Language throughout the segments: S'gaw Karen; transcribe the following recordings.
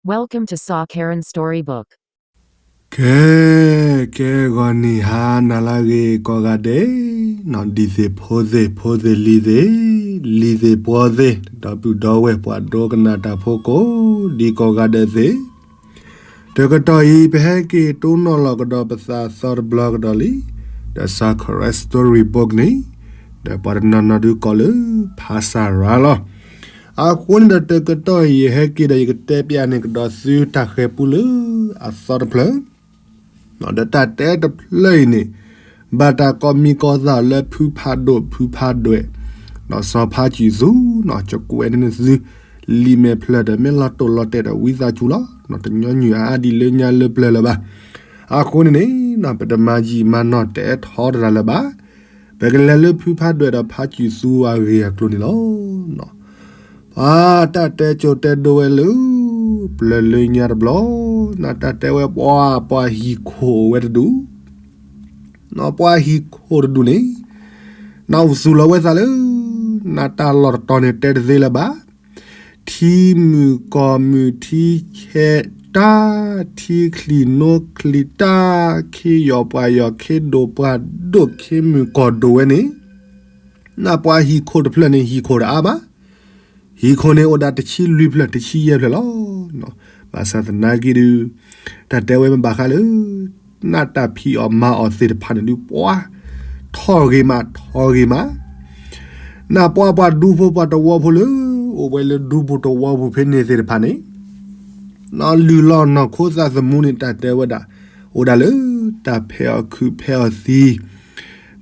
Welcome to Sa Karen Storybook. ကဲ, ကဲဂီၤနံၤဟါနၤလၢအဂ့ၤကိးဂၤဒဲး, ဒ်သ့ၣ်ဖိသ့ၣ်ဖိသ့ၣ်လံၤသ့ၣ်, လံၤသ့ၣ်ပှီသ့ၣ်, ဒီပုၢ်ဒီဝဲၢ်ပှၤဒိကနၣ်တၢ်ဖိကိးဒံကိးဂၤဒဲးသ့ၣ်, တကတီၢ်အံၤ ပဟဲက့ၤတိနီၤလီၤကဒီးပသးသီတဘျီကဒီးလံ, ဒီး Sa Karen Storybook န့ၣ်, ဒီးပှၤတနီၤနီၤဒုးကိးလၢ ဖါစၢ်ရၤလီၤ. အဃိန့ၣ်ဒီးတကတီၢ်အံၤ ယဟဲက့ၤဒီးယကတဲပျးန့ၢ်ကဒီးသုတၢ်ဃဲၤပူလၢအသီတဖျၢၣ်, ဒီးတၢ်တဲတဖျၢၣ်အံၤန့ၣ်, ဘၣ်တၢ်ကိးမံၤကိးသးလၢဖုဖးဒိၣ်ဖုဖးဒွဲၣ်, ဒီးစီၤဖါစံၣ်သူ, ကကွဲးန့ၢ်သု လံာ်မဲာ်ဖျၢၣ်ဒီးမ့ၢ်လီၤတိၢ်လီၤတဲာ်ဒီးဝံသးစူၤလီၤ. တညီနုၢ်အါအါဒ်လၢညါလၢပျၢၤလၢၤဘၣ်. အဃိန့ၣ်န့ၣ်, ပတမၤယံာ်မၤနီၢ်တဲထီတရၤလၢၤဘၣ်. ပကလဲၤလၢဖုဖးဒွဲၣ်ဒီးဖါစံၣ်သူအဂ့ၢ်အကျိၤန့ၣ်လီၤ. ပှၤတၢ်တဲကၠိတဲဒိဝဲလၢ ပျၢၤလၢညါတဘျီ, နတၢ်တဲဝဲပှၤ, ပှၤဟံၣ်ခိၣ်အိၣ်ဝဲတဒူၣ်, ပှၤဟံၣ်ခိၣ်တဒူၣ်န့ၣ်, နအိၣ်သူၣ်လီၤဝဲသးလၢ နတၢ်လီၢ်တတီၤန့ၣ်တဲတသ့လၢၤဘၣ်. ထံမုၢ်ကီၢ်မုၢ်ထံဆဲးတၢ်, ထံချံၣ်နိချံၣ်တၢ်, ခ့ယီၢ်ပှၤယီၢ်ခ့ဒိၣ်ပှၤဒိၣ်ခ့မုၢ်ကီၢ်ဒိၣ်ဝဲန့ၣ်, နပှၤဟံၣ်ခိၣ်တဖျၢၣ်န့ၣ်ဟံၣ်ခိၣ်တအါဘၣ်. ဟံၣ်ခိၣ်န့ၣ်အိၣ်ဒၣ်တဆံလွံၢ်ဖျၢၣ်တဆံယဲၢ်ဖျၢၣ်လီၤ. ဘၣ်ဆၣ်သနာ်က့ဒုး, တၢ်တဲဝဲမ့ၢ်ဘၣ်ဃးလၢ နတၢ်ဖံးအီၣ်မၤအီၣ်သ့ၣ်တဖၣ်န့ၣ်ဒုးပှၤ, ထီၣ်ဂ့ၤမးထီၣ်ဂ့ၤမး, နပှၤပှၤဒူဖိပှၤတဝီဖိလၢ အိၣ်ဝဲလၢဒူပူၤတဝီပူၤဖဲန့ၣ်သ့ၣ်တဖၣ်န့ၣ်, နလုၢ်လီၢ်နီၢ်ခိသးသမူန့ၣ် တၢ်တဲဝဲဒၣ်, အိၣ်ဒၣ်လၢတၢ်ဖဲးအီၣ်ခုးဖဲးအီၣ်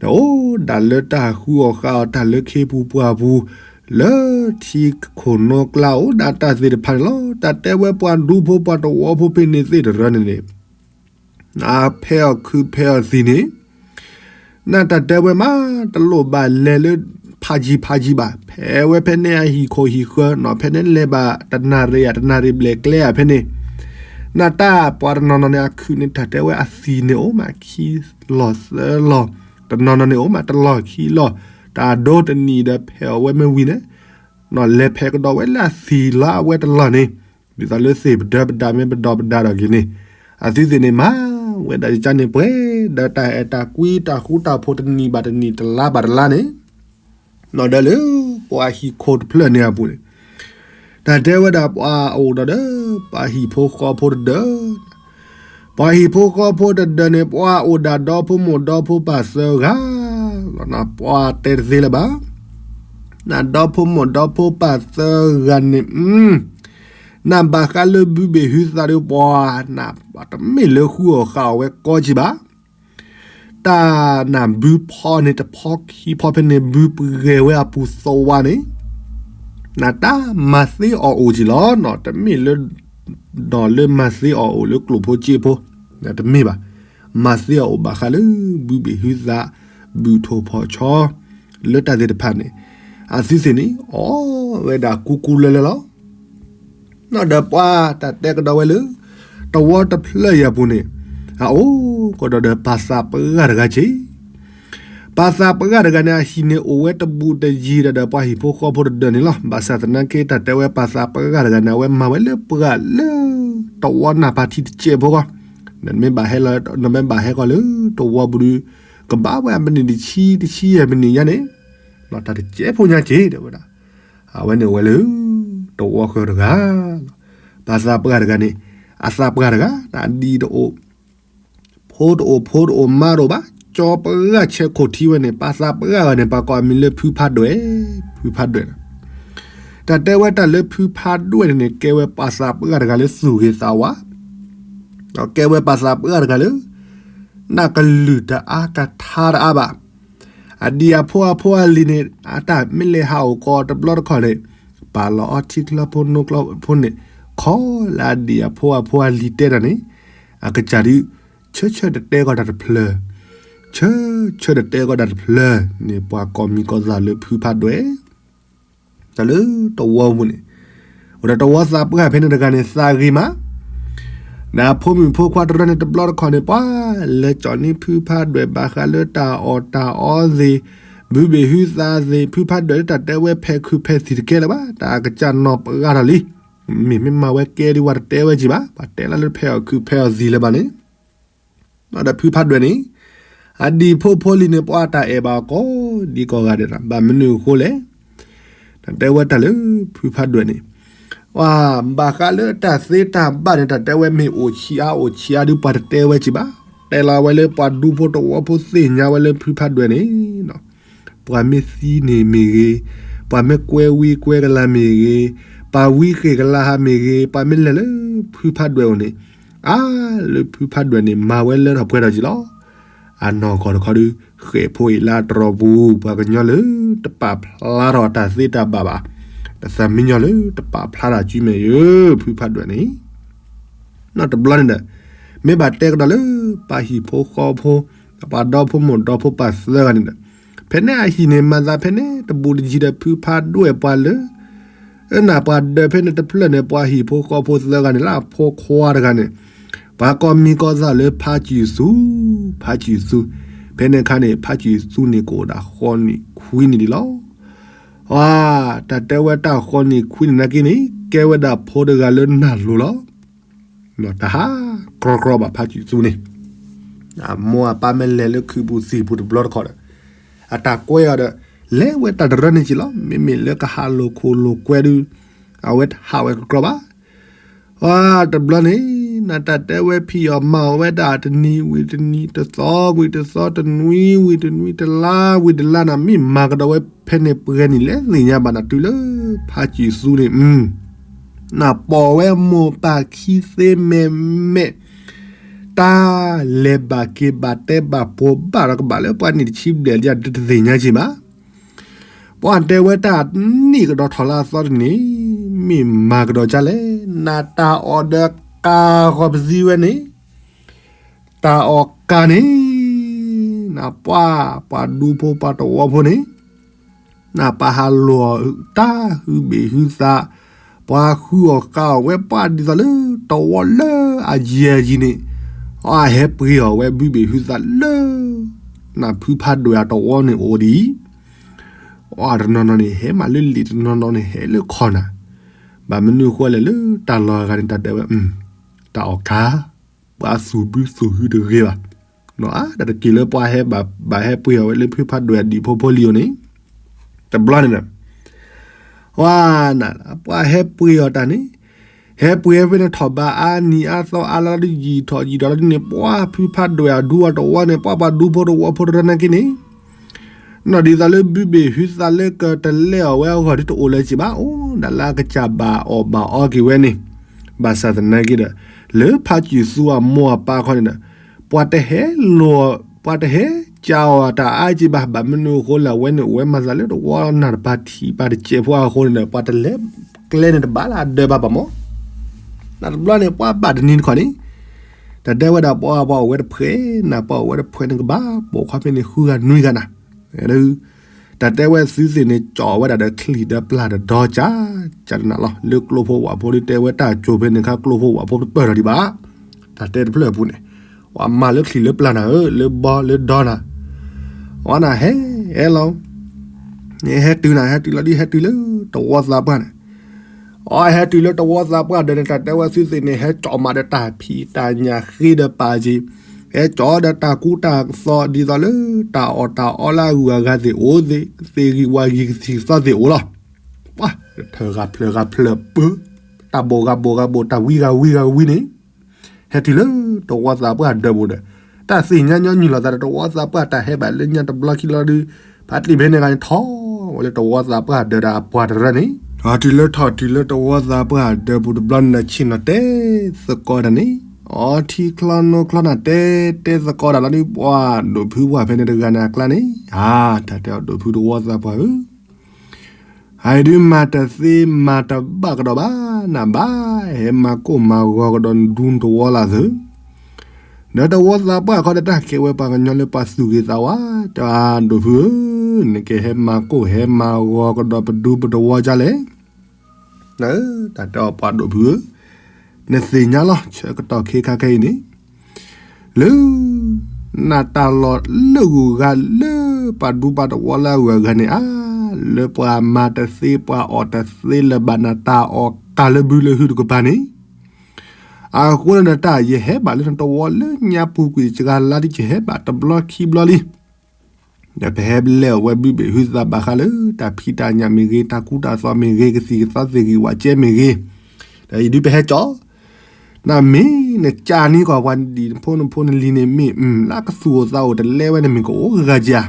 သံ, ဒီးအိၣ်ဒၣ်လၢတၢ်ဃုအီၣ်ဃုအီတၢ်လၢခ့ပူၤပှၢ်ပူၤ, လၢထံခိၣ်နီကျါအိၣ်ဒၣ်တၢ်သ့ၣ်တဖၣ်န့ၣ်လီၤ. တၢ်တဲဝဲပှၤဒူဖိပှၤတဝီဖိဖဲန့ၣ်သ့ၣ်တဖၣ်န့ၣ်န့ၣ်, နဖဲးအီၣ်ခုးဖဲးအီၣ်သံန့ၣ်, နတၢ်တဲဝဲမး, တလိၣ်ဘၣ်လဲၤလၢဖးယံၤဖးယံၤဘၣ်. ဖဲးဝဲဖဲန့ၣ်အဟံၣ်ခိၣ်ဟံၣ်ဃၢၤန့ၣ်, ဖဲန့ၣ်လဲၤဘၣ်တနၣ်ရံၣ်ဧါတနၣ်ရံၣ်ဘျဲၣ်ကျဲဧါဖဲန့ၣ်, နတၢ်ပှၤတနီၤနီၤန့ၣ် အခုးန့ၣ် တၢ်တဲဝဲအသံၣ်န့ၣ်အိၣ်မး, ခံလီၢ်သၢလီၢ်, တနီၤနီၤန့ၣ်အိၣ်မးတလီၢ်ခံလီၢ်, တၢ်ဒိတနံၣ်ဒီးဖဲးအီၣ်ဝဲမ့ၢ်ဝံၤန့ၣ်, လဲၤဖဲးကဒီးဝဲလၢအသံၣ်လီၤအဝဲတလီၢ်န့ၣ်, ဒ်သိးလၢသ့ၣ်ပဒၢပဒါမ့ၢ်ပဒီပဒါဒီးက့ၤန့ၣ်, အသုသ့ၣ်န့ၣ်မၤဝဲဒၣ်ယကန့ၣ်ပှဲၤ, ဒီးတၢ်အဲၣ်တၢ်ကွံတၢ်ဃူတၢ်ဖိးတနံၣ်ဘၣ်တနံၣ်တလါဘၣ်တလါန့ၣ်, ဒီးလၢပှၤဟံၣ်ခိၣ်တဖျၢၣ်န့ၣ်အပူၤန့ၣ်, တၢ်တဲဝဲဒၣ်ပှၤအိၣ်ဒီး ပှၤဟံၣ်ဖိဃီဖိတဒၢ, ပှၤဟံၣ်ဖိဃီဖိတဒၢန့ၣ် ပှၤအိၣ်ဒၣ်ဒီဖိမိၢ်ဒီဖိပၢ်သၢဂၤ, ပှၤတဲတသ့လၢၤဘၣ်. နဒီဖိမိၢ်ဒီဖိပၢ်သၢဂၤန့ၣ်, နဘၣ်ဃးလၢဘုဘ့ၣ်ဟုသးဒီးပှၤ, နတမ့ၢ်လၢဃုအီၣ်ဃုအီဝဲကိးက့ဘၣ်. တၢ်နၢ်ဘုဖီန့ၣ် တဖီခံဖီဖဲန့ၣ် ဘုပဂဲၤဝဲအပူၤသဝါန့ၣ်, နတၢ်မၤသ့အီၣ်အိၣ်က့လီၤ. တမ့ၢ်လၢ ဒီးလၢမၤသ့အီၣ်အိၣ်လၢကျိၣ်ဖိစ့ဖိ, တမ့ၢ်ဘၣ်. မၤသ့အီၣ်အိၣ်ဘၣ်ဃးလၢ ဘုဘ့ၣ်ဟုသး, ဘုထိၣ်ဖီၣ်ဆီ, လၢတၢ်သ့ၣ်တဖၣ်န့ၣ်, အသုသ့ၣ်န့ၣ် အီၣ်ဝဲဒၣ်ကူကူလၢလၢလီၤ. ဒီးပှၤတၢ်တဲကဒီးဝဲလၢ တဝီတဖျၢၣ်အံၤအပူၤန့ၣ်, အအိၣ်ကဒီးဒီးပၢ်သးပှၢ်တဂၤက့ၤ. ပၢ်သးပှၢ်တဂၤန့ၣ် အဟံၣ်န့ၣ်အိၣ်ဝဲတဘူးတယံၤဒီးပှၤဟံၣ်ဖိဃီဖိတဒၢန့ၣ်လီၤ. ဘၣ်ဆၣ်သနာ်က့ တၢ်တဲဝဲပၢ်သးပှၢ်တဂၤန့ၣ် အဝဲမၤဝဲလၢပှၢ်လၢ တဝီနၢ်ဖးထံတစဲးဖိဃီ, နမ့ၢ်ဘၣ်ဟဲလီၤ, နမ့ၢ်ဘၣ်ဟဲဃီလၢတဝီပူၤဒီး ကဘၣ်ဝဲအမံးနံးတဆံ, တဆံယဲၢ်မံးနံးညါန့ၣ်, တၢ်တစဲးဖိညါက့ၤ တဲဝဲဒၣ်. အဝဲန့ၣ်အိၣ်ဝဲလၢ တဝီဃၢၤတဂၤလီၤ. ပၢ်သးပှၢ်တဂၤန့ၣ်, အသးပှၢ်တဂၤ, အဒံတအိၣ်, ဖိတအိၣ်, ဖိတအိၣ်မါတအိၣ်ဘၣ်, ကၠီပှၢ်ဆဲးခိၣ်ထံဝဲန့ၣ်, ပၢ်သးပှၢ်တဂၤန့ၣ် ပှၤကိးအမံၤလၢဖုဖးဒွဲၣ်, ဖုဖးဒွဲၣ်. တၢ်တဲဝဲတၢ်လၢဖုဖးဒွဲၣ်န့ၣ်န့ၣ် ကဲဝဲပၢ်သးပှၢ်တဂၤလၢသူၣ်ဂ့ၤသးဝါ, ဒီးကဲဝဲပၢ်သးပှၢ်တဂၤလၢ နၢ်ကလုၢ်တအါကထါတအါဘၣ်. အဒံၣ်အဖိအဖိအလံၤန့ၣ် အတၢ်မ့ၢ်လဲၤဟးအိၣ်ကီးတဘျီတခီၣ်န့ၣ်, ပာ်လီၤအီထံချၢဖိနိချၢဖိန့ၣ်, ခီလၢအဒံၣ်အဖိအဖိအလံၤတဲတၢ်န့ၣ်, အကစၢ်ဒုး ဆၢဆၢတတဲကီးတၢ်တဖျၢၣ်, ဆၢဆၢတတဲကီးတၢ်တဖျၢၣ်န့ၣ် ပှၤကိးမံၤကိးသးလၢဖုဖးဒွဲၣ် တၢ်လၢတဝီပူၤန့ၣ်, အိၣ်ဒီးတဝီသးပှၢ်ဖဲန့ၣ်တဂၤန့ၣ် သးဂ့ၤမး, ဒီးဖိမုၣ်ဖိခွါတရၢန့ၣ် တဘျီတခီၣ်န့ၣ် ပှၤလဲၤကၠီၣ်န့ၢ်ဖုဖးဒွဲၣ်ဘၣ်ဃးလၢတၢ်အီၣ်တၢ်အီသ့ၣ်, ဘုဘ့ၣ်ဟုသးသ့ၣ်, ဖုဖးဒွဲၣ်လၢတၢ်တဲဝဲဖဲးခုးဖဲးသံၣ်တကဲလၢၤဘၣ်, တၢ်အကစၢ်နီၢ်ပှၢ်ထီၣ်လံ. မ့ၢ်မ့ၢ်မၤဝဲကဲဒ်ပှၤတတဲဝဲက့ၤဘၣ်, ပှၤတဲလၢဖဲအီၤခုဖဲအီၤသံလၢၤဘၣ်န့ၣ်, ဒီးဖုဖးဒွဲၣ်န့ၣ် အဒံၣ်ဖိဖိလံၤန့ၣ် ပှၤတၢ်အဲၣ်ဘၣ်အီၤကိးဒံကိးဂၤဒဲး, ဘၣ်မနုၤအဃိလဲၣ်, တၢ်တဲဝဲတၢ်လၢဖုဖးဒွဲၣ်န့ၣ် ပှၤဘၣ်ဃးလၢတၢ်သ့တၢ်ဘၣ်န့ၣ် တၢ်တဲဝဲမ့ၢ်အိၣ်ဆံးအါအိၣ်ဆံးအါဒုး ပှၤတတဲဝဲက့ၤဘၣ်. တဲလီၤဝဲလၢပှၤဒူဖိတဝီဖိသ့ၣ်ညါဝဲလၢဖုဖးဒွဲၣ်န့ၣ် ပှၤမ့ၢ်သံန့ၣ်မ့ၢ်ဂ့ၤ, ပှၤမ့ၢ်ကွဲဝံကွဲကလၤမ့ၢ်ဂ့ၤ, ပှၤဝံဃ့ၢ်ကလၤဟးမ့ၢ်ဂ့ၤ, ပှၤမ့ၢ်လဲၤလၢဖုဖးဒွဲၣ်အအိၣ်န့ၣ်, အါလၢဖုဖးဒွဲၣ်န့ၣ် မၤဝဲလၢထီၣ်ပှဲၤထီၣ်က့ၤလီၤ. အနီၢ်ကီၢ်တခီဒုး ဃဲၣ်ဖိအ့ၣ်လါတရီပူၤ ပှၤကညီလၢတပာ်ဖျါထီၣ်တၢ်သ့တၢ်ဘၣ်ဘၣ်, တၢ်သးမံညီလၢတပာ်ဖျါထီၣ်စုမဲာ်ယၢ ဖုဖးဒွဲၣ်န့ၣ် နီၢ်တဘျီန့ၣ်ဒီး မ့ၢ်ဘၣ်တဲကဒီးလၢ ပှၤဟံၣ်ဖိဃီဖိ, ပှၤဒီဖိမိၢ်ဒီဖိပၢ်သၢဂၤန့ၣ်ဒီး, ဖဲန့ၣ်အဟံၣ်န့ၣ် မၤသးဖဲန့ၣ် တဘူးတယံၤဒီးဖုဖးဒွဲၣ်ပှၤလၢ, အနၢ်ပှၤဒၢးဖဲန့ၣ်တဖျၢၣ်န့ၣ် ပှၤဟံၣ်ဖိဃီဖိသၢဂၤန့ၣ် လၢအဖိခွါတဂၤန့ၣ်, ပှၤကိးမံၤကိးသးလၢဖးစုၤသူ, ဖးစုၤသူ, ဖဲန့ၣ်အခါန့ၣ် ဖးစုၤသူန့ၣ်ကအိၣ်ဒၣ်ဃီနံၣ်ခွံနံၣ်ဒံးလီၤ. အါ, တၢ်တဲဝဲတၢ်ဃီနံၣ်ခွံနံၣ်နာ်က့န့ၣ် ကဲဝဲဒၣ်ဖိတဂၤလၢနၢ်လိၤလီၤ. တၢ်ဟးကြီကြီဘၣ်ဖးစုၤသူန့ၣ်, အမိၢ်အပၢ်မ့ၢ်လဲၤလၢခုးပူၤသံၣ်ပူၤတဘျီတခီဒီး, အတၢ်ကွဲအီၤဒီး လဲၤဝဲတၢ်တရၢန့ၣ်က့ၤလီၤ. မ့မ့ၢ်လၢကဟးလိာ်ခိၣ်လိာ်ကွဲဒုး, အဝဲတဟးဝဲကကြီဘၣ်. အါ, တဘျီန့ၣ် နတၢ်တဲဝဲဖံးအီၣ်မၤအီၣ်ဝဲဒၣ်တနံၤဝံၤတနံၤ, တသီဝံၤတသီ, တနွံဝံၤတနွံ, တလါဝံၤတလါန့ၣ် မ့ၢ်မၤကဒီးဝဲဖဲန့ၣ်ပှဲၤနံၣ်လဲၣ်သ့ၣ်ညါဘၣ်နၤ တုၤလၢဖးစုၤသူန့ၣ် နပိာ်ဝဲမိၢ်ပၢ်ခံသ့မဲာ်မဲာ်, တၢ်လဲၤဘၣ်က့ၤဘၣ်တဲဘၣ်ပိာ်ဘၣ်ဒီးကဘၣ်လၢပှၤနံၣ်တဆံဘျဲၣ်လံ တသ့ၣ်ညါက့ၤဘၣ်. ပှၤတဲဝဲတၢ်နံၣ်ကဒီးထီၣ်လၢအသီတနံၤ, မ့ၢ်မၤကဒီးဒ်လဲၣ်, နတၢ်အီၣ်ဒီးကၤဃီၤပသံဝဲန့ၣ်, တၢ်အီၣ်ကၤန့ၣ်, နပှၤ, ပှၤဒူဖိပှၤတဝီဖိန့ၣ် နပှၤဟးလိာ်အီၤတၢ်ဟုဘ့ၣ်ဟုသး, ပှၤဃုအီၣ်ဃုအီၣ်ဝဲပှၤဒ်သိးလၢတဝီလၢအယံၤအယံၤန့ၣ်, အဟဲပှ့ၤအီၣ်ဝဲဘုဘ့ၣ်ဟုသးလၢ နဖုဖးဒွဲၣ်အတဝီန့ၣ်အိၣ်ဒ်အံၤ, အတနီၤနီၤန့ၣ် ဟဲမၤလၢလံာ် တနီၤနီၤန့ၣ် ဟဲလၢခီၣ်နၤ, ဘၣ်မနုၤအဃိလဲၣ်လၢတၢ်လီၢ်အဂၤန့ၣ် တၢ်တဲဝဲ, တၢ်အီၣ်ကၤ, ပှၤသူၣ်ဘုသူၣ်ဟုတဂ့ၤဘၣ် တၢ်တက့ၤလၢပှၤဟဲဘၣ်ဟဲပှ့ၤအီၣ်ဝဲလၢဖုဖးဒွဲၣ်အဒံၣ်ဖိဖိလံၤအအိၣ်န့ၣ်, တဘျီန့ၣ်ဒီး, ဝါနၤ, ပှၤဟဲပှ့ၤအီၣ်တၢ်န့ၣ်, ဟဲပှ့ၤဖဲန့ၣ်ထီၣ်ဘးအါနံၤအါသီအါလါလီၤဒုးယံာ်ထီၣ်ယံာ်ထီၣ်လီၤဒုးန့ၣ် ပှၤဖုဖးဒွဲၣ်အဒူအတဝီန့ၣ် ပှၤပှၤဒူဖိတဝီဖိတရၢနာ်က့န့ၣ် နီၢ်ဒ်သိးလၢဘုဘ့ၣ်ဟုသးလၢကတလဲအီၣ်ဝဲအဂီၢ်ဒ်တအိၣ်လၢၤက့ၤဘၣ် အိၣ်ဒၣ်လၢအကစၢ်ဘၣ်အီၣ်ဘၣ်အီက့ၤဝဲန့ၣ်, ဘၣ်ဆၣ်သနာ်က့ဒီး, လၢဖးစုၤသူအမိၢ်အပၢ်ခီန့ၣ်ဒီး, ပှၤတဟဲလိာ်, ပှၤတဟဲကးအီၣ်တၢ်အါက့ၤဘၣ် ဘၣ်မနုၤအဃိလဲၣ်အဝဲန့ၣ်အိၣ်ဝဲမၤသးလၢတဝီနၢ်တပၤထံးပၤတစဲးဖိအဃိန့ၣ်ဒီး ပှၤတလဲၤကျဲန့ၣ်တဘၣ်လၢအဒၢးဘၣ်ဘၣ်မး နတဘျီန့ၣ် ပှၤဘၣ်တနံၤတခီန့ၣ်, တၢ်တဲဝဲဒၣ်ပှၤပှၤအိၣ်ဝဲတဖှဲး, နပှၤအိၣ်ဝဲတဖှဲးန့ၣ်ကဘၣ်ပိာ်ခွါဖဲန့ၣ်ဃုဂၤနွံဂၤနၤ, တၢ်တဲဝဲသုသ့ၣ်န့ၣ် ကၠီၣ်ဝဲဒၣ်ဒီးချံၣ်ဒီးပျၢ်ဒီးဒီကၢ်, ကၢ်တနၤလီၤ လၢကျိဖိဝၣ်ဖိဒ်တဲဝဲတၢ်ကၠိဖဲန့ၣ်ခါကျိဖိဝၣ်ဖိတပၢၢ်ထီၣ်ဒံးဘၣ်, တၢ်တဲတဖျၢၣ်အပူၤန့ၣ်, ပှၤမၤလၢချံၣ်လၢပျၢ်နၤဧၢ လၢဘီလၢဒီနၤ, အဝဲနၤဟဲ, ဟဲလီၤ ဟဲတုၤနၤ ဟဲတုၤလီၤဒ်ဟဲတုၤလၢတဝီသးပှၢ်န့ၣ်, အဟဲတုၤလၢတဝီသးပှၢ်ဒီးန့ၣ် တၢ်တဲဝဲသုသ့ၣ်န့ၣ် ဟဲကၠီၣ်မးဒီးတၢ်ဖံးတၢ်ညၣ်ဃ့ဒီးပာ်က့ၤ, ဟဲကၠီၣ်ဒီးတၢ်ကူတၢ်သိးဒ်သိးလၢ တၢ်အီၣ်တၢ်အီလၢအဂုၤအဂၤသ့ၣ်အိၣ်သ့ၣ်, သ့ၣ်ဂံၢ်ဝၣ်ဂံၢ်ကသံၣ်ကသီသ့ၣ်အိၣ်လီၤ, ပှၤ, ထၢၣ်ဂၤဖျၢၣ်ဂၤဖျၢၣ်ပၢ, တၢ်ဘိၣ်ဂၤဘိၣ်ဂၤဘိၣ် တၢ်ဝံဂၤဝံဂၤဝံန့ၣ် ဟဲတုၤလၢတဝီသးပှၢ်ဒၢးပူၤဒီး, တၢ်သ့ၣ်ညါညီနုၢ်လီၤသးဒီးတဝီသးပှၢ်တၢ်ဟဲဘၣ်လၢညါတဘျီခံလီၤဒုး, ဖါတံၢ်ဖဲန့ၣ်ဂၤန့ၣ်ထီၣ်ဝဲလၢတဝီသးပှၢ်ဒၢးဒီးအပှၤတရၢန့ၣ်, ထီၣ်တုၤလၢထီၣ်တုၤလၢတဝီသးပှၢ်ဒၢးပူၤတဘျီန့ၣ်ဒီးဆ့ၣ်နီၤတဲသကိးတၢ်န့ၣ်, အီထံချီနိချီနၤတဲတဲသကိးတၢ်လီၤဒုး ပှၤဒိၣ်ဖုပှၢ်ဖဲန့ၣ်တဂၤန့ၣ်အကျါန့ၣ်, အါ, တၢ်တဲအီၤဒိၣ်ဖုတဝီသးပှၢ်ဧၢ ဟဲဒုးမၤတသ့မၤတဘၣ်ကဒီးဘၣ်, နဘၣ်ဟဲမၤကိၢ်မၤဂီၤကဒီးနဒူနတဝီလၢ်သု, ဒီးတဝီသးပှၢ်ခီဒီးတၢ်ကဲဝဲပှၤကညီလၢပှၤသူၣ်ဂ့ၤသးဝါ, တၢ်ဒိၣ်ဖုဧၢ, နကဟဲမၤကိၢ်ဟဲမၤဂီၤကဒီးပဒူပတဝီဒ်လဲၣ် တၢ်တဲအီၤပှၤဒိၣ်ဖုဧၢ, နသ့ၣ်ညါလီၤ ဆၢကတီၢ်ခဲခါခဲအံၤန့ၣ်, လၢ နတၢ်လီၢ်လၢဂုၤဂၤလၢပှၤဒူပှၤတဝီလၢအဂုၤအဂၤန့ၣ်ဧါ, လၢပှၤမၤတသ့ပှၤအီၣ်တသ့လၢၤဘၣ်နတၢ်အီၣ်က တၢ်လၢဘုလၢဟုတကပၤန့ၣ်, အဃိန့ၣ်ဒီးတၢ်ယဟဲဘၣ်လၢနတဝီလၢညါပူၤကွံာ်စှၤလါဒ်ယဟဲဘၣ်တဘျီခံဘျီလံ. ဒီးပဟဲလဲၣ်အဝဲဘုဘ့ၣ်ဟုသးဘၣ်ဃးလၢ တၢ်ဖံးတၢ်ညၣ်မ့ၢ်ဂ့ၤ, တၢ်ကူတၢ်သိးမ့ၢ်ဂ့ၤ, ကသံၣ်ကသီသ့ၣ်ဂံၢ်ဝးကဲမ့ၢ်ဂ့ၤ, ဒီးယဒုးပဟဲကၠီ နမ့ၢ်နကၢ်န့ၢ်ကီးပှၤဒံၣ်ဖိနဖိနလံၤန့ၣ်မ့ၢ် လၢကသူၣ်အိၣ်သးအိၣ်တလဲဝဲန့ၣ်မ့ၢ်ကအိၣ်ဂၤကၢ်ဧါ.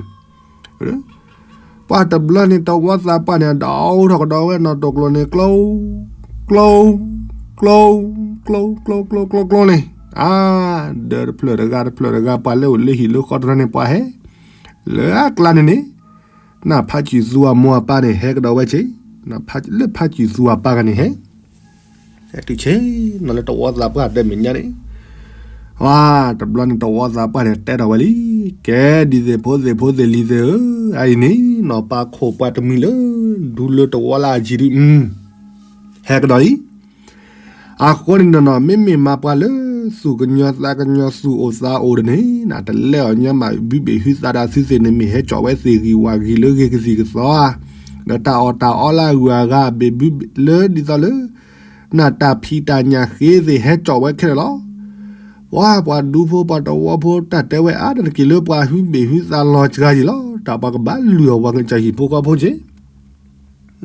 ပှၤတဘျီန့ၣ်တဝီသးပှၢ်န့ၣ် ဒီးအိၣ်ထီၣ်ကဒီးဝဲနီၢ်တိာ်ကျိၤန့ၣ် ကျိ ကျိ ကျိ ကျိ ကျိ ကျိ ကျိ ကျိ ကျိန့ၣ်, အါ, ဒီးတဖျၢၣ်တဂၤတဖျၢၣ်တဂၤ ပှၤလၢအိၣ်လၢဟံၣ်လၢဃီတရၢန့ၣ် ပှၤဟဲ လၢအကျါန့ၣ်န့ၣ်, နဖးစူၢ်သူအမိၢ်အပၢ်န့ၣ် ဟဲကဒီးဝဲဆ့, လၢဖးစူၢ်သူအပၢ်ဂၤန့ၣ်ဟဲ ဟဲတုၤဆ့နီၤလၢတဝီသးပှၢ်ဒီးမဲာ်ညါန့ၣ်, တဘျီန့ၣ်တဝီသးပှၢ်န့ၣ် တဲထီၣ်ဝဲလံ, ကဲဒ်သ့ၣ်ဖိသ့ၣ်ဖိသ့ၣ်လံၤသ့ၣ်ဧၢ, အအံၤန့ၣ်နီၤ ပၢ်ခိၣ်ပှၤတမှံၤလၢ ဒူလၢတဝီလၢအယံၤဒုး ဟဲကဒီးအံၤ အဃိန့ၣ်နီၤ မ့မ့ၢ်မးပှၤလၢ သူၣ်ကညီၤသးကညီၤသူၣ်အိၣ်သးအိၣ်ဒီးန့ၣ် တလဲအီၤညီမး ဘုဘ့ၣ်ဟုသးဒီးသုသ့ၣ်န့ၣ် မ့ၢ်ဟဲကၠီၣ်ဝဲသ့ၣ်ဂံၢ်ဝၢ်ဂံၢ်လၢဂ့ၤကသံၣ်ကသီဧါ, ဒီးတၢ်အီၣ်တၢ်အီလၢအဂုၤအဂၤအဘ့ၣ်ဘုလၢဒ်သိးလၢ နတၢ်ဖံးတၢ်ညၣ်ဃ့သ့ၣ်ဟဲကၠီၣ်ဝဲခဲလၢာ်လီၤ. ပှၤပှၤဒူဖိပှၤတဝီဖိတၢ်တဲဝဲအါတက့ၢ်လၢပှၤဟုဘ့ၣ်ဟုသးလီၤစှၤယံၤလီၤ. တၢ်ပှၤကဘၣ်လုၢ်အီၣ်ပှၤကစၢ်ဟံၣ်ဖိဃီဖိက့ၢ်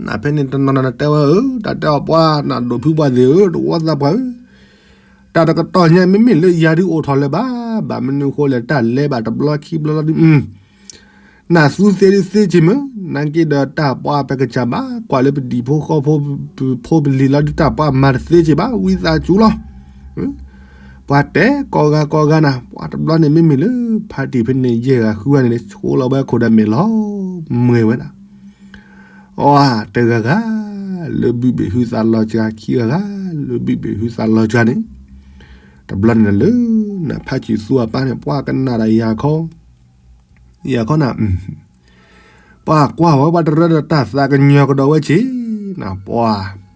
နဖဲန့ၣ်တနီၤနီၤတဲဝဲဧၢ, တၢ်တဲအီၤပှၤနဒိၣ်ဖုပှၤသ့ၣ်ဧၢ, တဝီသးပှၢ်ဧၢ, တၢ်တကတီၢ်ညါမ့မ့ၢ်လၢယၤဒုးအိၣ်ထီၣ်လၢၤဘၣ်, ဘၣ်မနုၤအဃိလဲၣ် တၢ်လဲၤဘၣ်တဘျီခံဘျီလီၤဒုး, နသူသ့ဒုးသ့က့ၤမုၢ်, နာ်က့ဒီးတၢ်ပှၤပကစၢ်ဘၣ်ကွၢ်လၢပဒံၣ်ဖိဃီဖိ ဖိပလံၤလီၤဒုး တၢ်ပှၤမၤတသ့က့ၤဘၣ် ဝံသးစူၤလီၤ. ပှၤတဲကိးဂၤကိးဂၤနၤ ပှၤတဘျီန့ၣ်မ့မ့ၢ်လၢ ဖါတံၢ်ဖဲန့ၣ်ယဲၢ်ဂၤဃုဂၤန့ၣ် ဆိလီၤဝဲခိၣ်ဒီးမဲာ်လီၤမှဲၤဝဲဒၣ် အတဂၤဂၤ လၢဘုဘ့ၣ်ဟုသးလီၤစှၤ ခံဂၤဂၤ လၢဘုဘ့ၣ်ဟုသးလီၤစှၤန့ၣ်, တဘျီန့ၣ်လၢ နဖးစူၢ်သူအပၢ်န့ၣ် ပှၤကနၣ်ဒီးယၤခီ, ယၤခီနၤ, ပှၤကွၢ်ဝဲပှၤတရၢဒီးတၢ်သးကညီၤကဒီးဝဲဆ့, နပှၤ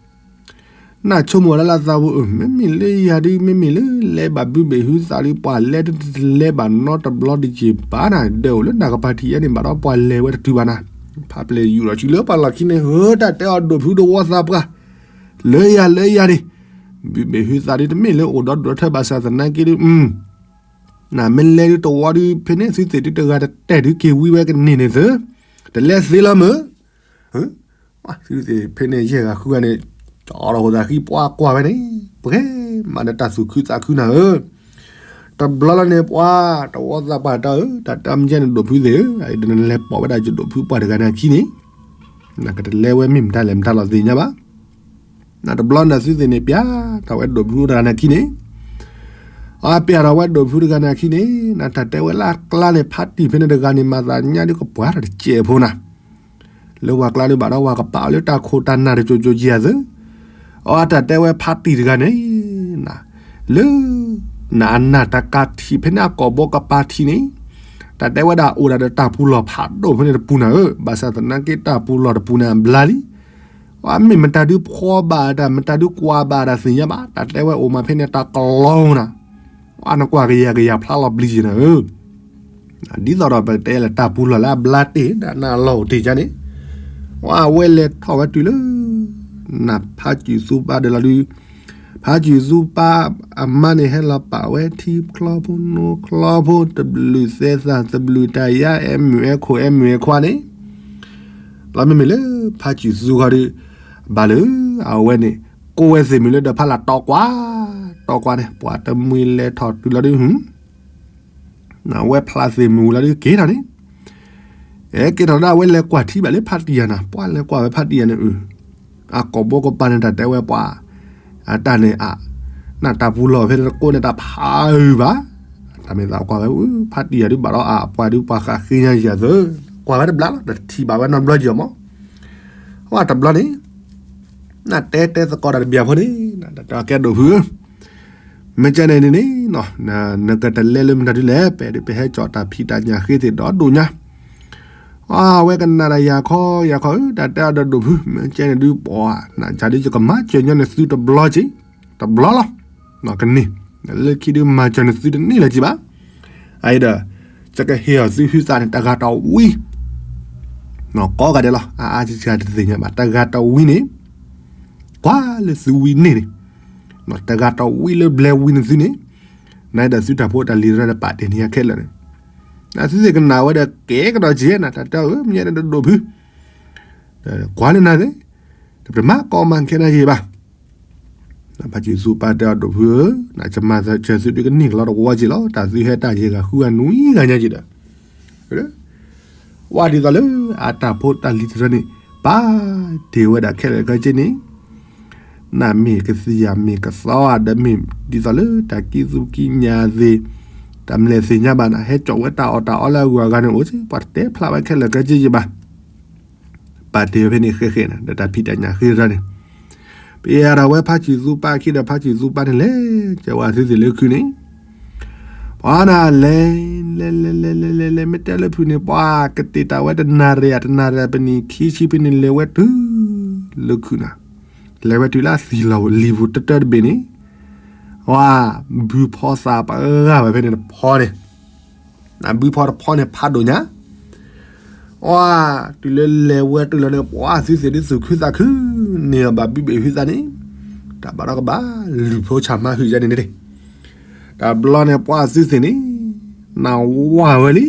နဆိကမိၣ်ဝဲဒၣ်လၢသးဝဲဧၢ, မ့မ့ၢ်လၢယၤဒုး မ့မ့ၢ်လၢလဲၤဘၣ်ဘုဘ့ၣ်ဟုသးဒုး ပှၤလဲၤတလဲၤဘၣ်နီတဘျီတယံာ်ဘၣ်နၤ, ဒီးအိၣ်လၢနကပၤထံးယဲန့ၣ်ဘၣ်ဒီး ပှၤလဲၤဝဲတတုၤဘၣ်နၤ, ဖးပျဲၢ်ယူၢ်ထီၣ်ဆူလၢပှၤလီၢ်ခံန့ၣ် ဧၢ တၢ်တဲအီၤဒိၣ်ဖုတဝီသးပှၢ်, လၢယၤလၢယၤန့ၣ်, ဘုဘ့ၣ်ဟုသးဒုး တမ့ၢ်လၢအိၣ်ဒီးဒိၣ်ထၢဘၣ်ဆၣ်သနာ်က့ဒုး နမ့ၢ်လဲၤဒုးတဝီဒုး ဖဲန့ၣ်သုသ့ၣ်ဒုးတဂၤတတဲာ်ဒုးက့ၤဝံဝဲကန့ၢ်န့ၣ်သု, တလဲၤသ့လီၤမုၢ်, သုသ့ၣ်ဖဲန့ၣ်ယဲၢ်ဂၤဃုဂၤန့ၣ်, ကၠီထီၣ်ဃိသးဃံ ပှၤကွၢ်ဝဲန့ၣ်, ပှဲၤမးဒီးတၢ်သူၣ်ခုသးခုနၤဧၢ, တဘျီလီၤန့ၣ် ပှၤတဝီသးပှၢ်တၢ်ဧၢ, တၢ်တၢ်မ့ၢ်ကဲန့ၣ်ဒိၣ်ဖုသ့ၣ်ဧၢ, ဒီးနလဲၤပိာ်ဝဲဒၣ်ယဒိၣ်ဖုပှၢ်တဂၤန့ၣ်အခံန့ၣ်, နကတလဲၤဝဲမ့ၢ်မတၤလဲၣ်မတၤလီၤသ့ၣ်ညါဘၣ် နတဘျီန့ၣ်သုသ့ၣ်န့ၣ် ပျဲထီၣ်ဝဲဒိၣ်ဖုတဂၤန့ၣ်အခံန့ၣ်, အပျဲထီၣ်ဝဲဒိၣ်ဖုတဂၤန့ၣ်အခံန့ၣ်, နတၢ်တဲဝဲလၢအကျါန့ၣ် ဖါတံၢ်ဖဲန့ၣ်တဂၤန့ၣ် မၤသးညါဒုးကပှၤတစဲးဖိနၤ, လၢဝၤကျါဒုးဘၣ်ဒီးဝၤကပာ်အီၤလၢတၢ်ခိၣ်တၢ်နၢ်တကၠိကၠိကၠံၤအသိး, အတၢ်တဲဝဲဖါတံၢ်တဂၤန့ၣ်, လၢ နအနၢ်တကးထံးဖဲန့ၣ်အကိာ်ဘိကပၤထံးန့ၣ်, တၢ်တဲဝဲဒၣ်အိၣ်ဒၣ်ဒီးတၢ်ပူၤလီၢ်ဖးဒိၣ်ဖဲန့ၣ်တပူၤနၤဧၢ, ဘၣ်ဆၣ်သနာ်က့တၢ်ပူၤလီၢ်တပူၤန့ၣ်အဘျါလံ မ့ၢ်မတၤဒုးဖှီဘၣ်တၢ် မတၤဒုးကွၢ်ဘၣ်တၢ်သ့ၣ်ညါဘၣ်, တၢ်တဲဝဲအိၣ်မးဖဲန့ၣ်တၢ်ကလီနၤ, နကွၢ်ကယၤကယၤဖျါလီၤပျံၤက့ၤနၤဧၢ, ဒ်သိးဒီးပတဲလၢတၢ်ပူၤလီၢ်လၢအဘျါတ့ၢ် ဒၣ်နအလီၢ်အိၣ်တ့ၢ်ကါန့ၣ်, အဝဲလဲၤထီၣ်ဝဲတုၤလၢ နဖးစူၢ်သူပၢ်ဒီးလီၤဒုး ဖးစူၢ်သူပၢ်အမါန့ၣ် ဟဲလီၤပာ်ဝဲထံချီဖိနိချီဖိ သဘျုးသဲသၣ် သဘျုးတၢ်ယါ အဲၣ်မုာ်အဲၣ်ခိၣ် အဲၣ်မုာ်အဲၣ်ခွါန့ၣ်, လီၤမ့မ့ၢ်လၢ ဖးစူၢ်သူဃီဒီး ဘၣ်လၢ အဝဲန့ၣ် ကိးဝဲသ့ၣ်မုၢ်လၢဒီးဖးလၢ်တီကွၢ်, တီကွၢ်န့ၣ် ပှၤတမှံၤလဲၤထီၣ်တုၤလီၤဒုး အဝဲဖျါသ့ၣ်မုၢ်ဝံၤလီၤဒုးက့ၤထီၣ်န့ၣ်, အဲက့ၤထီၣ်ဒၣ်ဝဲလဲၤကွၢ်ထံဘၣ်လၢဖးတံၢ်ယၤနၤ, ပှၤလဲၤကွၢ်ဝဲဖးတံၢ်ယၤန့ၣ်အု, အကိာ်ဘိကပၤန့ၣ် တၢ်တဲဝဲပှၤ, အတၢ်န့ၣ်အ, နတၢ်ပူၤလီၢ်ဖဲန့ၣ်တကိးန့ၣ်တၢ်ဖးအုဘၣ်, တၢ်မ့ၢ်သးကွၢ်ဝဲ ဖးတံၢ်ယၤဒုးဘၣ်ဒီးအပှၤဒုးပှၤဃးဃ့ညါယၤသၢ, ကွၢ်ဝဲတဘျီလီၤ တထံၣ်ဘၣ်ဝဲနီတဘျီကီမး, အဝဲတဘျီန့ၣ် နတဲတဲသကိးတၢ်တဘျီဖိန့ၣ်, တၢ်ကဲဒိၣ်ဖုဧၢ, မ့ၢ်ကဲန့ၣ်န့ၣ်, နကတလဲလၢမတၤဒုလဲၣ် ပဲဒုးပဟဲကၠီၣ်တၢ်ဖံးတၢ်ညၣ်ဃ့သ့ၣ်ဒီးဒိၣ်ညါ, အဝဲကနၣ်ဒီးယၤခီယၤခီဧၢ တၢ်တဲအီၤဒီးဒိၣ်ဖု မ့ၢ်ကဲန့ၣ်ဒုးပှၤ, နကၢ်ဒုးယကမၤစၢၤညီနသုတဘျီက့ၤ, တဘျီလီၤ, ကန့ၣ်, လၢခံဒုးမၤစၢၤနသုတန့ၢ်လၢၤက့ၤဘၣ်, အအံၤဒီး, ယကဟ့ၣ်အီၤသုဟုသးန့ၣ် တဂၤတဝံ, ကိးဂၤဒဲးလီၤ အအါစှၤတသ့ၣ်ညါဘၣ် တဂၤတဝံန့ၣ်, ကွၢ်လၢသုဝံန့ၣ်န့ၣ်, တဂၤတဝံလၢဘျဲဝံန့ၣ်သုန့ၣ်, နဒီးသုတၢ်ဖိတၢ်လံၤတဖၣ်န့ၣ် ပာ်တ့ၢ်န့ၢ်ခဲလၢာ်န့ၣ်, နသုသ့ၣ်ကနၣ်ဝဲဒီးကဲကဒီးက့ၤနၤ တၢ်တဲအီၤဧၢ မ့ၢ်ဒၣ်ဒိၣ်ဖု, ကွၢ်လၢနၤသ့ၣ်, တမၤကီမၤခဲနၤယံၤဘၣ်. ဖါစံၣ်သူပၢ်တဲအီၤဒိၣ်ဖုဧၢ, နကမၤစၢၤသုဒုကန့ၢ်ကလီတဝီက့ၤလီၤ, တၢ်သုဟဲတၢ်ယဲၢ်ဂၤဃုဂၤနွံဂၤညါက့ၤဒီး ဝဲဒ်သိးလၢ အတၢ်ဖိတၢ်လံၤတဖၣ်န့ၣ် ပာ်တ့ၢ်ဝဲဒၣ်ခဲလၢာ်ခဲဆ့န့ၣ်, နမ့ၢ်ကသံၣ်ယၤမ့ၢ်ကသီဧါ ဒီးမ့ၢ်ဒ်သိးလၢတၢ်ကံၣ်သူကံၣ်ညါသ့ၣ်, တၢ်မလဲၣ်သ့ၣ်ညါဘၣ်နၤ ဟဲစိာ်ဝဲတၢ်အီၣ်တၢ်အီလၢအဂုၤအဂၤန့ၣ်အိၣ်က့ၤ ပှၤတတဲဖျါဝဲခဲလၢာ်ခဲဆ့ယံၤဘၣ်. ပာ်တ့ၢ်ဝဲဖဲန့ၣ်ဃဲဃဲနၤ ဒီးတၢ်ဖံးတၢ်ညၣ်ဃ့တၢ်န့ၣ်, ပယၤဒီးဝဲဖါစံၣ်သူပၢ်ခံဒီး ဖါစံၣ်သူပၢ်န့ၣ်လဲၤကဲဝဲသုသ့ၣ်လၢခုန့ၣ်, ပှၤနၤလဲၤ လဲၤလဲၤလဲၤလဲၤလဲၤလဲၤ မ့ၢ်တဲလၢဖုန့ၣ် ပှၤကတ့ၢ်တၢ်ဝဲတနၣ်ရံၣ်ဧါ တနၣ်ရံၣ်ပနံၣ်ခံဆံဖဲန့ၣ် လဲၤဝဲတုၤလၢခုနၤ, လဲၤဝဲတုၤလၢအသံၣ်လီၤလံၤပူၤတၢတၢတဘ့ၣ်န့ၣ်, ပှၤဘုဖီသးပှၤဂၤဝဲဖဲန့ၣ်တဖီန့ၣ်, နဘုဖီတဖီန့ၣ်ဖးဒိၣ်ညါ အီ, တုၤလၢလဲၤဝဲတုၤလီၤန့ၣ် ပှၤသုသ့ၣ်ဒ်သူၣ်ခုသးခုန့ၣ် အဘၣ်ဘုဘ့ၣ်ဟုသးန့ၣ်, တၢ်ဘၣ်ဒီးကဘၣ်လုၢ်ဖိဆၣ်မါဟုၣ်ယါန့ၣ်န့ၣ်, တဘျီန့ၣ်ပှၤသုသ့ၣ်န့ၣ် နဝါဝဲလံ,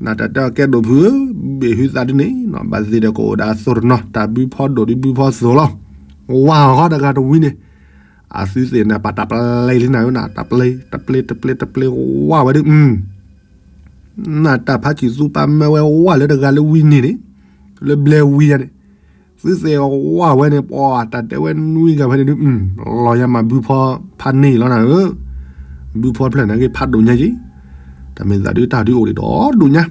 နတၢ်တဲအီၤကဲဒိၣ်ဖုဧၢ, ဘုဘ့ၣ်ဟုသးဒ်န့ၣ် ဘၣ်သ့ၣ်ဒီးကအိၣ်ဒီးအသိးတနီၤ တၢ်ဘုဖီဒိၣ်ဒ်ဘုဖီသိးလီၤ, ဝါဃီတဂၤတဝံၤန့ၣ်, အသုသ့ၣ်န့ၣ် ပာ်တၢ်ပျဲလံနၤဧၢနၤ တပျဲ တပျဲ တပျဲ တပျဲ ဝါဝဲဒ် နတၢ်ဖါစံၣ်သူပၢ်မၢဝဲဝါလၢတဂၤလၢဝံၤန့ၣ်န့ၣ်, လၢဘျဲဝံၤယါန့ၣ်, သုသ့ၣ်ဝါဝဲန့ၣ် ပှၤတၢ်တဲဝဲနွံဂၤဖဲန့ၣ်ဒ်, လီၤယါမးဘုဖီဖးန့ၢ်လီၤနၤဧၢ, ဘုဖီဖျၢၣ်န့ၣ်က့ၤဖးဒိၣ်ညါက့ၤ, တၢ်မ့ၢ်သးဒုတၢ်ဒုအိၣ်ဒံးဒီဒိၣ်ညါ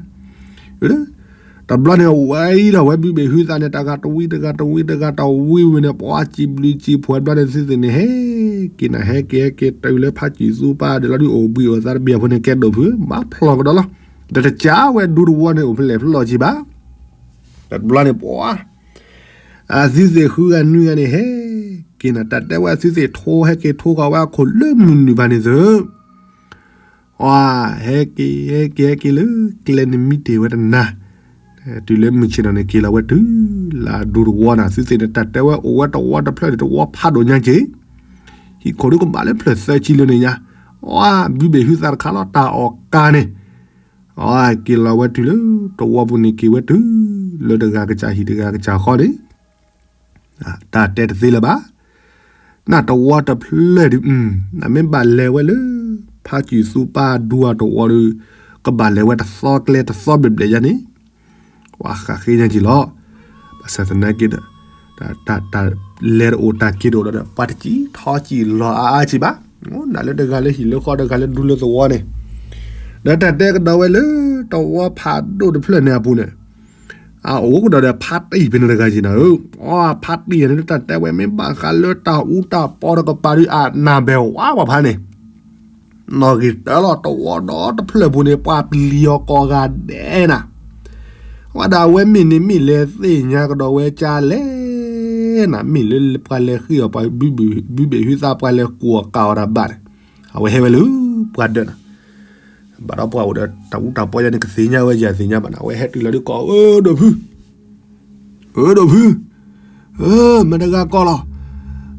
တဘျီန့ၣ် ဝဲအံၤဒီးဝဲဘုဘ့ၣ်ဟုသးန့ၣ် တဂၤတဝံတဂၤတဝံတဂၤတဝံဝံၤန့ၣ် ပှၤစံးဘျုးစံးဖှိၣ်ဘျီန့ၣ် သုသ့ၣ်န့ၣ် ဟဲက့ၤနၤ ဟဲက့ၤဟဲက့ၤတုၤလၢဖါစံၣ်သူပၢ်ဒီးလီၤဒုးအိၣ်ဘှံးအိၣ်သါတဘ့ၣ်အဖိန့ၣ် ကဲဒိၣ်ဖု ဘၣ်ဖျီၣ်ကဒီးလီၤ. ဒီးတကးဝဲဒူတဝီန့ၣ် အိၣ်ဖဲလဲၣ်ဖဲလဲၣ်က့ၤဘၣ်. တဘျီန့ၣ် ပှၤ အသုသ့ၣ်ဃုဂၤနွံဂၤန့ၣ် ဟဲက့ၤနၤ တၢ်တဲဝဲအသုသ့ၣ်ထိဟဲက့ၤထိဃီၤဝဲအခိၣ်လၢမုၢ်နုာ်ဘၣ်န့ၣ်သု အဟဲက့ၤ ဟဲက့ၤ ဟဲက့ၤလၢကျဲန့ၣ်မံတ့ၢ်ဝဲတနၤ, တုၤလၢမုၢ်ဆ့ၣ်နီၤန့ၣ် က့ၤလီၤဝဲတုၤလၢအဒူတဝီနၤ သုသ့ၣ်န့ၣ် တၢ်တဲဝဲအိၣ်ဝဲတဝီတဖျၢၣ်န့ၣ် တဝီဖးဒိၣ်ညါက့ၤ, ဟံၣ်ခိၣ်ဒုကဘၣ်လၢဖျၢၣ်သၢဆံလၢန့ၣ်ညါ, အဘုဘ့ၣ်ဟုသးတခါလီၤ တၢ်အီၣ်ကါန့ၣ်, က့ၤလီၤဝဲတုၤလၢတဝီပူၤန့ၣ် က့ၤဝဲတုၤလၢတဂၤကစၢ်ဟံၣ်တဂၤကစၢ်ဃီန့ၣ် တၢ်တဲတသ့လၢၤဘၣ်. နတဝီတဖျၢၣ်ဒုး နမ့ၢ်ဘၣ်လဲၤဝဲလၢ ဖါစံၣ်သူပၢ်ဒူအတဝီဒီး ကဘၣ်လဲၤဝဲတသီကျဲတသီဘျဲၣ်ဘျဲၣ်ယါန့ၣ်, ပှၤဃးဃ့ညါက့ၤလီၤ. ဘၣ်ဆၣ်သနာ်က့ဒီး တၢ်လဲၤတအိၣ်တၢ်က့ၤတအိၣ်ဒီး ပှၤတစံးထီစံးလီၤအါအါက့ၤဘၣ်. နလၢတဂၤလၢဟံၣ်လၢဃီ တဂၤလၢဒူလၢသဝီန့ၣ်, ဒီးတၢ်တဲကဒီးဝဲလၢ တဝီဖးဒိၣ်တဖျၢၣ်န့ၣ်အပူၤန့ၣ် အအိၣ်ကဒီးဒီးဖါတံၢ်ဖဲန့ၣ်တဂၤက့ၤနၤဧၢ, အဖါတံၢ်န့ၣ် တၢ်တဲဝဲမ့ၢ်ဘၣ်ဃးလၢတၢ်အူတၢ်ပီတကပၤဒုး အနၢ်ဘၣ်ဝဲပှၤဖါန့ၣ်, နီၣ်ဂံၢ်တၢလီၤ တဝီဒီတဖျၢၣ်ပူၤန့ၣ် ပှၤပျံၤအီၤကိးဂၤဒဲးနၤ, ဝဲဒၣ်အဝဲမ့ၢ်န့ၣ်မ့ၢ်လဲၤသ့ၣ်ညါကဒီးဝဲကလဲၣ်နၤ, မ့ၢ်လၢပှၤလဲၤဃ့အီၤပှၤ ဘုဘ့ၣ်ဟုသး ပှၤလဲၤကူၣ်အီၤကၤအီၤတၢ်ဘၣ်န့ၣ်, အဝဲဟဲဝဲလၢပှၤဒၢးနၤ ဘၣ်ဒီးပှၤအိၣ်ဒီးတၢ်အူတၢ်ပီယါန့ၣ် ကသ့ၣ်ညါဝဲယၤသ့ၣ်ညါဘၣ်န့ၣ် အဝဲဟဲတုၤလီၤဒုးကိး အၢ ဒိၣ်ဖု, အၢ ဒိၣ်ဖု, အၢ မတၤတဂၤကိးလီၤ,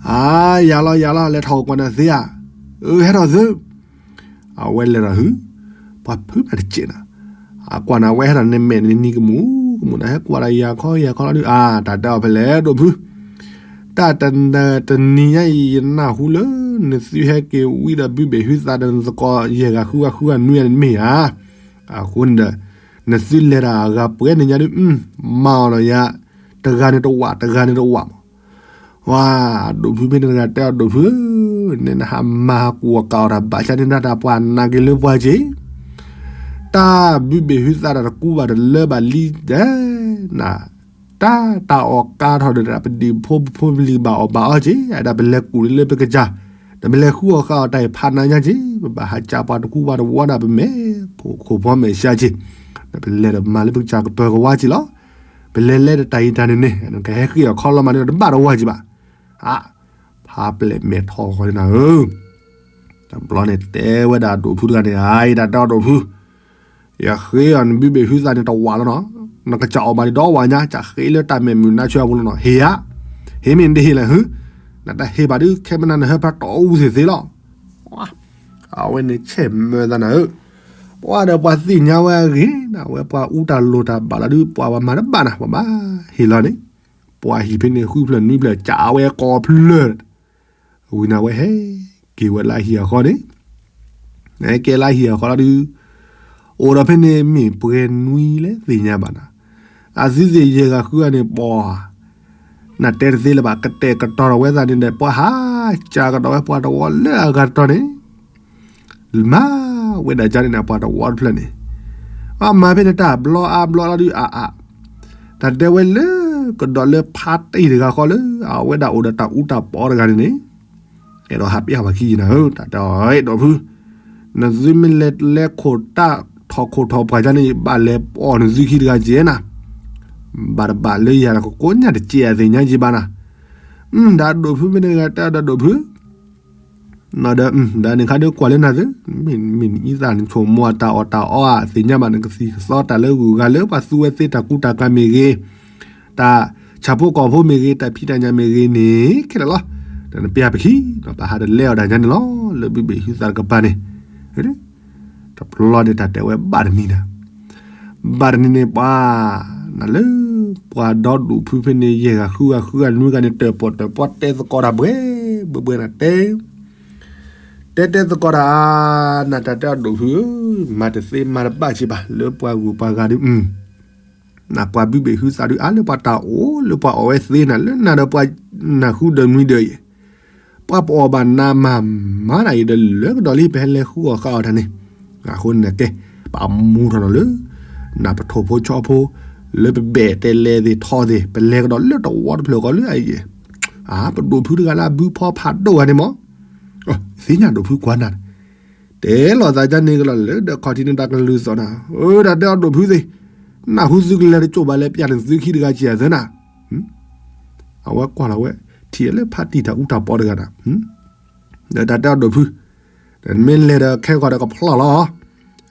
အၢ ယၤလီၤ ယၤလီၤ လဲၤထီၣ်အိၣ်ကွၢ်နၤသ့ဧါ, အၢ ဟဲထီၣ်သု, အဝဲလဲၤထီၣ်ဟု, ပှၤဖုးမးတစဲးနၤ, အကွၢ်နၤဝဲဟဲထီၣ်န့ၣ်မဲာ်န့ၣ်နံၤကမူၣ်ကမူၣ်နၤ ဟဲကွၢ်ဒီးယၤခီယၤခီလီၤဒုး အၢ တၢ်တဲအီၤဖဲလဲၣ် ဒိၣ်ဖု တၢ်တနံၤညါအံၤ ယနၢ်ဟူလၢ နသုဟဲက့ၤဝံဒီးဘုဘ့ၣ်ဟုသးဒီးနသကိးယဲၢ်ဂၤဃုဂၤဃုဂၤနွံဂၤန့ၣ်မ့ၢ်ဧါ, အဃိန့ၣ်ဒီး နသုလဲၤတၢ်အဂၤပှဲၤန့ၣ်ညါဒုး မၤအီၤလီၤယၤ, တဂၤန့ၣ်တဝး တဂၤန့ၣ်တဝးမး, ဝါ ဒိၣ်ဖုမ့ၢ်တဂၤတဲအီၤဒိၣ်ဖုဧၢ, န့ၣ်နဟးမၤဟးကူၣ်အီၤကၤအီၤတၢ်ဘၣ်ဆၣ်န့ၣ် နတၢ်ပှၤနာ်က့ၤလၢပှၤက့ၤ တၢ်ဘုဘ့ၣ်ဟုသးတၢ်တကူဘၣ်တလၢဘၣ်လံဒဲး, န တၢ်တၢ်အီၣ်ကါထီၣ်ဒီး ပဒံၣ်ဖိဖိပလံၤဘၣ်အီၣ်ဘၣ်အီက့ၤ အဒၣ်ပလဲၤကူၣ်လၢပကစၢ်, ဒီးပလဲၤဃုအီၣ်ဃာ်အီၣ်တၢ်အံၤဖးနးညါက့ၤ, ပဘၣ်ဟးကၢ်ပှၤတကူပှၤတဝီဒၣ်ပမဲာ်ဖိခိၣ်ဖီမဲာ်ဆှးက့ၤ, ဒီးပလဲၤဒီးမၤလၢပကစၢ်ကပၢၤကဝါက့ၤလီၤ. ပလဲၤလဲၤဒီးတၢ်အံၤတၢ်န့ၣ်န့ၣ် ကဟဲဃ့အီၣ်ခီလီၤမးန့ၣ်ဒီး တဘၣ်တဝီက့ၤဘၣ်. အါ ဖးပျဲၢ်မဲာ်ထီၣ်ဃီန့ၣ်နၤဧၢ, တဘျီန့ၣ်တဲဝဲဒၣ်ဒိၣ်ဖုတဂၤန့ၣ် အါ အံၤတၢ်တဲအီၤဒိၣ်ဖု ယဃ့အီၤနဘုဘ့ၣ်ဟုသးန့ၣ်တဝးလီၤနီၤ, နကစၢ်အီၣ်ဘၣ်ဒံးဒီဝးညါ ကစၢ်ဃ့လၢတၢ်မဲာ်မုာ်နါဆၢအပူၤလီၤနီၤ, ဟ့ၣ်ဧါ, ဟ့ၣ်မ့ၢ်နတဟ့ၣ်လဲၣ်ဟု နတၢ်ဟ့ၣ်ဘၣ်ဒုး ခဲမနၤနဟၢဖျါတီအူသ့ၣ်သ့လီၤ. အဝဲန့ၣ်ဆဲးမၢသးနၤဧၢ, ပှၤဒီးပှၤသ့ၣ်ညါဝဲအဂ့ၢ် နဝဲပှၤအူတၢ်လိၤတၢ်ဘၣ်လီၤဒုး ပှၤဘၣ်မၤတဘၣ်နၤ ပှၤဘၣ်ဟ့ၣ်လီၤန့ၣ်, ပှၤဟံၣ်ဖဲန့ၣ် ဃုဖျၢၣ်နွံဖျၢၣ် ကးဝဲကိးဖျၢၣ် ဝံၤန့ၣ် အဝဲဟဲက့ၤဝဲလၢဟံၣ်အဃီန့ၣ်, နဟဲက့ၤလၢဟံၣ်အဃီလီၤဒုး, အိၣ်ဒီးဖဲန့ၣ်မ့ၢ်ပှဲၤနွံလဲၣ်သ့ၣ်ညါဘၣ်နၤ, အသုသ့ၣ်ယဲၢ်ဂၤဃုဂၤန့ၣ် ပှၤ နတဲတသ့လၢၤဘၣ် ကတဲာ်ကတီၤထီၣ်ဝဲသးန့ၣ်ဒီး ပှၤဟးကးကဒီးဝဲပှၤတဝီလၢအဂၤတတီၤန့ၣ် မၤဝဲဒၣ်ကန့ၣ်န့ၣ် ပှၤတဝီတဖျၢၣ်န့ၣ်, အမၤဖဲန့ၣ်တၢ်ဘျီအါဘျီလီၤဒုးအါအါ, တၢ်တဲဝဲလၢကဒီးလၢဖါတံၢ်တဂၤဃီလၢ အဝဲဒၣ်အိၣ်ဒီးတၢ်အူတၢ်ပီတဂၤန့ၣ်န့ၣ်, အဲၣ်ဒိးဟးပျၢ်ပှၤခံယံၤနၤဧၢ, တၢ်တဲအီၤ အဲၣ်ဒိးဖု, နသုမ့ၢ်လဲၤလဲၤခိၣ်တၢ်ထီၣ်ခိၣ်ထီၣ်ပှၤကန့ၣ် ဘၣ်လဲၤပိာ်နသုခံတဂၤကဲနၤ, ဘၣ်တဘၣ်လၢယၤတကကိးညၣ်တကဲအသ့ၣ်ညါယံၤဘၣ်နၤ, ဒ်ဒိၣ်ဖုမ့ၢ်တဂၤတဲအီၤဒီးဒိၣ်ဖု ဒီး ဒီးနခါဒုးကွၢ်လၢနၤသု, မ့ၢ်နအံသၣ်နဆိကမိၣ်အတၢ်အီၣ်တၢ်အီဧါ သ့ၣ်ညါဘၣ်နကသံၣ်ကသီတၢ်လၢဂုၤဂၤလၢပှၤသူဝဲသ့တၢ်ကူတၢ်ကၤမ့ၢ်ဂ့ၤ, တၢ်ဆၣ်ဖိကီၢ်ဖိမ့ၢ်ဂ့ၤ, တၢ်ဖံးတၢ်ညၣ်မ့ၢ်ဂ့ၤန့ၣ် ခဲလၢာ်လီၤ. ဒီးနပျၢ်ပခံ, ဒီးပဟးတလဲအီၤဒၣ်ညါန့ၣ်လီၤ. လၢဘုဘ့ၣ်ဟုသးတကပၤန့ၣ် တဘျီန့ၣ်တၢ်တဲဝဲဘၣ်တနံၤနၤ, ဘၣ်တနံၤန့ၣ်ပှၤ, နလၢ ပှၤဒီဒိၣ်ဖုဖဲန့ၣ် ယဲၢ်ဂၤဃုဂၤဃုဂၤနွံဂၤန့ၣ် တၢၣ်ပီၣ်တၢၣ်ပီၣ်တဲသကိးတၢ်ဘှဲဘှဲဘှဲနၤတဲ, တဲတဲသကိးတၢ်, နတၢ်တဲအီၤဒိၣ်ဖုဧၢ, မၤတသ့မၤတဘၣ်က့ၤဘၣ် လၢပှၤဂုၤပှၤဂၤဒုး နပှၤဘုဘ့ၣ်ဟုသးဒုးအါလၢပှၤတၢ်အိၣ်လၢပှၤအီၣ်ဝဲသ့နၤ လၢနၤဒီးပှၤနၢ်ဃုဒီးနွံဒီးအံၤ, ပှၤပအီၣ်ဘၣ်နၤမၤမၤနၤအံၤဒီးလၢကဒီးလံ ပဟဲလဲၤဃုအီၣ်ဃာ်အီၣ်တၢ်န့ၣ်, အဃိန့ၣ်ကဲ, ပမူထီၣ်နီၤလၢ နပထိၣ်ဖိဆီဖိ လၢပဘဲၣ်တဲလဲၤသ့ၣ်ထီၣ်သ့ၣ် ပလဲၤကဒီးလၢတဝီတဖျၢၣ်ဃီလၢအံၤ, ပဒိၣ်ဖုတဂၤလၢအဘုဖီဖးဒိၣ်ဂၤန့ၣ်မး, သ့ၣ်ညါဒိၣ်ဖုကွၢ်နၤ တဲလိာ်သးကန့ၣ်ကလီၤလၢဒီးခီၣ်ထံးန့ၣ်တၢ်ကလုၢ်သီၣ်နၤ, အၢ တၢ်တဲအီၤဒိၣ်ဖုသ့ၣ်, နၢ်ဟူသုကလဲၤတကၠိၣ်ဘၣ်လဲၤပျၢ်န့ၣ်သုခံတဂၤကဲသၢနၤ, အဝဲကွၢ်လီၤဝဲ, ထံၣ်လၢဖါတံၢ်တၢ်အူတၢ်ပီတဂၤနၤ, ဒီးတၢ်တဲအီၤဒိၣ်ဖု, မ့ၢ်လဲၤဒီးခဲဂီၤဒီးကဖျီၣ်လီၤ, ပှၤတဆိကမိၣ်လၢတၢ်အၢတၢ်သီက့ၤဘၣ်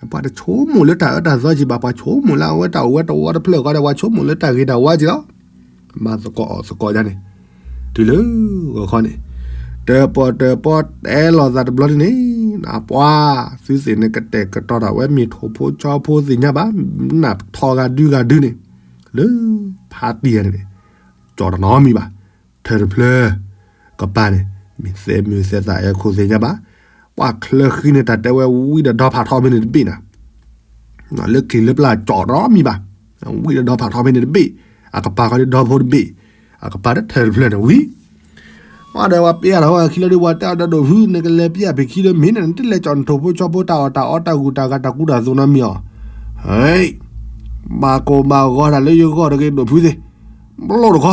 ပှၤဆိကမိၣ်လၢအဝဲတၢ်အိၣ်ဝဲတဝီတဖျၢၣ်ဃီဒီး ပှၤဆိကမိၣ်လၢတၢ်ဂ့ၤတၢ်ဝါက့ၤလီၤ, မၤသကိးအီၣ်သကိးယါန့ၣ်, တုၤလၢဂီၤခီန့ၣ်, တၢၣ်ပီၣ်တၢၣ်ပီၣ်တဲလိာ်သးတဘျီန့ၣ်န့ၣ်, နပှၤ, သုသ့ၣ်န့ၣ်ကတဲာ်ကတီၤတၢ်ဝဲမ့ၢ်ထိၣ်ဖိဆီဖိသ့ၣ်ညါဘၣ်, နထီၣ်ဂၤဒုဂၤဒုန့ၣ်, လၢဖါတံၢ်ဂၤန့ၣ်န့ၣ်, ကၠီၣ်တနီၤမံၤဘၣ်, ထၢၣ်တဖျၢၣ် ကပၤန့ၣ်, မ့ၢ်သဲမုၢ်သဲသးအဲခိၣ်သ့ၣ်ညါဘၣ်, ပှၤချၢဃံန့ၣ်တၢ်တဲဝဲဝံဒီးဒီဖးထီဖဲန့ၣ်တဘ့ၣ်နၤ လၢချံးလၢပျၢ်ကၠီၣ်တနီၤမံၤဘၣ်, ဝံဒီးဒီဖးထီဖဲန့ၣ်တဘ့ၣ်, အကပၤဃီဒီဒီဖိတဘ့ၣ်, အကပၤတထၢၣ်တဖျၢၣ်န့ၣ်ဝံၤ, ပှၤဒီးပှၤပျၢ်ထီၣ်ဝဲခံလၢဒုး ပှၤတဲအီၤဒီးဒိၣ်ဖု နကလဲၤပျၢ်ပခံလၢမ့ၢ်န့ၣ် နတလဲၤကၠီၣ်နထိၣ်ဖိဆီဖိတၢ်အီၣ်တၢ်အီတၢ်ဂုၤတၢ်ဂၤတၢ်ကူတၢ်သိးနီတမံၤအီၤ, ဟဲ, ဘၣ်ကိၢ်ဘၣ်ဂီၤတၢ်လၢယဂီၢ်တဂ့ၤဒိၣ်ဖုသ့ၣ်, ဘျီတခီ,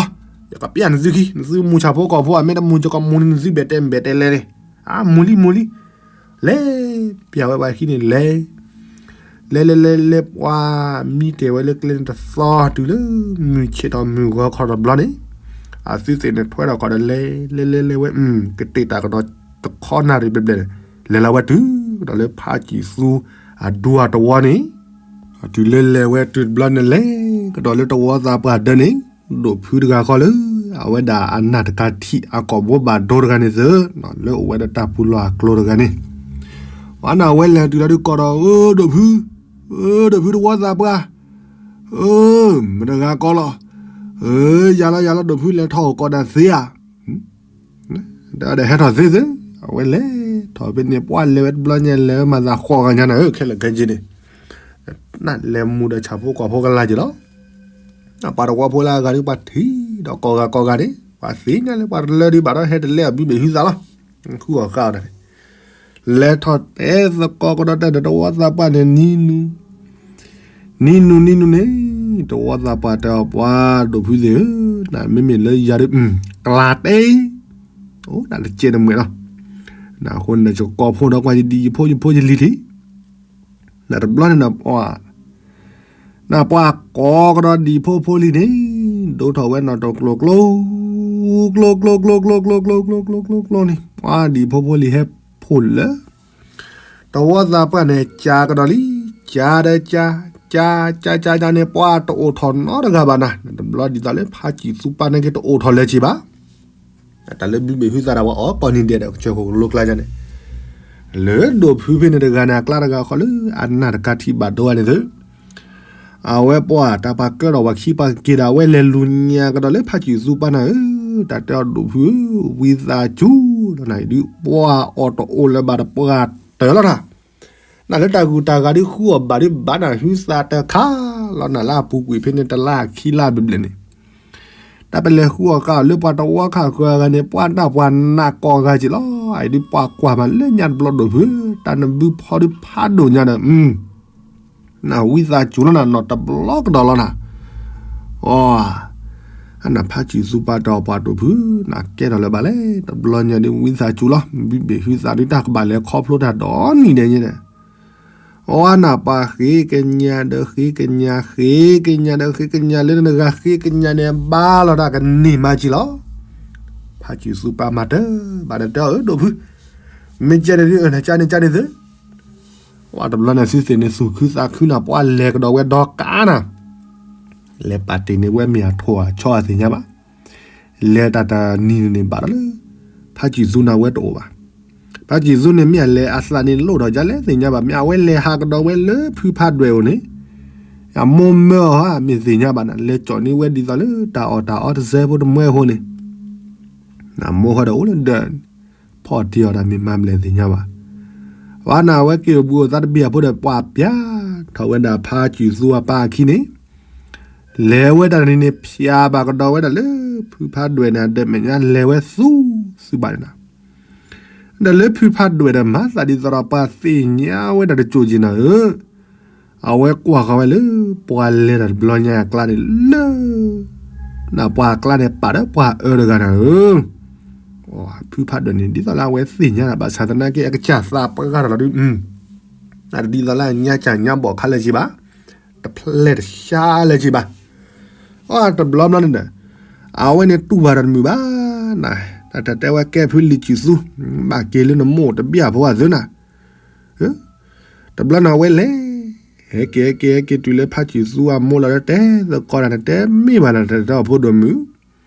ယကပျၢ်နသုခံ နသုမူဆၣ်ဖိကီၢ်ဖိ အမ့ၢ်တမူယကမူန့ၣ် နသုဘဲၣ်တဲဘဲၣ်တဲလဲၣ်န့ၣ်, အမူလံမူလံ လဲၤပျၢ်ဝဲပှၤခံန့ၣ်လဲၤ, လဲၤလဲၤလဲၤလဲၤပှၤမံတဲာ်ဝဲလၢကျဲန့ၣ်တသီတုၤလၢ မုၢ်ဆ့ၣ်ထီၣ်မုၢ်ဂီၤခီထီၣ်တဘျီန့ၣ်, အသုသ့ၣ်န့ၣ်ထွဲထီၣ်ကီးဒီးလဲၤ, လဲၤလဲၤလဲၤဝဲ, ကတ့ၢ်တၢ်ကဒီးတခီနၣ်ရံၣ်ဘျဲၣ်ဘျဲၣ်န့ၣ်, လဲၤလီၤဝဲတုၤကဒီးလၢဖါစံၣ်သူအဒူအတဝီန့ၣ်, တုၤလၢလဲၤဝဲတုၤတဘျီန့ၣ် လဲၤကဒီးလၢတဝီသးပှၢ်ဒၢန့ၣ်, ဒိၣ်ဖုတဂၤဃီလၢ အဝဲဒၣ်အနၢ်တကၤထံးအကိာ်ဘိဘၣ်ဒိတဂၤန့ၣ်သ့ၣ်, လၢအိၣ်ဝဲဒီးတၢ်ပူၤလီၢ်အကျိၤတဂၤန့ၣ်, ပှၤနၢ်ဝဲလဲၤတုၤလီၤဒုးကိးဒီး အၢ ဒိၣ်ဖု, အၢ ဒိၣ်ဖုတဝီသးပှၢ်, အၢ မတၤတဂၤကိးလီၤ, အၢ ယၤလီၤယၤလီၤ ဒိၣ်ဖုလဲၤထီၣ်အိၣ်ကိးဒၣ်သ့ဧါ ဒီးဟဲထီၣ်သ့သ့, အဝဲလဲၤထီၣ်ဖဲန့ၣ် ပှၤလဲၤဝဲတဘျီညါ လဲၤဝဲမၤသးဃိးဂၤညါန့ၣ် ခဲလၢာ်ခဲဆ့န့ၣ်, နလဲၤမူဒီးဆၣ်ဖိကီၢ်ဖိကလါက့ၤလီၤ, ပှၤတဝီဖိလၢအဂၤဒုး ပှၤထံၣ်ဒီးကိးဂၤကိးဂၤန့ၣ် ပှၤသ့ၣ်ညါလၢပှၤတလၢဒုးဘၣ်ဒီးဟဲတလဲအဘုဘ့ၣ်ဟုသးလီၤ, ဃုအီၣ်ဃာ်အီၤတၢ်န့ၣ်, လဲၤထီၣ်တဲသကိးကဒီးတၢ်ဒီးတဝီသးပှၢ်န့ၣ် နံၤနုၤ နံၤနုၤနံၤနုၤန့ၣ်, တဝီသးပှၢ်တဲအီၤ ပှၤဒိၣ်ဖုသ့ၣ်ဧၢ, နမ့မ့ၢ်လၢယၤဒုး ကျါတဲ, အိၣ်ဒၣ်တကဲတမှဲာ်လီၤ, နအဃိန့ၣ် ယကိးဖိဒီးကွၢ်ယဒံၣ်ယဖိယဖိယလံၤထံး, နတဘျီန့ၣ်နပှၤ, နပှၤကိးကဒီးဒံၣ်ဖိဖိလံၤန့ၣ်, ဒိၣ်ထီၣ်ဝဲနီၣ်တကျိၤကျိၤ, ကျိၤကျိၤကျိၤကျိၤကျိၤကျိၤကျိၤကျိၤကျိၤကျိၤန့ၣ် ပှၤဒံၣ်ဖိဖိလံၤဟဲဖှိၣ်လၢ တဝီသးပှၢ်န့ၣ် ကၢကဒီးလံ, ကၢဒီးကၢ, ကၢ, ကၢကၢကၢန့ၣ် ပှၤတအိၣ်ထီၣ်နီတဂၤဘၣ်နၤ, တဘျီဒ်သိးလၢဖါစံၣ်သူပာ်န့ၢ်က့ၤတအိၣ်ထီၣ်လၢၤက့ၤဘၣ်, တၢ်လၢဘုဘ့ၣ်ဟုသးတၢ်ပှၤအီၣ်ကိးနံၤဒဲးဒီး ကစၢၢ်ခိၣ်ကလိကျါန့ၣ်, လၢဒိၣ်ဖုဖဲန့ၣ်တဂၤန့ၣ် အကျါတဂၤဃီလၢ အနၢ်တကးထံၣ်ဘၣ်ဒိဝဲန့ၣ်သု, အဝဲပှၤတၢ်ပှၤကၢထီၣ်ပှၤခံပှၤက့ၤဒီး အဝဲလဲၤလူၤညါကဒီးလၢဖးစံၣ်သူပၢ်နၤဧၢ, တၢ်တဲအီၤဒိၣ်ဖုဧၢ, ဝံသးစူၤလီၤနၤ, အံၤဒုးပှၤအီၣ်တအိၣ်လၢၤဘၣ်ဒီး ပှၤတၢၢ်လီၤတၢ်, နလၢတၢ်ဂုၤတၢ်ဂၤဒုးဃုအီၣ်ဘၣ်ဒုးဘၣ်နၤ ဟုသးတခါလီၤနၤ, လၢအပူၤကွံာ်ဖဲန့ၣ်တလါခံလါဘျဲၣ်ဘျဲၣ်န့ၣ်, တၢ်ပလဲၤဃုအီၣ်ဃာ်အီၤလၢပှၤတဝီခါဃၢၤအဂၤန့ၣ် ပှၤဒၣ်ပှၤနးကိးဂၤက့ၤလီၤ, အံၤဒုးပှၤကွၢ်မးလၢညါတဘျီဒိၣ်ဖုဧၢ, တၢ်နဘုဖီဒုးဖးဒိၣ်ညါဒီး နဝံသးစူၤလီၤနၤ, နီၢ်တဘျီကဒီးလီၤနၤ, အီ, အနၢ်ဖးစံၣ်သူပၢ်တၢ်အီၣ်ပှၤဒိၣ်ဖု, နကဲထီၣ်လၢၤဘၣ်လဲၣ်, တဘျီညါဒုးဝံသးစူၤလီၤ, ဘုဘ့ၣ်ဟုသးဒုးတၢ်ကဘၣ်လဲၤခီဖျိတၢ်ဒီနံၤဒဲးညါန့ၣ်, အီနၢ်ပှၤဃ့ကညးဒီးဃ့ကညး ဃ့ကညးဒီးဃ့ကညးလၢနဂၤဃ့ကညးန့ၣ် ဘါလီၤတၢ်ကန့ၢ်မးက့ၤလီၤ, ဖးစံၣ်သူပၢ်မၤတၢ်ဘၣ်ဒီးတဲအီၤ အၢ ဒိၣ်ဖု, မ့ၢ်ကဲန့ၣ်ဒုး နကန့ၣ်ကန့ၣ်သု ဝဲတဘျီန့ၣ် သုသ့ၣ်န့ၣ်သူၣ်ခုသးခုနၤ ပှၤလဲၤကဒီးဝဲဒီကးနၤ, လဲၤပာ်တ့ၢ်န့ၢ်ဝဲမ့ၢ်အထိၣ်အဆီအသ့ၣ်ညါဘၣ်, လဲၤတၢ်တနံၤန့ၣ်ဘၣ်ဒီးလၢ ဖးစံၣ်သူန့ၣ်ဝဲတအိၣ်ဘၣ်, ဖးစံၣ်သူန့ၣ်မ့ၢ်အလဲၤအသးန့ၣ်လိၣ်ထီၣ်ဒ်လဲၣ်သ့ၣ်ညါဘၣ်, မ့ၢ်အဝဲလဲၤဟးကဒီးဝဲလၢဖုဖးဒွဲၣ်အိၣ်န့ၣ်, အမိၢ်မၢအီၤဧါ မ့ၢ်သ့ၣ်ညါဘၣ်နၤ, လဲၤကၠီၣ်န့ၢ်ဝဲဒ်သိးလၢတၢ်အီၣ်တၢ်အီတစဲးဖိတမှဲအဃိန့ၣ် နမိၢ်ဃီဒီးအိၣ်လၢဒၢး, ဖီၣ်တ့ၢ်အီၤတၢ်မ့ၢ်မၤဘျဲၣ်သ့ၣ်ညါဘၣ်, ပှၤနၢ်ဝဲက့ၤအိၣ်ဘှံးအိၣ်သါတဘ့ၣ်အဖိဒီး ပှၤပျၢ်ထီၣ်ဝဲဒၣ်ဖးစံၣ်သူအပၢ်အခံန့ၣ်, လဲၤဝဲဒၣ်န့ၣ်န့ၣ် ဖျါဘၣ်ကဒီးဝဲဒၣ်လၢ ဖုဖးဒွဲၣ်န့ၣ် အဒၢးမဲာ်ညါလဲၤဝဲသူသူဘၣ်န့ၣ်လီၤ, ဒီးလၢဖုဖးဒွဲၣ်ဒီးမၤသးဒ်သိးဒီးပှၤသ့ၣ်ညါဝဲဒၣ်တစိၢ်က့ၤနၤဧၢ, အဝဲကွၢ်ဃီၤဝဲလၢ ပှၤလဲၤတၢ်တဘျီညါအကျါန့ၣ်လၢ နပှၤအကျါန့ၣ်ပာ်ဒီးပှၤအၢတဂၤနၤဧၢ, ဖုဖးဒွဲၣ်န့ၣ် ဒ်သိးလၢအဝဲသ့ၣ်ညါနၤ ဘၣ်ဆၣ်သနာ်က့ အကစၢ်သးပှၢ်တၢ်လီၤဒုး, တၢ်တဒ်သိးလၢအညါစၢ်ညါဘီၣ်ခါလၢၤက့ၤဘၣ်, တဖျဲၣ်တဆါလၢၤက့ၤဘၣ်, အတဘျီဘျီန့ၣ်ဒီး အဝဲန့ၣ်တူၢ်ဘၣ်တၢ်တမုာ်ဘၣ်နၤ, တၢ်တဲဝဲကဲဖုလံၤစံၣ်သူ ဘၣ်က့ၤလၢနမိၢ်တဘျၣ်ဖိအသုနၤ, တဘျီန့ၣ်အဝဲလဲၤ ဟဲက့ၤဟဲက့ၤဟဲက့ၤတုၤလၢဖးစံၣ်သူအမိၢ်လီၤဒီး တဲသကိးတၢ်န့ၣ် တဲမ့ၢ်ဘၣ်နၤ တၢ်တဲအီၤဖိဒိၣ်မုၣ်,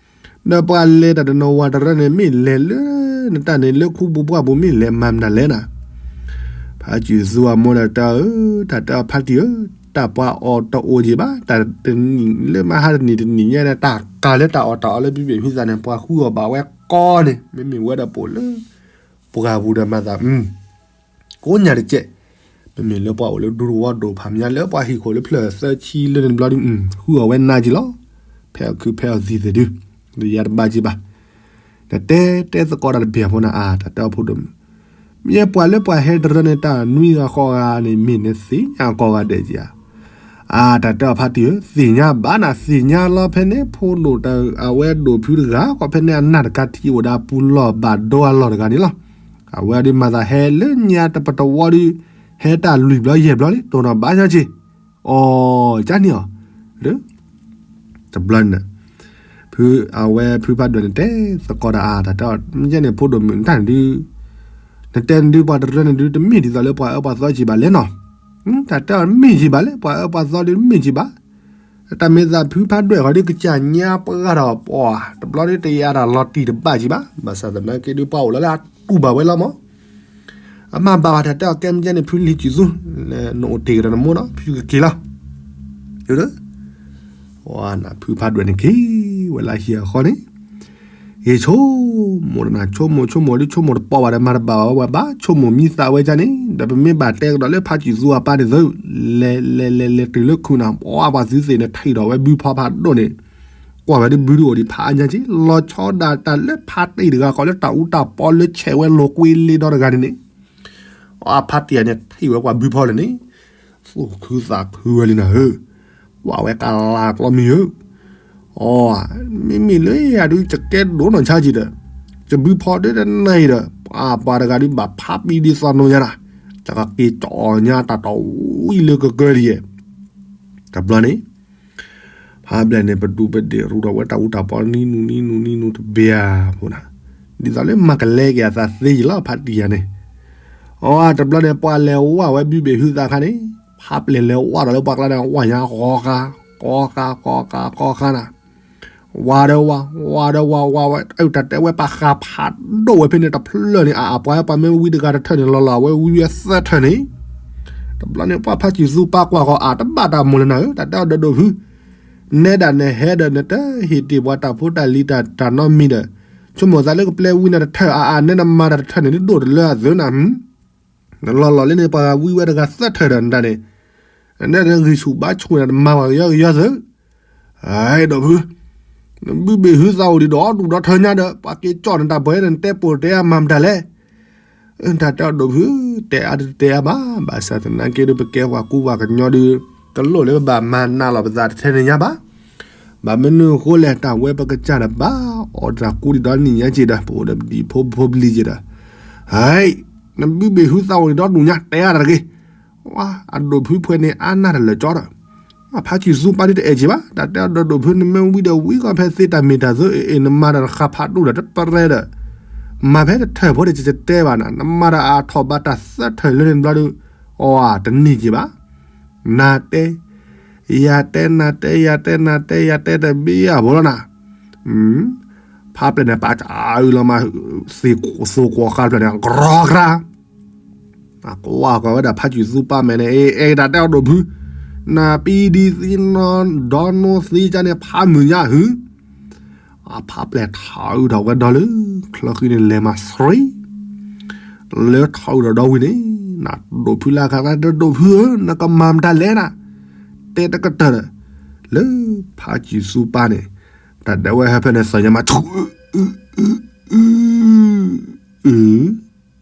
ဒီးပှၤလဲၤတၢ်တနီၤဝၤတရၢန့ၣ် မ့ၢ်လဲၤလၢနတၢ်န့ၣ် လၢခူပူၤပှၢ်ပူၤ မ့ၢ်လဲၤမၤမနုၤလဲၣ်နၤ, ဖးစံၣ်သူအမိၢ်လီၤတဲအီၤ တၢ်တဲအီၤဖးတံၢ်ဧၢ, တၢ်ပှၤအီၣ်တအိၣ်က့ၤဘၣ်, တၢ်တနံၤလၢမဟါတနံၤတနံၤညါန့ၣ် တၢ်ကၤလၢတၢ်အီၣ်တၢ်အီလၢဘုဘ့ၣ်ဟုသးန့ၣ် ပှၤဃုအီၣ်ဘၣ်ဝဲကိးန့ၣ် မ့မ့ၢ်ဝဲဒီးပိာ်လၢ ပှၢ်ပူၤဒီးမၤသး ကိးညါတကဲး, မ့မ့ၢ်လၢပှၤအိၣ်လၢဒူသဝီဒိၣ်ဖးမညါ လၢပှၤဟံၣ်ခိၣ်လၢဖျၢၣ်သၢဆံလၢန့ၣ်တဘျီဒုး ဃုအီၣ်ဝဲနါက့ၤလီၤ, ဖဲအီၣ်ခုးဖဲအီၣ်သံၣ်သ့ၣ်ဒုး, ဒီးယၤတဘၣ်က့ၤဘၣ်, နတဲတဲသကိးတၢ်တဘ့ၣ်အဖိနၤ အါ တၢ်တဲအီၤဖိဒိၣ်မုၣ်, မ့ၢ်ပှၤလၢပှၤဟဲတရၢန့ၣ် တၢ်နွံဂၤဃိးဂၤန့ၣ် မ့ၢ်နသ့ၣ်ညါကိးဂၤဒဲးက့ၤဧါ, အါ တၢ်တဲအီၤဖးတံၢ်ဧၢ, သ့ၣ်ညါဘၣ်နၤ သ့ၣ်ညါလီၤ ဖဲန့ၣ်ဖိဒိၣ်တၢ် အဝဲဒိၣ်ဖုတဂၤ ကွၢ်ဖဲန့ၣ်အနၢ်တကးထံၣ်အိၣ်ဒီးအပူၤလီၢ်ဘၣ်ဒိအလီၢ်တဂၤန့ၣ်လီၤ, အဝဲဒုးမၤသးဟဲလၢညါတပတဝီဒုး, ဟဲတၢ်လွံၢ်ဘျီယဲၢ်ဘျီလံ တိၢ်နီၣ်ဘၣ်ညါက့ၤ, အီ ကန့ၣ်အီၤ, တဘျီန့ၣ် ဖု အဝဲဖုဖးဒွဲၣ်န့ၣ် တဲသကိးတၢ်အါ တၢ်တဲအီၤ မ့ၢ်ကဲန့ၣ် ဖိဒိၣ်မုၣ် နတၢ်န့ၣ်ဒုး, နတဲန့ၣ်ဒုး ပှၤတရၢန့ၣ်ဒုး တမ့ၢ်ဒ်သိးလၢပှၤအၢပှၤသီက့ၤဘၣ်လဲၣ်နီၤ, တၢ်တဲအီၤမ့ၢ်က့ၤဘၣ်လဲၣ် ပှၤအၢပှၤသီဒုးတမ့ၢ်က့ၤဘၣ်, တၢ်မ့ၢ်သးဖုဖးဒွဲၣ်ဃီဒုး ကစၢ်ညါပှၢ်ဒီးပှၤ တဘျီဒုးတယာ်တၢ်လီၤတံၢ်တဘၣ်က့ၤဘၣ်, ဘၣ်ဆၣ်သနာ်က့ဒုး ပှၤအိၣ်လီၤလၢအတူၢ်ဘၣ်ဝဲလီၤမး အမၤဘၣ်ဝဲတၢ်တဲအီၤ ကဲမ့ၢ်ကဲန့ၣ် ဖုလံၤစံၣ်သူ, နအိၣ်တ့ၢ်ကဒီးနမိၢ်နီၤ ဖုကက့ၤလီၤ, ဝဲနဖုဖးဒွဲၣ်န့ၣ်က့ၤဝဲလၢဟံၣ်အဃီန့ၣ်, ဂ့ၤဆိကမိၣ်တနၤ ဆိကမိၣ်ဆိကမိၣ်ဒုး ဆိကမိၣ်တပိာ်ဘၣ်ဒီး မၤတဘၣ်ဘၣ်ဝဲဘၣ် ဆိကမိၣ်မံသးဝဲဒ်န့ၣ် ဒီးပမ့ၢ်ဘၣ်တဲကဒီးလၢဖးစံၣ်သူအပၢ်န့ၣ်သု, လဲၤလဲၤလဲၤလဲၤတုၤလၢခုးနၤ ပှၤပှၤသုသ့ၣ်န့ၣ်ထံၣ်ဒီးဝဲဘုဖီဖးဒိၣ်န့ၣ်, ကွၢ်ဝဲဒုးဘုဒုးအိၣ်ဒံးဖးအါညါက့ၤ လီၤဆီဒၣ်တၢ်လၢဖးတံၢ်တဂၤဃီလၢတၢ်အူတၢ်ပီလၢဆဲးဝဲလိာ်ကွံာ်လ့ဒီတဂၤန့ၣ်န့ၣ်, အဖးတံၢ်န့ၣ်ထံၣ်ဝဲပှၤဘုဖီလၢန့ၣ်, သူၣ်ခုသးခုဝဲလံနၤဧၢ, ကွၢ်ဝဲကလၤကျီမံၤဧၢ, အီ, မ့မ့ၢ်လၢယၤဒုး ယကဲဒိၣ်နီၢ်ဆါက့ၤဒီး, ယဘုဖီဒုးတနၢ်အံၤဒီး ပှၤပှၤတဂၤဒုးဘၣ်ဖးပံဒ်သိးနိၤယၤနၤ, ယကက့ၤကၠီၣ်ညါတၢ်တဝံၤလၢကကၢဒ်ယဲၢ်, တဘျီန့ၣ် ဖးဘျဲၣ်န့ၣ် ပဒူပဒ့ၣ်ရူဒီးဝဲတၢ်အူတၢ်ပီနံနူနံနူနံနူတဘ့ၣ်ဧါဖိနၤ, ဒ်သိးလၢမၤကလဲက့ၤအသးသ့ယံၤလီၤ ဖးတံၢ်ယၤန့ၣ်, အီ တဘျီန့ၣ် ပှၤလဲၤဝၢ်ဝဲဘုဘ့ၣ်ဟုသးခါန့ၣ်, ဖးပျဲၢ်လဲၤဝၢ်ဒီးလၢပှၤကျါန့ၣ် ဝၢ်ညါဃီဃါ, ဃီဃါဃီဃါဃီဃါနၤ, ဝါဒီးဝါ, ဝါဒီးဝါ, ဝါဝဲ, အတၢ်တဲဝဲပှၤဃးဖးဒိၣ်ဝဲဖဲန့ၣ်တဖျၢၣ်န့ၣ် အပှၤပှၤမ့ၢ်ဝံတဂၤတထၢၣ်န့ၣ် လီၤလီၤဝဲဝံဝဲသၢထၢၣ်န့ၣ်, တဘျီန့ၣ် ပှၤဖးစံၣ်သူပာ်ကွၢ်ဃီၤအတဘၣ်တၢ်မိၣ်လၢနၤဧၢ, တၢ်တဲအီၤဒီးဒိၣ်ဖု, နဲဒၣ်နဟဲဒီးနတဟ့ၣ်တ့ၢ်ပှၤတၢ်ဖိတၢ်လံၤတၢ်နီတမံၤဒီး, ဆိကမိၣ်သးလၢကပျဲဝံနၤတထၢၣ်အါအါ နဲနမၤတၢ်တထၢၣ်န့ၣ် ဒိၣ်တလၢအသုးနၤ, နလီၤလီၤလၢန့ၣ် ပှၤဝံဝဲတဂၤသၢထၢၣ်ဒီးနတၢ်န့ၣ်, နဲဒၣ်ဂံၢ်ဆူၣ်ဘါဆူၣ်နၤ တမၤပှၤကယီကယီသုး အဲ ဒိၣ်ဖု, နဘုဘ့ၣ်ဟုသးအိၣ်ဒံးဒီးဒူၣ်ဒီးထၢညါဒီး ပှၤက့ၤကၠီၣ်နတၢ်ပှဲၤဒီး နတဲပိာ်တဲအါမၤမတၤလဲၣ်, တၢ်တဲအီၤဒိၣ်ဖု, တဲအါတတဲအါဘၣ်, ဘၣ်ဆၣ်သနာ်က့ဒီး ပကဲပှၤကူပှၤကညီဒီး တလိၣ်လၢပဘၣ်မၤနးလီၤပသးတထဲန့ၣ်ညါဘၣ်. ဘၣ်မနုၤအဃိလဲၣ် တၢ်ဝဲပကစၢ်ဒီးဘၣ်အီၤတၢ်ကူဒံးဒီးနံၣ်ညါက့ၤဒီး ပအိၣ်ဒီးပဒံဖိဖိပလံၤက့ၤဒီး, ဟဲ, နဘုဘ့ၣ်ဟုသးအိၣ်ဒံးဒီးဒူၣ်ညါ တဲအါတၢ်တဂ့ၤ ဝါ အဒိၣ်ဖုဖဲန့ၣ် အါနၢ်တလၢာ်ကၠီဒီး, ဖးစံၣ်သူပာ်ဒုတအဲၣ်က့ၤဘၣ်, တၢ်တဲအီၤဒီးဒိၣ်ဖု နမ့ၢ်ဝံဒီးဝံကီၢ်ဖဲသ့တၢ်မ့ၢ်တၢ်သိအ့ၣ်အ့ၣ် နမၤဒီးနဃးဖးဒိၣ်ဒီးတပရဲဒီး, မၤဖဲတထၢၣ်ဖိဒီး ကတဲဘၣ်နၤ နမၤဒီးအထီၣ်ဘၣ်တၢ်သၢထၢၣ်လၢန့ၣ်ဘျီဒီး, အီ တနံၣ်က့ၤဘၣ်, နၤတဲ ယၤတဲ နၤတဲ ယၤတဲ နၤတဲ ယၤတဲတဘ့ၣ်အဘိလီၤနၤ, ဖးပျဲၢ်န့ၣ် ပာ်ကအုလီၤမး, သ့ၣ်ကိးဃါဖျၢၣ်န့ၣ် ကြီကြါ, ကွၢ်ကွၢ်ဝဲဒၣ်ဖးစံၣ်သူပာ်မဲာ်န့ၣ် အဲ အဲ တၢ်တဲအီၤဒိၣ်ဖု, နပံဒံသံနီၢ်ဒီနီၢ်သံကါန့ၣ် ဖးမုာ်ညါဟု, အဖးပျဲၢ်ထးအုးထီၣ်ဝဲဒီလၢ ချၢဃံန့ၣ်လဲၤမၤဆှံ လၢထးအုးထီၣ်ဒီဝံၤန့ၣ်, နဒိၣ်ဖုလၢခါ ဒိၣ်ဖုဧၢ နကမၤမတၤလဲၣ်နၤ, တဲတကတၢၢ်ဒီး, လၢဖးစံၣ်သူပာ်န့ၣ်, တၢ်ဒဲးဝဲဟဲဖဲန့ၣ် သၢညါမးဆူ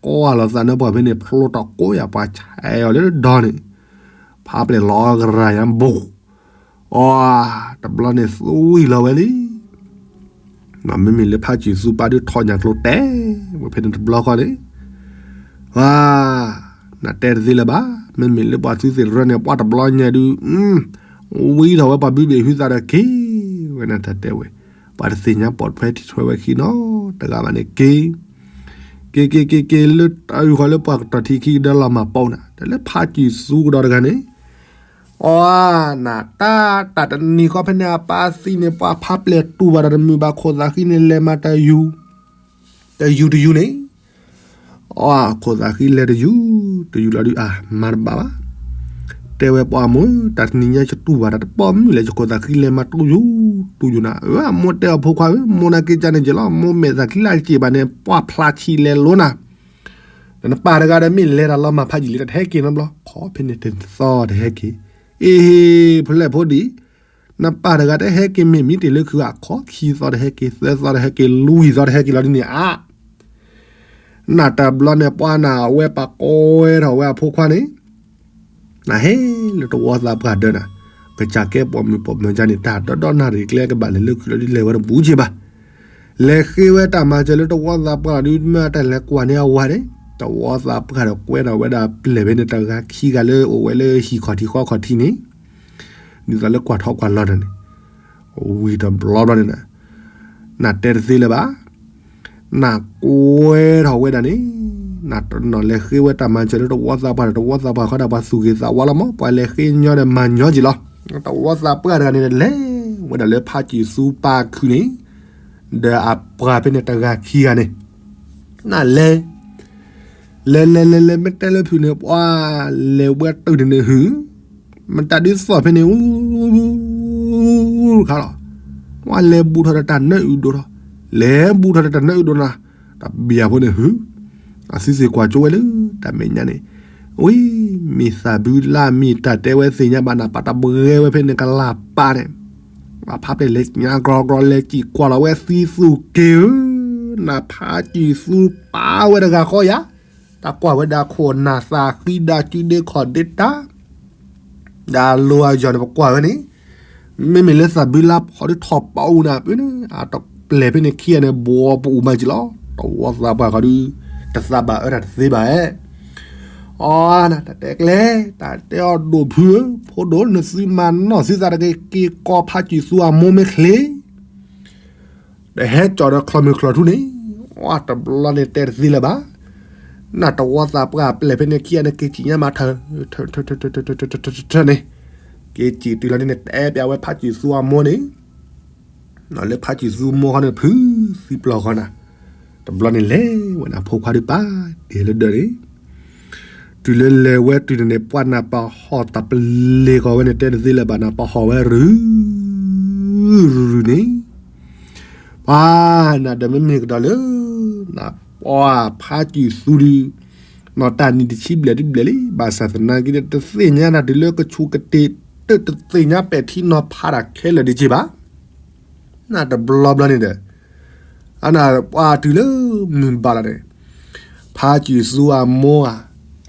ကွၢ်လီၤသးန့ၣ်ပှၤဖဲန့ၣ် ဖျိတၢ်ကိးယၤ ပှၤဆဲးအီၤလၢဒီန့ၣ်, ဖးပျဲၢ်လီၤကရၤယါဘိၣ်, အီ တဘျီန့ၣ် သွံၣ်လီၤဝဲလံ. မ့မ့ၢ်လၢဖးစံၣ်သူပာ်ဒုးထီၣ်ညၣ်ကျိၤတဲာ်ဝဲဖဲန့ၣ်တဘျီဃီန့ၣ်, နတဲတသ့လၢၤဘၣ်, မ့မ့ၢ်လၢပှၤသုးသ့ၣ်တရၢန့ၣ် ပှၤတဘျီညါဒုး ဝံထီၣ်ဝဲပှၤဘုဘ့ၣ်ဟုသးဒီးက့ၤဝဲန့ၣ် တၢ်တဲဝဲ, ပှၤတသ့ၣ်ညါပိာ်ထွဲထံၣ်ထွဲဝဲခံနီတဂၤဘၣ်န့ၣ်က့ၤ, က့ၤက့ၤက့ၤက့ၤလၢတၢ်အုၣ်ဃီလၢပှၤကတီၢ်ထံခံကဒၢလီၤမၢ်ပိာ်နၤ တၢ်လၢဖးစံၣ်သူကဒီးတဂၤန့ၣ်, အီ နတၢ်တၢ်တနံၤဃီဖဲန့ၣ် အပၢ်သံန့ၣ် ပှၤဖးပျဲၢ်တူၢ်ဘၣ်ဒီးတမုာ်ဘၣ် ခိၣ်သးဃံန့ၣ် လဲၤမၤတယူၤ, တယူၤတယူၤန့ၣ်, အီ ခိၣ်သးဃံလဲၤတယူၤ, တယူၤလီၤဒုးအါ မၤတဘၣ်ဘၣ်, တဲဝဲပှၤမိၢ် တၢ်တနံၤညါယတူၢ်ဘၣ်တၢ်တပီၢ်မုၢ်လဲၣ် ယခိၣ်သးဃံလဲၤမၤတူၢ်ယူၤ, တူၢ်ယူၤနၤ, အမိၢ်တဲအီၤဖိခွါဧၢ မိၢ်နာ်က့ၤကန့ၣ်က့ၤလီၤ မိၢ်မဲာ်သးခံလၢက့ၤဘၣ်န့ၣ် ပှၤဖျါဆံးလဲၤလိနၤ နပၢ်တဂၤဒီးမ့ၢ်လဲၤတၢ်လီၤမၢ်ဖးယံာ်လံ တဟဲက့ၤနီတဘျီ, ခီဖဲန့ၣ်တသီတဟဲက့ၤ, အ့ ဖျဲၣ်ဖိဒံး, နပၢ်တဂၤတဟဲက့ၤ မ့ၢ်မံတ့ၢ်လၢခုအခီ ခံသီတဟဲက့ၤ သၢသီတဟဲက့ၤ လွံၢ်သီတဟဲက့ၤလီၤဒ်န့ၣ်ဧါ, နတဘျီန့ၣ် ပှၤနၢ်ဝဲပှၤကိးဝဲထီၣ်ဝဲအဖိခွါန့ၣ်, နဟဲလၢတဝီသးပှၢ်ဒၢနၤ, ကစၢ်ကဲပိာ်မုၣ်ပိာ်မၢၤကန့ၣ် တၢ်ဒီဒီနၣ်ရံၣ်ကျဲကဘၣ်လဲၤလၢခုလီၤဒ်လဲၤဝဲတဘူးက့ၤဘၣ် လဲၤဃ့ဝဲတၢ်မၤစၢၤလၢတဝီသးပှၢ်ဒီး မ့ၢ်တၢ်လဲၤကွၢ်န့ၢ်အဝၤန့ၣ်, တဝီသးပှၢ်ဒီးကွဲထီၣ်ဝဲဒၣ်ပျဲၢ်ဖဲန့ၣ် တဂၤခံဂၤလၢအိၣ်ဝဲလၢဟံၣ်ခီၣ်ထံးဃီခီၣ်ထံးန့ၣ်, ဒ်သိးလၢကွၢ်ထီၣ်ကွၢ်လီၤဒီးန့ၣ်, ဝံၤတဘျီဘျီန့ၣ်, နတဲတသ့လၢၤဘၣ် နကွဲထီၣ်ဝဲဒၣ်န့ၣ်, နတနီၤလဲၤဃ့ဝဲတၢ်မၤစၢၤလၢတဝီသးပှၢ်ဒီး တဝီသးပှၢ်ဃီဒၣ်ပှၤသူၣ်ဂ့ၤသးဝါလီၤမး ပှၤလဲၤဃ့ညီဒီးမၤညီက့ၤလီၤ. တဝီသးပှၢ်တဂၤန့ၣ် လဲၤဝဲဒၣ်လၢဖးစံၣ်သူပာ်ခုန့ၣ်, ဒီးအပှၤဖဲန့ၣ်တဂၤခံဂၤန့ၣ်, နလဲၤ လဲၤလဲၤလဲၤလဲၤ မ့ၢ်တဲလၢဖုးန့ၣ် ပှၤလဲၤဝဲတုၤန့ၣ်န့ၣ်ဟု, မတၤဒုးသီၣ်ဖဲန့ၣ် ခါလီၤ, ပှၤလဲၤဘူးထီၣ်ဒီးတၢ်နၢအုၣ်ဒိၣ်ထီၣ်, လဲၤဘူးထီၣ်ဒီးတၢ်နၢအုၣ်ဒိၣ်နၤ, တၢ်ဘံၣ်အဖိန့ၣ်ဟု, အသုသ့ၣ်ကွၢ်ကၠိဝဲလၢ တၢ်မဲာ်ညါန့ၣ်, ဝံၤ မ့ၢ်သးဘုလၢမ့ၢ်တၢ်တဲဝဲသ့ၣ်ညါဘၣ်နၤ ပာ်တၢ်ဘှဲဝဲဖဲန့ၣ်ကလၤပာ်န့ၣ်, ပှၤဖးပျဲၢ်လဲၤညါကြီကြီ လဲၤစံၣ်ကွၢ်လီၤဝဲသံသူၣ်က့ၤဧၢ, နဖးစံၣ်သူပာ်ဝဲတဂၤဃီယၤ, တၢ်ကွၢ်ဝဲဒၣ်ခိၣ်နၢ်သးဃံဒၣ်စုဒ့ခီၣ်ဒ့တၢ် ဒီးအလိၤအယီၤန့ၣ် ပကွၢ်ဝဲန့ၣ်, မ့မ့ၢ်လၢသးဘုလါဖီဒုးထီၣ်ပာ်အူနၤပၢၢ်န့ၣ်, အတပျဲၢ်ဖဲန့ၣ်ခံဂၤန့ၣ် ဘှီပအူမးက့ၤလီၤ. တဝီသးပှၢ်ဃီဒုး တသးဘၣ်အၢတၢ်တသ့ဘၣ်ဧဲ. အီနၤ တၢ်တဲကျဲ, တၢ်တဲအီၤဒိၣ်ဖုဧၢ, ဖိဒိၣ်နသုမၤနီၢ်သုသးတဂ့ၤ, က့ၤကိးဖးစံၣ်သူအမိၢ်မ့ၢ်ချ့ တဟဲကၠီၣ်ဒီးချီၣ်မုၢ်ချီၣ်ထူန့ၣ်, ဝါ တဘျီန့ၣ်တဲတသ့လၢၤဘၣ်. နတဝီသးပှၢ်ပျဲၢ်ဖဲန့ၣ်ခံဂၤန့ၣ် က့ၤစံၣ်ညါမးထၢၣ်, ထၢၣ်န့ၣ်, က့ၤစံၣ်တုၤလီၤန့ၣ် တဲပျးဝဲဖးစံၣ်သူအမိၢ်န့ၣ်, လၢဖးစံၣ်သူမိၢ်ခီန့ၣ် ဖုသံပျီၢ်ဃီနၤ, တဘျီန့ၣ်လဲၤဝဲန့ၣ် အဖိခွါဒုးပာ်တ့ၢ်လၢဒၢးန့ၣ်, တုၤလၢလဲၤဝဲတုၤန့ၣ် ပှၢ်နၢ်ပၢၢ်ဟီၣ်သးပလ့ၤဃီၤဝဲန့ၣ် တဲတသ့လၢၤဘၣ် နၢ်ပၢၢ်ဟီၣ်ဝဲရုၢ် ရုၢ်ရုၢ်န့ၣ်, ပှၤနၤဒီးမ့မ့ၢ်ကဒီးလၢ နၢ်ပၢၢ်ဖးစံၣ်သူဒုး နီၢ်တၢ်နံၤတဆံဘျဲၣ်ဒုဘျဲၣ်လံ, ဘၣ်ဆၣ်သနာ်က့ဒီး တသ့ၣ်ညါနၤတုၤလၢကဆူးကတ့ၢ် တသ့ၣ်ညါပဲာ်ထံနီၤဖးတၢ်ခဲလၢာ်ဒံးက့ဘၣ်. နတဘျီဘျီန့ၣ်ဒီး အနၢ်ပှၢ်တုၤလၢမုၢ်ဘၣ်လီၤန့ၣ်, ဖးစံၣ်သူအမိၢ်ဧါ,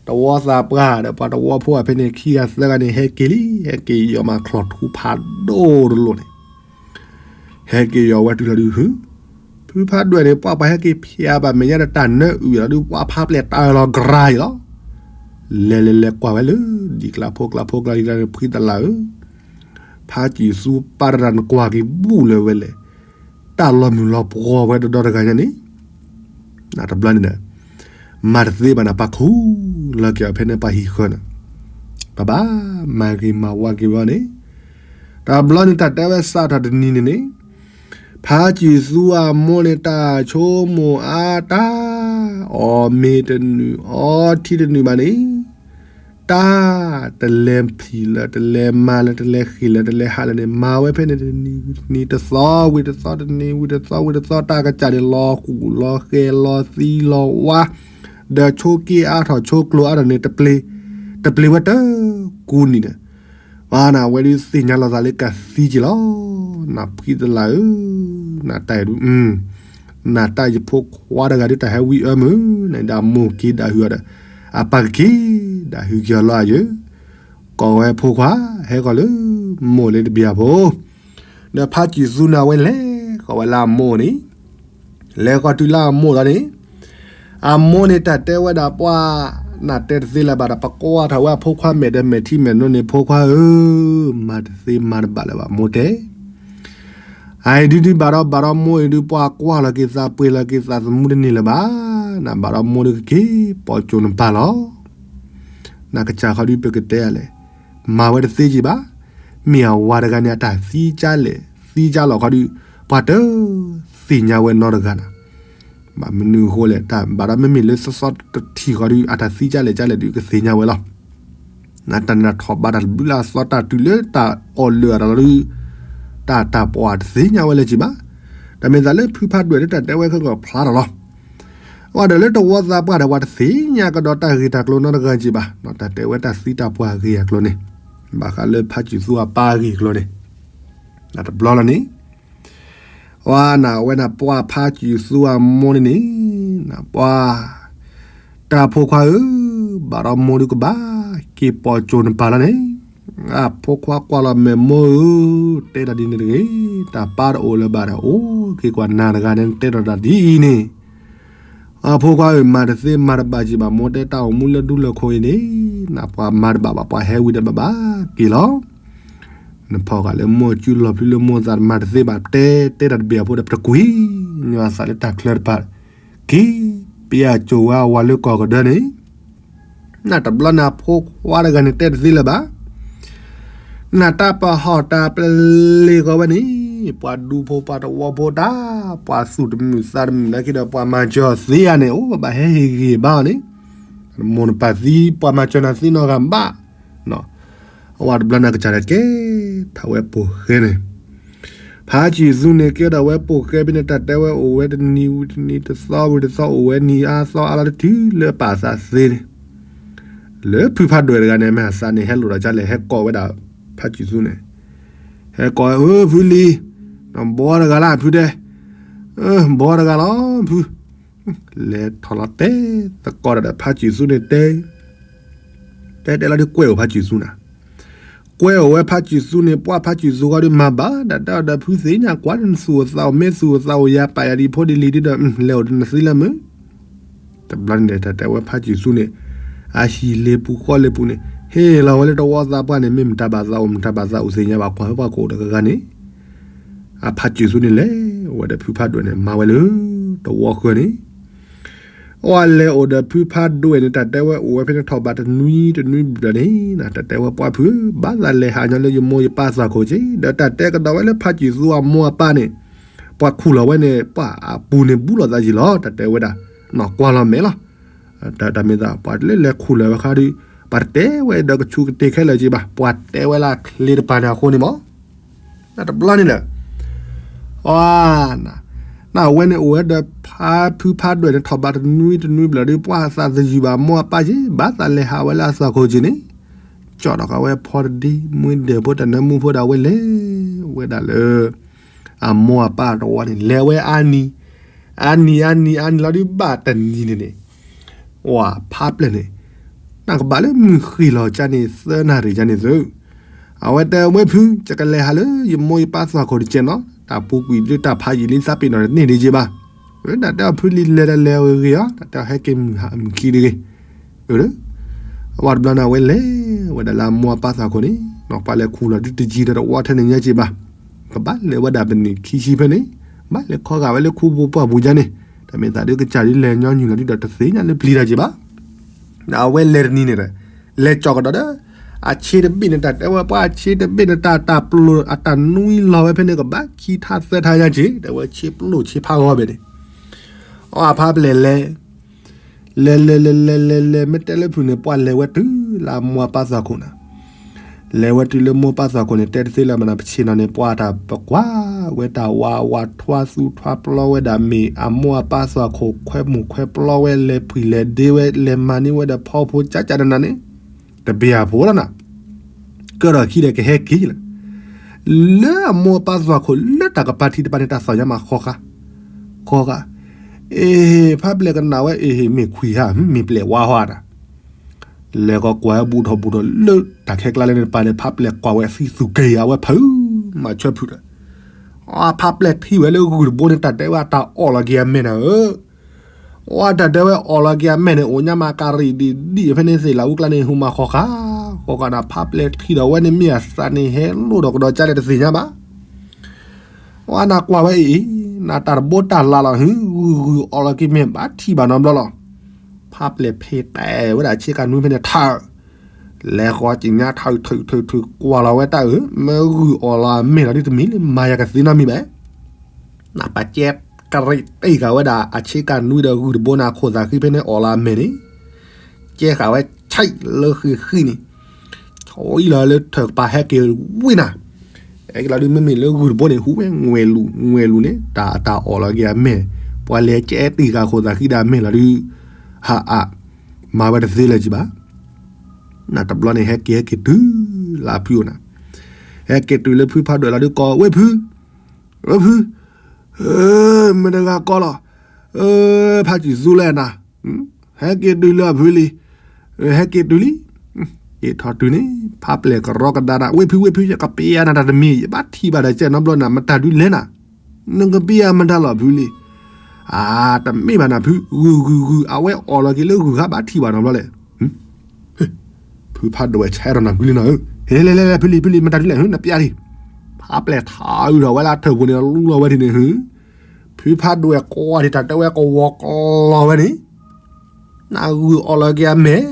တဝီသးပှၢ်ဒီးပှၤတဝီဖိအဖဲန့ၣ် ခံဂၤသၢဂၤန့ၣ် ဟဲက့ၤလံ, ဟဲက့ၤယီၤမးချီၣ်ထူဖးဒိၣ်တလိၣ်န့ၣ် ဟဲက့ၤယီၤဝဲတုၤလီၤဒုး ဖုဖးဒွဲၣ်န့ၣ် ပှၤပှၤဟဲက့ၤဖျါဘၣ်မဲာ်ညါဒီးတၢ်နၢအုၣ်လီၤဒုး ပှၤဖးပျဲၢ်တၢ်အၢၣ်လီၤကရၤအံၤလီၤ. လဲၤလဲၤလဲၤကွၢ်ဝဲလၢ ဒ်ကျါဖိကျါဖိကျါဒ်ကျါန့ၣ် ဖှံသလၢ်ဧၢ, ဖးစံၣ်သူပၢ်တဂၤ နကွၢ်က့ၤဘူၣ်လၢၤဝဲလဲၣ်, တၢ်လီၤမုၢ်လီၤပှီၤဝဲဒီဒီတဂၤညါန့ၣ် နတဘျီန့ၣ်ဒီး မၤတသ့ဘၣ်နၤ ပှၤခူၣ်လီၤက့ၤအီၤဖဲန့ၣ် ပှၤဟံၣ်ဃၢၤန့ၣ်, ပှၤဘၣ်မၤဂ့ၤမၤဝါက့ၤဝဲန့ၣ်, တဘျီန့ၣ် တၢ်တဲဝဲစးထီၣ်တနံၤန့ၣ်န့ၣ်, ဖးစံၣ်သူအမိၢ်န့ၣ် တၢ်ဆိကမိၣ်အါတၢ်, အီၣ်မ့ၤတနုာ် အီထံတနုာ်ဘၣ်န့ၣ် တၢ် တလဲၤဖံးလၢၤ တလဲၤမၤလၢၤ တလဲၤဃ့ၢ်လၢၤ တလဲၤဟးလၢၤန့ၣ် မၤဝဲဖဲန့ၣ် တနံၤဝံၤတနံၤ တသီဝံၤတသီ တနံၤဝံၤတသီဝံၤတသီ တၢ်ကစၢ်န့ၣ် လီၤဃူလီၤဃဲၤ လီၤသံလီၤဝါ, ဒီးဆိက့အါထီၣ်ဆိကျိၤအါထီၣ်န့ၣ် တပျ့ၤဝဲတကူနံၤဒီး ပှၤနၤ အဝဲဒုးသ့ၣ်ညါလီၤသးလၢကသံက့ၤလီၤ. နဖှံသလၢ်ဧၢ, နတၢ်အံၤဒုး နတၢ်ယဖိခွါတဂၤဒုး တၢ်ဟဲဝံအၢမုၢ် နဒၣ်မိၢ်က့ၤဒၣ်ဟုၣ်အီၤဒီး အပၢ်ကက့ၤဒၣ်ဟုၣ်က့ၤအီၤလီၤအယၢၢ်, ကိးဝဲဖိခွါ ဟဲဃီၤလၢမိၢ်လၢတဘျီအဖိ, ဒီးဖးစံၣ်သူန့ၣ် အဝဲလဲၤဃီၤဝဲလၢအမိၢ်န့ၣ်, လဲၤဃီၤတုၤလၢအမိၢ်လီၤန့ၣ် အမိၢ်န့ၣ် တၢ်တဲဝဲဒၣ်ပှၤ နတဲတသ့လၢၤဘၣ်ဒီး ပကွၢ်ထီၣ်ဝဲအဖိခွါမဲာ်ဒီးမဲာ်ထံမဲာ်နိန့ၣ် ဖိခွါဧၢ, မၤတသ့မၤတဘၣ်လၢၤဘၣ် မိၢ်တဲ အအံၤဒုးဒုးဘၣ်ဒီးဘၣ်ဒီးမိၢ်အံၤဒုး ပှၤကွၢ်လီၤက့ၤသးပှ့ၤလီၤက့ၤသးသမူတန့ၢ်လၢၤဘၣ်, နဘၣ်ဒီးမိၢ်ဒုးကက့ၤပိာ်ကၠိနပၢ်လီၤ. နကစၢ်ဃီဒုးပကတဲလဲၣ်, မၤဝဲတသ့က့ၤဘၣ်, မ့ၢ်အဝၤတဂၤန့ၣ် အတၢ်သံကၢ်လဲၣ် သံကၢ်လီၤဃီဒုး ပှၤတသ့ၣ်ညါဝဲနီတဂၤနၤ ဘၣ်မနုၤအဃိလဲၣ်, တၢ်ဘၣ်ဒီးမ့မ့ၢ်လၢစီစီတထံၣ်ဃီဒုး အတၢ်သံကၢ်လဲၣ်ကၢ်လဲၣ်ဒုး ကသ့ၣ်ညါဝဲလီၤ. နတၢ်နၢ်ထီၣ်ဘးတၢ်တဘျုးလၢအသီတၢ်တုၤလၢတၢ်အီၣ်လၢာ်အတၢ်လီၤဒုး တၢ်တၢ်ပှၢ်တသ့ၣ်ညါဝဲလၢၤက့ၤဘၣ်. တၢ်မ့ၢ်သးလၢဖုဖးဒွဲၣ်လၢတၢ်တဲဝဲခဲကဖျါထီၣ်လီၤ. အဝဲဒီးလၢတဝီသးပှၢ်ဒီး ပှၤတသ့ၣ်ညါကဒီးတၢ်ဂ့ၢ်တၢ်ကျိၤနီတဂၤက့ၤဘၣ်, တၢ်တဲဝဲတၢ်သံတၢ်ပှၢ်ဂ့ၢ်အကျိၤန့ၣ်, ဘၣ်ဃးလၢဖးစံၣ်သူအပၢ်ဂ့ၢ်အကျိၤန့ၣ်, တဘျီလီၤန့ၣ် ပှၤနၤ အဝဲနၤ ပှၤဖးစံၣ်သူအမိၢ်န့ၣ်န့ၣ်, နပှၤ တၢ်ဖိခွါဧၢ, ဘၣ်ဒီးမိၢ်ဒုးကဘၣ် က့ၤပိာ်ကၠိနပၢ်လီၤန့ၣ်, အဖိခွါကွၢ်လီၤမဲာ်မိၢ်ဧၢ, တဲတၢ်ဒ်န့ၣ်တဂ့ၤ, တၢ်ပၢ်တအိၣ်လၢၤဘၣ်ဒီး အိၣ်က့ၤကွၢ်နၤတဂၤန့ၣ် နတဲဒီးတၢ်ဒ်အံၤန့ၣ်, အဖိခွါဧၢ, မၤတသ့မၤတဘၣ်က့ၤဘၣ်, မိၢ်တဲတၢ်အိၣ်မူလၢဒူလၢခိၣ်အံၤန့ၣ်, နပှၤမၤတဘၣ်ဘၣ် ပှၤဟဲဝံၤဒီးဘၣ်ဘၣ်က့ၤလီၤ. နဖီၣ်ဃာ်လၢမိၢ်စုလီၤဖျုလၢမိၢ်သး မၤတသ့ဘၣ် တဲတဲတၢ်တဘ့ၣ်အဖိဒီး ပတကွံာ်ညီအသးလၢတၢ်ချၢတဖၣ်, က့ၤပယၢ်ကၠိဝဲအဝၤလၢကီၢ်ကဒၢန့ၣ်, နတဘျီန့ၣ် အဖိခွါတဂၤန့ၣ်တဲတသ့လၢၤဘၣ်. နတၢ်ပဟီၣ်တၢ်ပလ့ၤဃီၤဝဲန့ၣ်, ပှၤဒူဖိပှၤတဝီဖိတၢ်, ပှၤသူၣ်တမုာ်သးတမုာ်နာ်က့ဒီး ပှၤမၤစၢၤသ့ဧါန့ၣ်, အိၣ်ဘၣ်ဟဲဟ့ၣ်ဂံၢ်ဘါအီၤန့ၣ်, မိၢ်နပၢ်သံ ပှၤမၤစၢၤနၤသ့နီတဂၤဘၣ်. အဝဲတဘျီန့ၣ် ကစၢ်ဒၣ်ကဲထီၣ်ဝဲပိာ်ဃဲန့ၣ်, ဖးစံၣ်သူန့ၣ် ကဲထီၣ်ဝဲပိာ်ဃဲဖဲန့ၣ် တၢ်တဲဝဲအိၣ်ဝဲတနံၤဝံၤတနံၤ တသီဝံၤတသီ အိၣ်ဝဲနံၤအါသီအါလီၤတတုၤလၢပာ်သးသ့န့ၣ်, လၢဖုဖးဒွဲၣ်တဂၤန့ၣ် မ့ၢ်အသးန့ၣ် ဟဲလိာ်ဒီးကလဲၣ် ဟဲကိးဝဲဒၣ် ဖးစံၣ်သူန့ၣ်, ဟဲကိးဝဲ အၢ ဖုလံၤ, ဘီတဂၤလၢဖုတဲ, ဘီတဂၤလီၤဖု လဲၤထီၣ်လီၤတဲသကိးဒီး ဖးစံၣ်သူန့ၣ်တဲ, တဲတဲလီၤဒုးကွဲးအိၣ်ဖးစံၣ်သူနၤ, ကွဲးအိၣ်ဝဲဖးစံၣ်သူန့ၣ် ပှၤဖးစံၣ်သူဃီဒုးမၤဘၣ် ဒၣ်တၢ်ဒီးဖုသ့ၣ်ညါကွၢ်နသူၣ်အိၣ်သးအိၣ် မ့ၢ်သူၣ်အိၣ်သးအိၣ် ယၤပာ်ယၤဒ်ဖိဒ်လံၤဒုးဒီး လဲၤအိၣ်တနသံလၢမုၢ် တဘျီန့ၣ် တၢ်တဲဝဲဖးစံၣ်သူန့ၣ်, အဟံၣ်လ့ပူၤဃီလ့ပူၤန့ၣ် ဟ့ၣ်လီၤဝဲလၢတဝီသးပှၢ်န့ၣ် မ့ၢ်မတၤဘၣ်သးအိၣ် မတၤဘၣ်သးအိၣ်သ့ၣ်ညါဘၣ် ကွၢ်ဝဲပှၤကအိၣ်တဂၤဂၤန့ၣ်, အဖးစံၣ်သူန့ၣ်လဲၤဝဲဒီးဖုဖးဒွဲၣ်န့ၣ် မၤဝဲလၢတဝီဃၢၤန့ၣ်, အဝဲလဲၤအိၣ်ဒီးဖုဖးဒွဲၣ်န့ၣ် တၢ်တဲဝဲအိၣ်ဝဲဖဲန့ၣ်ထီၣ်ဘးတနွံတနွံဘျီန့ၣ် တၢ်တဲဝဲပှၤဖု ဘၣ်သးလဲၤဟးညီလၢယမိၢ်ယပၢ်သးခိၣ်က့ ဒီးတၢ်တဲကဒီးဝဲလၢဖးစံၣ်သူအမိၢ်အပၢ်န့ၣ် ပှၤခူၣ်လီၤဝဲန့ၣ် ပှၤအပူၤန့ၣ်ဘူးလိာ်သးယံာ်လီၤ တၢ်တဲဝဲဒၣ်, ကွၢ်လီၤမဲာ်လီၤ. တၢ်မ့ၢ်သး ပှၤလၢလဲၤခူၣ်လီၤဝဲခါဒီး ပှၤတတဲဝဲဒီးကဆူးကတ့ၢ်ခဲလၢာ်က့ၤဘၣ်, ပှၤတဲဝဲလၢအချ့တပၤန့ၣ်အဃိန့ၣ်မး တဘျီန့ၣ်ဒီး အ နဝဲန့ၣ်အိၣ်ဝဲဒီးဖါဖုဖါဒွဲၣ်န့ၣ် ထီၣ်ဘးတနွံတနွံဘျီဒီး ပှၤသးသယုၢ်ဘၣ်အမိၢ်အပၢ်က့ၤ ဘၣ်သးလဲၤဟးဝဲလၢအသွၣ်ခိၣ်က့ၤန့ၣ်, ကၠီၣ်ထီၣ်ဃာ်ဝဲဖီတဒ့ မွ့ဒဲးဖိတၢ်နၢမူဖိဒီး အဝဲလဲၤဝဲဒၣ်လၢ အမိၢ်အပၢ်တဝီန့ၣ် လဲၤဝဲအါနံၤ, အါနံၤအါနံၤအါနံၤလီၤဒုး ဘၣ်တနံၤန့ၣ်န့ၣ် ဝဲဖါပျဲၢ်န့ၣ် နကဘၣ်လၢမုၢ်ဃ့ၢ်လီၤကါန့ၣ် သၢနၣ်ရံၣ်ကါန့ၣ်သု, အဝဲတဲဝဲဖု ယကလဲၤဟးလၢယမိၢ်ယပၢ်သွၣ်ခိၣ်တကဲနီၤ, တၢ်ပူၤကွံာ်ဒုးတၢ်ဖးယံာ်လံသးပ့ၤနီၣ်တန့ၢ်ဒံးက့ၤဘၣ်, တၢ်တဲအီၤဖုလံလဲၤဒီးလဲၤဂ့ၤဂ့ၤအီၤ တၢ်တဲအီၤဟဲက့ၤမုၢ်ဟါမုၢ်ခံတဂ့ၤ, အဝဲတဘျီန့ၣ် အဝဲလဲၤဝဲဒၣ်လၢအမိၢ်အပၢ်သွၣ်ခိၣ်န့ၣ် ပှၤလဲၤခူၣ်လီၤဒုးတယံၤဒီးတဝီထဲန့ၣ်ညါက့ၤဘၣ်, ကဘၣ်လဲၤဝဲဒၣ်ပနံာ်ခံဆံဖဲန့ၣ်, ဘၣ်လဲၤခီဂာ်ဝဲလၢခူပူၤပှၢ်ပူၤကါန့ၣ်, တၢ်မ့ၢ်သးဒုးကစၢ်ဒုးလဲၤညီနုၢ်လီၤဒုးဒီးတသ့ၣ်ညါလၢပျံၤတၢ်က့ၤဘၣ် အဝဲလဲၤတနံၤန့ၣ်ဒီး လဲၤကၠီၣ်ကဒီးဒီး အဆ့တဘ့ၣ်န့ၣ် တၢ်တဲဝဲပှၤအဆ့တဘ့ၣ်န့ၣ် တၢ်တၢ်ပျိာ်အတၢ်နွံလီၤဝဲဖဲန့ၣ် ကဘၣ်ခံထါသၢထါညါက့ၤ တဲဝဲဆ့ပျိာ်ဆ့ဖးဂီၤဘဲန့ၣ်, အဖါပျဲၢ်လဲၤ လဲၤလဲၤလဲၤလဲၤလဲၤလဲၤ မ့ၢ်တဲလၢဖုၣ်န့ၣ် ပှၤလဲၤဝဲတုၤလၢအမိၢ်အပၢ်သွၣ်ခိၣ်နၤ လဲၤဝဲတုၤလၢမိၢ်ပၢ်သွၣ်ခိၣ်န့ၣ် တဲတသ့လၢၤမနုၤ ပဆ့ၣ်နီၤန့ၣ် ပှၤတၢ်ပကွၢ်ဝဲတၢ်ဝးဝးထွါသူထွါပျီဝဲဒၣ်မ့ၢ်အမိၢ်အပၢ်သွၣ်ခိၣ် ခွဲမုၣ်ခွဲပျီဝဲ လဲၤဖှံၣ်လဲၤဒ့ဝဲ လဲၤမၤန့ၢ်ဝဲဒီးဖီဖိကၠးကၠးနးနးန့ၣ်, တဘ့ၣ်အဖိလီၤနၤ, ကၢၢ်ထီၣ်ခံဒီးကဟဲက့ၤလၢ လၢအမိၢ်အပၢ်သွၣ်ခိၣ်လၢတၢ်ကပၤထံတပၤန့ၣ် တၢ်သီၣ်ညါမးဃီဃာ်, ဃီဃာ်, အ့ ဖါပျဲၢ်ကနၣ်ဝဲ အ့ဟ့ၣ်မ့ၢ်ခွံဟါ မ့ၢ်ပျဲၢ်ဝါဟီဧါတၢ် လဲၤဃီကွၢ်ဝဲဘူးထီၣ်ဘူးထီၣ်လၢတၢ်ခဲကျါလၢန့ၣ်တပၤန့ၣ် ဖါပျဲၢ်ကွၢ်ဝဲအသံသူၣ်က့ၤ အဝဲဖုးမၤဆၢဖုးဒီး, ဖါပျဲၢ်ထံၣ်ဝဲလၢဂုၢ်တဘိန့ၣ် တၢ်တဲဝဲအတၢ်အီၣ်လီၤက့ၤအမဲာ်နၤဧၢ, အတၢ်တဲဝဲအီၣ်လီၤက့ၤအမဲာ်န့ၣ် အိၣ်ညါမးကၤရံၣ်ဒံးဒံးဖဲန့ၣ်သ့ၣ်လၢအူကျါန့ၣ် ဟူမၤဃီဃာ်, ဃီဃာ်နၤ ဖါပျဲၢ်ထံၣ်ဒီးဝဲန့ၣ်မ့ၢ်အသးန့ၣ်ဟဲလိၣ်ဒီးကဒီးကၢ်လဲၣ်တသ့ၣ်ညါဘၣ် အနကွၢ်ဝဲအံၤ, နတၢ်တဘိတၢ်လၤလီၤ ဟု ဂုၢ်ဂုၢ်အီၣ်လီၤက့ၤမဲာ်ဘၣ်ထံၣ်ဘၣ်နီတဘျီလီၤ. ဖါပျဲၢ်ဖ့ၣ်တဲာ်ဝဲဒၣ်ဆ့ကၤနွံဖဲန့ၣ်ထၢၣ်, လဲၤဃီက့ၤညါထၢၣ်ထုးထုးထုးကွၢ်လီၤဝဲတၢ်အၢ, မ့ၢ်ဂုၢ်အီၣ်လီၤအမဲာ်လီၤဒုးတမံၤလၢမၤယၤကသ့နီတမံၤဘၣ်. နပာ်ကဲကရံၣ်တ့ၢ်ဃာ်ဝဲဒၣ်အဆ့ကၤနွံဒီးဂုၢ်တဘိန့ၣ်အခိၣ်သးဃံဖဲန့ၣ်အီၣ်လီၤအမဲာ်န့ၣ်, ကဲဃာ်ဝဲဆံးလၢဃံဃံန့ၣ် ဆီလီၤလၢထၢၣ်ကပၤဟဲက့ၤဝံၤနၤ, ဟဲက့ၤလီၤဒုးမ့မ့ၢ်လၢဂုၢ်တဘိန့ၣ် ဟူဝဲငွဲၤလူၤ ငွဲၤလူၤန့ၣ် တၢ်အတၢ်အီၣ်လီၤက့ၤအမဲာ်, ပှၤလဲၤကဲတ့ၢ်ဃာ်ခိၣ်သးဃံဒီးအမဲာ်လီၤဒုး ဟးအး မၤဝဲတသ့လၢၤကံဘၣ်. နတဘျီန့ၣ် ဟဲက့ၤဟဲက့ၤတုၤလၢအဖုအိၣ်နၤ, ဟဲက့ၤတုၤလၢဖုဖးဒွဲၣ်လီၤဒုးကိးဝဲဖု, ဝဲဖု, မ့ၢ်တဂၤကိးလီၤ, ဖးစူၤသူလဲၣ်နၤ, ဟဲက့ၤတုၤလၢအဖုလံ, ဟဲက့ၤတုၤလံ, က့ၤထီၣ်တုၤန့ၣ် ဖးပျဲၢ်ကရီကဒါနၤ ဝဲဖုဝဲဖု ယကပ့ၤအါနၤတၢ်တမံၤ ယဘၣ်ထံၣ်ဘၣ်ဒီးကဲနီတဘျီနၤ မတၤဒုးလဲၣ်နၤ, နကပ့ၤအါမတၤလီၤဖုလံ, အါ တမ့ၢ်ဘၣ်နၤဖု, ဂုၢ်ဂုၢ်ဂုၢ် အဝဲအီၣ်လီၤက့ၤလၢဂုၢ်ဃါဘၣ်ထံၣ်ဘၣ်နီတဘျီလဲၣ် ဖုဖးဒွဲၣ်ဆဲးထီၣ်နၤဖုလံနီၤဧၢ, ဟဲလဲၣ်လဲၣ်လဲၣ်ဖုလံဖုလံ မတၤဒုးလဲၣ် နပျဲထံၣ်, ဖးပျဲၢ်ထးအုးထီၣ်ဝဲလၢထၢၣ်ပူၤန့ၣ် လူလီၤဝဲဒ်န့ၣ်ဟု, ဖုဖးဒွဲၣ်ကွၢ်ဒံးတၢ်တဲဝဲကဝီၤကလီၤဝဲန့ၣ် နဂုၢ်အီၣ်လီၤက့ၤအမဲာ်,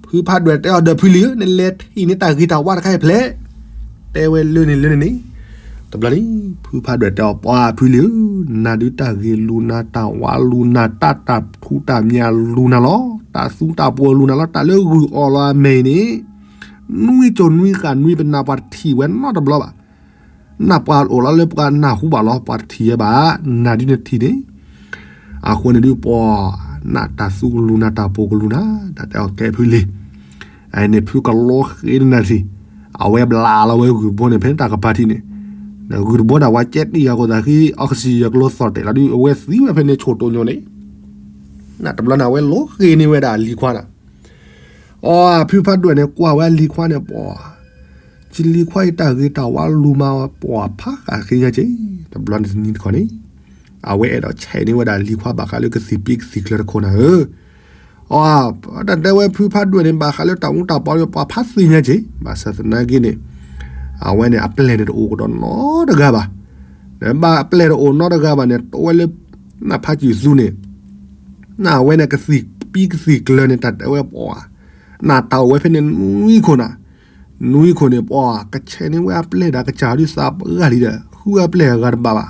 ဖုဖးဒွဲၣ်တဲအီၤဒီးဖုလံဧၢ နလဲၤထံၣ်န့ၢ်တၢ်ဂ့ၤတၢ်ဝါတခါအံၤဖျဲး, တဲဝဲလၢန့ၣ်လၢန့ၣ်န့ၣ်, တဘျီန့ၣ် ဖုဖးဒွဲၣ်တဲအီၤပှၤဖုလံဧၢ, နၤဒုးတၢ်ဂ့ၤလူၤနၤ တၢ်ဝါလူၤနၤ တၢ်တၢ်ထူတၢ်မံၤလူၤနၤလီၤ, တၢ်သူတၢ်ပှိၤလူၤနၤလီၤ, တၢ်လၢဂုၢ်အီၣ်လီၤအမဲာ်အံၤန့ၣ်, နွံကၠိၤနွံဃာ်နွံပနၢ်ပှၤတထံၣ်ဝဲနီတဘျီဘၣ် နၢ်ပှၤအိၣ်လီၤလၢပှၤနၢ်ဟူဘၣ်လီၤ ပှၤတထံၣ်ဝဲဘၣ်, နၤဒုးနထံၣ်န့ၣ်, အဃိန့ၣ်ဒုးပှၤ, နတၢ်သူကလူၤနၤ တၢ်ပှိၤကလူၤနၤ, တၢ်တဲအီၤကဲဖုလံ, အန့ၣ်ဖုကလီဃ့နၤထံၣ်, အဝဲဘျးလီၤဝဲဂုၢ်တဘိန့ၣ် ဖဲန့ၣ်တၢ်ကပၤထံၣ်န့ၣ်, ဂုၢ်တဘိန့ၣ် ဝဲကဲတံၢ်ဂၤခိၣ်သးဃံ အီကစံယဲၢ်ကျိသီၣ်တဲာ်လီၤဒုး အဝဲသံဝဲဖဲန့ၣ်ဆိၣ်တိၢ်ညိၣ်န့ၣ်, နတဘျီန့ၣ်အဝဲလီၤဃ့န့ၢ်ဝဲဒၣ်အလံၤခွါနၤ အီ ဖုဖးဒွဲၣ်န့ၣ် ကွၢ်ဝဲအလံၤခွါန့ၣ် ပှၤ, ကလံၤခွါအံၤတၢ်ဂ့ၤတၢ်ဝါလူၤမး ပှၤဖးဃာ်ဃ့ညါက့ၤ, တဘျီန့ၣ်တနံၤတခီန့ၣ်, အဝဲအဲၣ်ဒိးဆဲးန့ၢ်ဝဲဒၣ်လံၤခွါဘၣ်ဃးလၢကသံၣ်ပံကသံၣ်ကျၢၤတခိၣ်နၤဧၢ, အီ တၢ်တဲဝဲဖုဖးဒွဲၣ်န့ၣ် ဘၣ်ဃးလၢတၢ်အူတၢ်ပီဒီး ပှၤဖးသ့ၣ်ညါက့ၤ, ဘၣ်ဆၣ်သနာ်က့န့ၣ်, အဝဲန့ၣ်အပျဲၢ်န့ၣ်တအိၣ်ကဒီးနီတဂၤဘၣ်, ဘၣ်အပျဲၢ်တအိၣ်နီတဂၤဘၣ်န့ၣ် တအိၣ်ဝဲလၢ, နဖးစူၤသူန့ၣ် နဝဲန့ၣ်ကသံၣ်ပံကသံၣ်ကျၢၤန့ၣ် တၢ်တဲဝဲပှၤ, နတၢ်အိၣ်ဝဲဖဲန့ၣ်နွံခိၣ်နၤ, နွံခိၣ်န့ၣ်ပှၤ ကဆဲးန့ၢ်ဝဲအပျဲၢ်ဒီးကစၢ်ဒုးသးပှၢ်လံဒီး ဃုအပျဲၢ်အဂၤတဘၣ်ဘၣ်,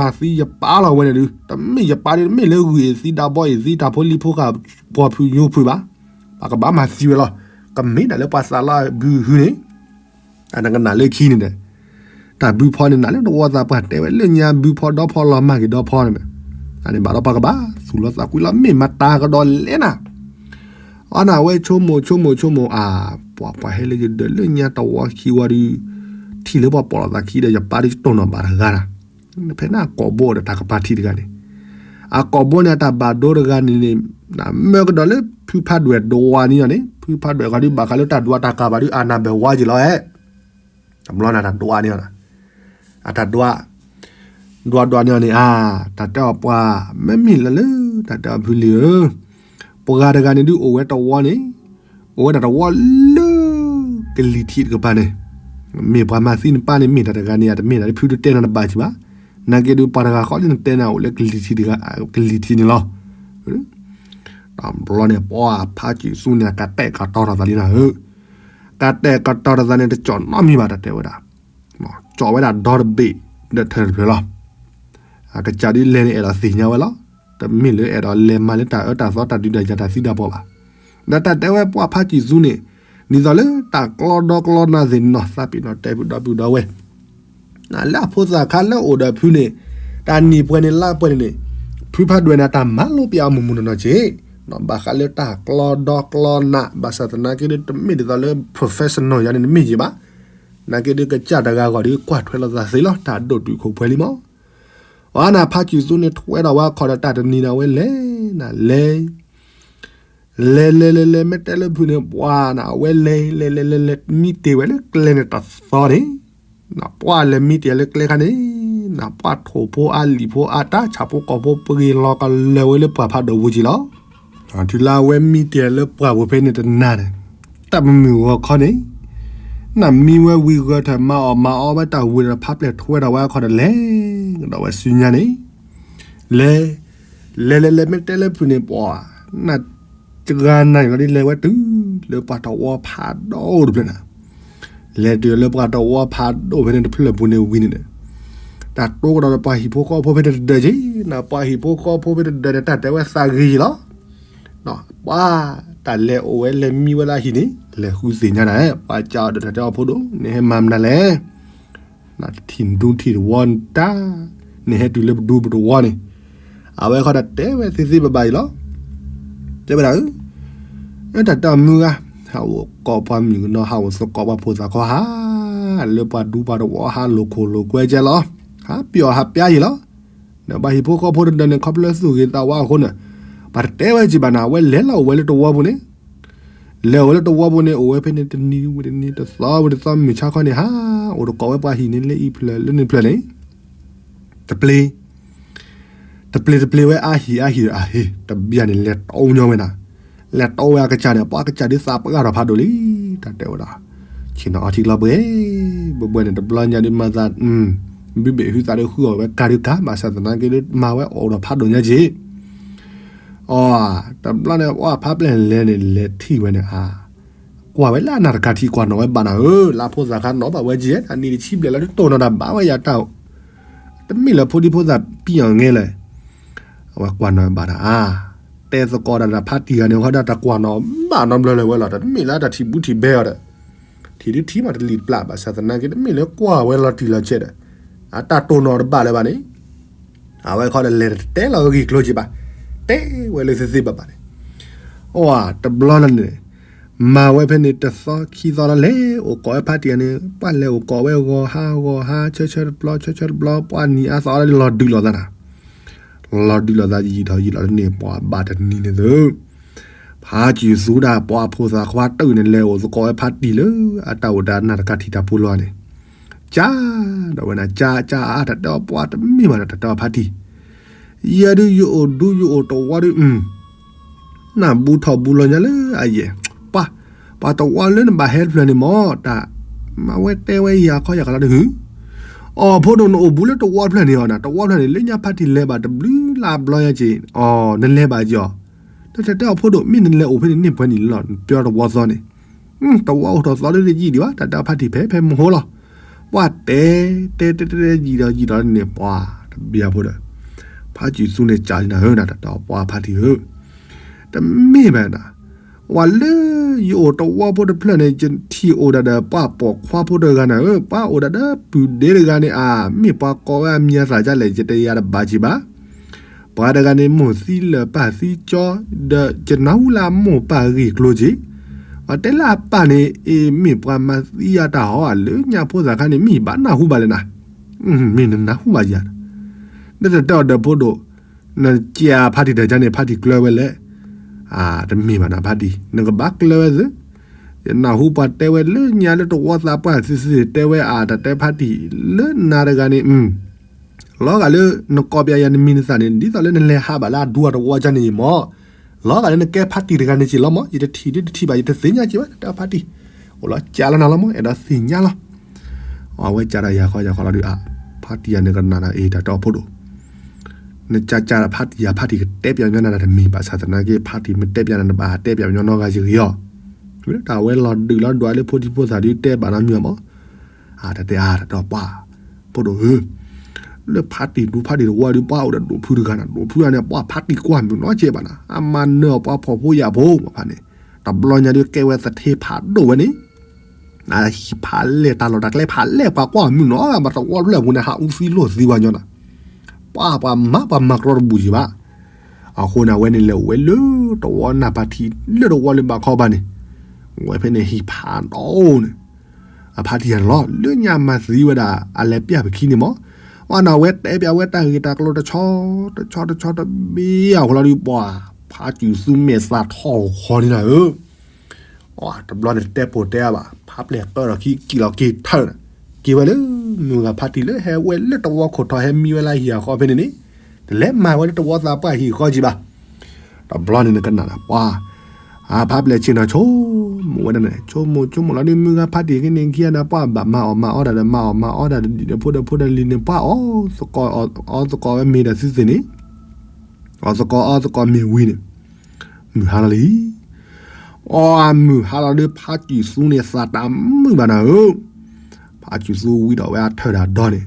ပှၤမၤသံယပၢ်လီၤဝဲန့ၣ်ဒုး, တမ့ၢ်ယပၢ်ဒုး တမ့ၢ်လၢဂုၢ်အံၤသံ ဒါဘီအံၤသံ တၢ်ဖိလံၤဖိဃာ် ပှၤဖုညိဖုဘၣ်. ပှၤကဘၣ်မၤသံဝဲလီၤ. ကမ့ၢ်ဒၣ်လၢပှၤသးလီဘုဟုန့ၣ် အနကနၣ်လၢခံန့ၣ်ဒီး တၢ်ဘုဖီန့ၣ် နၢ်လၢတဝီသးပှၢ်တဲဝဲလၢညါ ဘုဖီဒီဖီလီၤ မၤဂ့ၤဒီဖီန့ၣ်, အန့ၣ်ဘၣ်ဒီးပှၤကဘၣ်သူၣ်လီၤသးကွံလီၤ မ့ၢ်မၤတၢ်ကဒီးလဲၣ်နၤ. အန့ၣ်ဝဲဆိကမိၣ်ဆိကမိၣ်ဆိကမိၣ် အါ, ပှၤပှၤဟဲလၢယဒၢးလၢညါတဝီခံဝံၤဒီး ထံၣ်လၢပှၤပိာ်လီၤသးခံဒီး ယပၢ်ဒုးတတိၢ်နီၣ်ဘၣ်တဂၤနၤ. ဖဲန့ၣ်အကိာ်ဘိဒီးတၢ်ကပၤထံတဂၤန့ၣ်, အကိာ်ဘိန့ၣ် အတၢ်ဘၣ်ဒိတဂၤန့ၣ်န့ၣ် မၢကဒီးလၢဖုဖးဒွဲၣ်ဒိးဝါန့ၣ်အီၤန့ၣ် ဖုဖးဒွဲၣ်ဂီၤဒုးဘၣ်ဃးလၢတၢ်ဒွးတၢ်ကၤဘၣ်ဒုး အနၢ်ဘၢၣ်ဝါက့ၤလီၤဧါ. တဘျီန့ၣ်တၢ်ဒွးန့ၣ်အီၤ, အတၢ်ဒွး ဒွးဒွးန့ၢ်အီၤန့ၣ် အါ, တၢ်တဲအီၤပှၤ မ့မ့ၢ်လၢလၢ တၢ်တဲအီၤဖုလံၤဧၢ, ပှၤဂၤတဂၤန့ၣ်ဒုးအိၣ်ဝဲတဝီန့ၣ်, အိၣ်ဝဲဒၣ်တဝီလၢ ကလံၤထံးတကပၤန့ၣ်, မ့ၢ်ပှၤမၤသံနပၢ်န့ၣ် မ့ၢ်တၢ်တဂၤန့ၣ် အတမ့ၢ်ဒၣ်လၢဖုဒုးတဲနၤတဘၣ်ကံဘၣ်, နာ်က့ဒုးပှၤတဂၤဃီလၢနတဲနၤအိၣ်လၢကလံၤထံးတဂၤ ကလံၤထံးန့ၣ်လီၤ. တဘျီန့ၣ် ပှၤဖးကံၣ်သူန့ၣ် အကတဲာ်ကတီၤထီၣ်သးလံနၤဧၢ, ကတဲာ်ကတီၤတသးန့ၣ် တကၠီၣ်နီတမံၤဘၣ် တၢ်တဲဝဲဒၣ်. ကၠီၣ်ဝဲဒၣ်ဒီတဘ့ၣ်ဒီးထၢၣ်တဖျၢၣ်လီၤ. အကစၢ်ဒ်လဲၣ်န့ၣ် အဲၣ်ဒိးသ့ၣ်ညါဝဲလီၤ. တမ့ၢ်လၢအဲၣ်ဒိးလဲၤမၤလၢတၢ်အၢတၢ်သီတၢ်ဒုးတၢ်ယၤတၢ်သံတၢ်ပှီၢ်ဘၣ်. ဒီးတၢ်တဲဝဲပှၤဖးစံၣ်သူန့ၣ် ဒ်သိးလၢတၢ်ကျီဒီကျီနးသ့ၣ်နီၣ်သးပ့ၤနီၣ်တဲပူၤဒီပုၢ်ဒီဝဲၢ် လၢအဖိသၣ်ခါလၢအိၣ်ဒီးဖုန့ၣ် တၢ်နံၣ်ပှဲၤန့ၣ်လါပှဲၤန့ၣ်န့ၣ် ဖုဖးဒိၣ်န့ၣ် တၢ်မၤလိပျးအီၤမုၢ်မုၢ်နီၢ်နီၢ်က့ၤ ဘၣ်ဃးလၢတၢ်ကျီဒီကျီနး ဘၣ်ဆၣ်သနာ်က့ဒီး တမ့ၢ်ဒ်သိးလၢ professional ယၤန့ၣ် တမ့ၢ်ယံၤဘၣ်. နာ်က့ဒီးကစၢ်တဂၤဂီၢ်ဒီး ကွၢ်ထွဲလိာ်သးသ့လီၤ တၢ်ဒိၣ်တုာ်ခိၣ်ပှဲၤလံမး. အန့ၣ်ဖးစံၣ်သူန့ၣ် ထွဲဒီးဝဲအခီၣ်ဒီးတၢ်တနံၤန့ၣ် အဝဲလဲၤနၤလဲၤ လဲၤလဲၤလဲၤလဲၤ မ့ၢ်တဲလၢဖုန့ၣ် ပှၤနၤ အဝဲလဲၤလဲၤလဲၤလဲၤလဲၤ မံတ့ၢ်ဝဲလၢကျဲန့ၣ်တသီန့ၣ် ပှၤလဲၤမံတ့ၢ်လၢကျဲခါန့ၣ် နၤပှၤထိၣ်ဖိအါလံၤဖိအါ တၢ်ဆၣ်ဖိကီၢ်ဖိပဂ့ၤလီၤကလၢာ်ဝဲလၢပှၤဖးဒိၣ်ပူၤက့ၤလီၤ. တုၤလၢအဝဲမံတ့ၢ်လၢပှၢ်ပူၤဖဲန့ၣ်တနၤန့ၣ် တၢ်မုာ်မုာ်ဂီၤခီန့ၣ် နၤမံဝဲဝံၤဂၢၢ်ထၢၣ်မၤအီၣ်မၤအီဝဲတၢ်ဝံၤဒီးဖးပျဲၢ်ထွဲဒီးဝဲအခီၣ်ဒီးလဲၤကဒီးဝဲဆူညါန့ၣ် လဲၤ လဲၤလဲၤလဲၤ မ့ၢ်တဲလၢဖုန့ၣ် ပှၤ နၤ တဂၤနၤန့ၣ်လီၤဒ်လဲၤဝဲတုၤလၢပှၤတဝီဖးဒိၣ်တဖျၢၣ်န့ၣ် လဲၤတုၤလၢပှၤတဝီဖးဒိၣ်ဖဲန့ၣ်တဖျၢၣ်ပူၤန့ၣ်ဝံၤန့ၣ်ဒီး တၢ်တိကဒီးဒီးပှၤဟံၣ်ဖိဃီဖိဖဲန့ၣ်တဒၢးက့ၤ နၤပှၤဟံၣ်ဖိဃီဖိဖဲတဒၢးန့ၣ် တၢ်တဲဝဲသးဂ့ၤယံၤလီၤ. ပှၤ တၢ်လဲၤအိၣ်ဝဲလဲၤမံဝဲလၢဟံၣ်န့ၣ် လဲၤဃုသ့ၣ်ညါနၤ ပှၤကးအီၤဒီးတၢ်တဲအီၤဖိဒိၣ် နဟဲမၤမနုၤလဲၣ် နတထံၣ်ဒူထံၣ်တဝီတၢ် နဟဲတုၤလၢပဒူပတဝီန့ၣ် အဝဲခီဒီးတဲဝဲသ့သ့ဘၣ်ဘၣ်အံၤလီၤ. တဲဝဲဒၣ်ဧၢ တၢ်တၢ်မုၢ်ဂၤ ဟးအိၣ်ကိးပှၤမုၣ်ကနီၤ ဟးအိၣ်သကိးပှၤဖိသၣ်ခွါဟး လၢပှၤဒူပှၤတဝီဟးလိာ်ခိၣ်လိာ်ကွဲကဲလီၤ. ဟးပျီၢ်ဟးပျါယံၤလီၤ. ဒီးပှၤဟံၣ်ဖိဃီဖိတဒၢးန့ၣ် ခီဖျိသူၣ်ဂ့ၤသးဝါအဃိန့ၣ် ပှၤတတဲဝဲက့ၤဘၣ်နၤ အဝဲလဲၤလီၤအိၣ်ဝဲလၢတဝီပူၤန့ၣ် လဲၤအိၣ်ဝဲလၢတဝီပူၤန့ၣ် အိၣ်ဝဲဖဲန့ၣ်တနံၤဝံၤတနံၤ တသီဝံၤတသီ မုၢ်ဆါခီန့ၣ် ဟးအိၣ်တကိးဝဲပှၤဟံၣ်န့ၣ်လၢအံၤဖျၢၣ်လၢန့ၣ်ဖျၢၣ်န့ၣ် တပျ့ၤ တပျ့ၤတပျ့ၤဝဲအါဟံၣ်အါဟံၣ်ဒီးအဟ့ၣ် တဘျီန့ၣ် လဲၤတိညီဝဲနၤ လဲၤတိဝဲအကစၢ်န့ၣ် ပှၤကစၢ်ဒုးသးပှၢ်ထီၣ်ဖးဒိၣ်လံ တၢ်တဲဝဲဒၣ် ဆ့ၣ်နီၤအီထံကျီပှဲၤ ဘှဲဘှဲန့ၣ် တဘျီညါဒုးမၤသး ဘုဘ့ၣ်ဟုသးဒုးဃုအီၣ်ဝဲကၤဒုးကၤ ဘၣ်ဆၣ်သနာ်က့ဒုးမၤဝဲအိၣ်ဒီးဖးဒိၣ်ညါက့ၤ အီ တဘျီန့ၣ် ပှၤဖးပျဲၢ်လဲၤန့ၣ် လဲၤထံၣ်ဝဲန့ၣ်ဧါ ကွၢ်ဝဲလၢအနၢ်တကၤထံးကွၢ်နီၣ်ဝဲဘၣ်နၤဧၢ လၢဖိသၣ်ခါနီၣ်ဘၣ်ဝဲကဲ အနံၣ်တဆံဘျဲၣ်လီၤ ဒုးတိၢ်နီၣ်တၢ်ဘၣ်ဝဲယၤတၢ် တမ့ၢ်လၢဖိဒံဖိသၣ်ပံၢ်အီၤငဲလၢ အဝဲကွၢ်နီၣ်ဝဲဘၣ်နၤဧါ တဲသကိးတၢ်ဒီးဖါတံၢ်ဂၤန့ၣ် ဟီဒၣ်တၢ်ကွၢ်နီၣ်ဘၣ်နီတဘျီလၢၤဝဲလီၤ တမ့ၢ်လၢတၢ်ထံၣ်ဘူးထံၣ်ဘဲအီၤဒီး ထံၣ်ဒုးထံၣ်မးတလံၣ်တပျၢ်ဘၣ်ဆၣ်သနာ်က့ တမ့ၢ်လၢကွၢ်ဝဲလီၤတံၢ်လီၤဆဲးဒီး အတၢ်တိၢ်နီၣ်တဘၣ်လၢၤဘၣ်န့ၣ် အဝဲခီဒီးလဲၤတတဲလီၤဂ့ၢ်ကျိၤက့ၤဘၣ် တဲဝဲလၢသ့သ့ဘၣ်ဘၣ်န့ၣ် အိၣ်တဘျီလၢ်န့ၣ် မၤဝဲဖဲန့ၣ်တသီခံသီလီၤ လဲၤအိၣ်ကိးဝဲဖါတံၢ်ဂၤန့ၣ် ပှၤလဲၤအိၣ်ကိးဝဲဂီၤဟါဂီၤဟါ ဆၢဆၢတဘျီ ဆၢဆၢတဘျီ ပှၤနံၤအါသီလီၤဒုးလိာ်သးနၤ လီၤဒုးလိာ်သးယံာ်ထီၣ်ယံာ်လီၤတန့ၢ် ပှၤဘၣ်တနံၤန့ၣ်သု ဖါစံၣ်သူဒၣ်ပှၤဖိသၣ်ခွါတၢၢ်န့ၣ် လဲၤအိၣ်သကိးဝဲဖါတံၢ်လၢ အတၢ်အိၣ်တၢ်နၢ်တကၤထံးတၢ်ဖိလီၤန့ၣ် ကၢ် ဒီးဝဲနၤ ကၢ်ကၢ်အါ တၢ်တဲအီၤပှၤတမ့ၢ်ဘၣ်ဒီး တၢ်တဲအီၤဖါတံၢ် ယဲဒုးယအိၣ်ဒူယအိၣ်တဝီဒုး နၢ်ဘူးထီၣ်ဘူးလီၤညါလၢအယဲၢ် ပှၤ ပှၤတဝီလၢနဘၣ်ဟဲတဖျၢၣ်န့ၣ်မ့ၢ် တၢ်မၤဝဲတဲဝဲယၤခီယၤခီလီၤတဟုၣ် အိၣ်ဖိဒိၣ်နအိၣ်ဘူးလၢတဝီတဖျၢၣ်န့ၣ်အီၤနၤ တဝီတဖျၢၣ်န့ၣ် လၢညါဖါတံၢ်လဲၤဘၣ်တဘျုးလါဘျီညါက့ၤ အိၣ် နလဲၤဘၣ်က့ၤအီၤ တၢ်တဲအီၤဖိဒိၣ် မ့ၢ်နလဲၤအိၣ်ဖဲန့ၣ်န့ၢ်ပှဲၤနံၣ်လီၤ နပျီတဝီသီန့ၣ် တဝီအိၣ်ထီၣ်သီလၢယံာ်ဒံးဘၣ် တၢ်တဲအီၤဖါတံၢ်ဖဲဖဲမဟိလီၤ ပှၤတဲ တဲတဲတဲတဲ ယံာ်ဒီးယံာ်ဒီးန့ၣ် ပှၤတဘျီဖိဒီး ဖါစံၣ်သူန့ၣ် ကၢ်လံနၤဧၢ နတၢ်တဲအီၤပှၤဖါတံၢ်ဧၢ တမ့ၢ်ဘၣ်နၤ ဝဲလၢယအိၣ်တဝီဖိတဖျၢၣ်န့ၣ် ယထံၣ်အိၣ်ဒၣ်ဒီးပှၤပိာ်ခွါဖိတဂၤနၤဧၢ ပှၤအိၣ်ဒၣ်ဒီးပုၢ်ဒ့တဂၤန့ၣ် အါ မ့ၢ်ပှၤကိးဝဲအမံၤအသၣ်ဒ်လဲၣ် ယတယၤတဘၣ်က့ၤဘၣ် ပှၤတဂၤန့ၣ် မိၢ်သံလၢာ်ပၢ်သံကၠီ ဒီးယနၢ်ဟူလၢအမိၢ်ပၢ်ဂ့ၢ်ကျိၤက့ၤ ပှၤတဲလၢအပၢ်န့ၣ် အ့ၣ် မ့ၢ်ပှၤမၤသံအတၢ်ဟီဧါ လၢညါဖိသၣ်ခါန့ၣ် မ့ၢ်ဘၣ်နၢ်ဟူဘၣ်လဲၣ်နၤ မ့ၢ်နနၢ်ဟူဘၣ်ယၤ ဒီးတၢ်တဲအီၤဒီးဖိဒိၣ် နကးဖါတံၢ်တၢ်ကါန့ၣ် ဖါတံၢ်ကျၢၤဝဲလဲၣ် အါ တမ့ၢ်ဘၣ်နၤဖါတံၢ် နကဘၣ်ကျၢၤဝဲသု ယနၢ်ဟူပှၤတဲဝဲလၢညါလၢတဝီသးပှၢ်သ့သ့ တဲဝဲအါ တၢ်တဲဖါတံၢ် လၢနၤတဂၤန့ၣ် လီၤဂာ်လၢနကိးပျးယၤနမံၤနသၣ်န့ၣ် ဒ်သိးလၢနလဲၤဟးဘၣ်လၢအဒူအတဝီကန့ၣ်မ့ၢ် လီၤဂာ်လၢနကဲဖါတံၢ်တဂၤန့ၣ်က့ၤလီၤမ့ၢ် ယတထံၣ်ဒုးတထံၣ်ဘၣ် ယတသ့ၣ်ညါက့ၤဝဲ တၢ်တဲဖါတံၢ် အိၣ်လီၤကးလီၤနၤလီၤမ့ၢ် အဲၣ်ဒိးသ့ၣ်ညါလီၤ အဝဲကးဒီးယၤဃီယၤဃီလီၤဒုးအါ ဖါတံၢ်ယၤန့ၣ်ကနၣ်ဒီး အ့ၣ် တၢ်တဲအီၤဖိဒိၣ် နကးကးဒီးဖါတံၢ်ယၤ ဖါတံၢ်ကတဲပျးညီနၤတမံၤ ဘၣ်ဆၣ်သနာ်က့ ဖါတံၢ်မ့ၢ်တဲပျးနၤ နဘၣ်ဟးတဲပျးညီနီတဂၤယဂ့ၤအီၤ တၢ်ဝဲလီၤဒုးလီၤဒွးလၢဖိထံဖိသၣ်ဒုးတဲဘၣ်နီတမံၤမး, အတတဲအါတတီၢ်ပှၢ်, ဖိဒိၣ်ဧၢ, လၢဖါတံၢ်ဒူဖါတံၢ်တဝီဒုးပှၢ်အိၣ်ဒီးဒိၣ်ဖုတဂၤန့ၣ်, ဒိၣ်ဖုတဂၤန့ၣ် ပှၢ်ဖါတံၢ်ကွၢ်မုၢ်နီတစဲးဘၣ်နၤ, အမၤနၢၤအီၤပှၤဖှီၣ်ဖိယာ်ဖိဘၣ်ဖဲန့ၣ်, တဘျီညါဒုးကဲဝဲသထ့ဖးဒိၣ်ဝဲန့ၣ် ဟံၣ်ဖးလဲၢ်တၢ်လီၢ်တၢ်ကျဲဖးလဲၢ်ပှၤကွၢ်မုၢ်နီၤ, ဘၣ်တဝီဖျၢၣ်ပူၤန့ၣ် ဟးအူသံလိာ်သံပှၤညီနၤ, ပှၤပှၤမၤပှၤမၤကြီတဘူၣ်ယံၤဘၣ်. အဃိန့ၣ် အဝဲန့ၣ်လဲၤအိၣ်ဝဲလၢတဝီနၢ်ဖါထံ လၢတဝီလၢဘၣ်ခီဘၣ်န့ၣ်, ဝဲဖဲန့ၣ်ဟံၣ်ဖးဒိၣ်န့ၣ် အဖါတံၢ်ယၤန့ၣ်လီၤ, လၢညါမၤသံဝဲဒၣ် အလဲၤပျၢ်ပခံန့ၣ်မး, အဝဲန့ၣ် အဝဲတဲပျးဝဲတၢ်ဂ့ၢ်တၢ်ကျိၤတဆီ တဆီတဆီတဘျီအဃိလီၤဒုး ပှၤဖါစူၤသူမဲာ်သးထီၣ်ဃီန့ၣ်နၤဧၢ တဘျီန့ၣ် တတဲပိာ်တဲအါဘၣ်, ဖးပျဲၢ်ကၢထီၣ်ခံ က့ၤလီၤက့ၤထၢၣ်န့ၣ်, က့ၤဝဲလၢမုၢ်ဂၤဖါတံၢ်လၢဟဲဝဲလၢတဝီခိၣ်ထီၣ် ဟဲမံဝဲလၢဟံၣ်အဃီဖဲန့ၣ်န့ၣ်, တလဲၤမၤဝဲလၢတဝီသးပှၢ်ဟံၣ်ဃီကံဘၣ်. တဘျီန့ၣ်နကနၣ်နၤ ပှၤ အဖးပျဲၢ်ဆ့ၣ်နီၤဆိ, မ့ၢ်ဝဲဒၣ်န့ၣ် ဆိကမိၣ်ဆိကမိၣ်လီၤဒုး မုၢ်ဂၤဖါတံၢ်က့န့ၣ်ခံဂၤန့ၣ် ပှၤဘၣ်မၤအီၣ်မၤအီဒၣ်ဒီး မၤအီၣ်မၤအီဒၣ်ဒီး ဒ်ဒီးဖိဒီးဖိဒီးလံၤန့ၣ် ပှၤအီၣ်သကိး အီၣ်သကိးဝဲမ့ၤဒီးသုသ့ၣ်န့ၣ်, အီၣ်သကိးအီၣ်သကိးမ့ၤဝံၤန့ၣ်, မုၢ်ဟါလီၤလံ. အီၣ်မုၢ်ဟါလီၤဒုး ဖါစူၤသူန့ၣ်သးတၢ်မုာ်ဘၣ်နၤဧၢ, ဖါစူၤသူဝံၤဒီးဝဲအထၢၣ်ဒီးဒီန့ၣ်,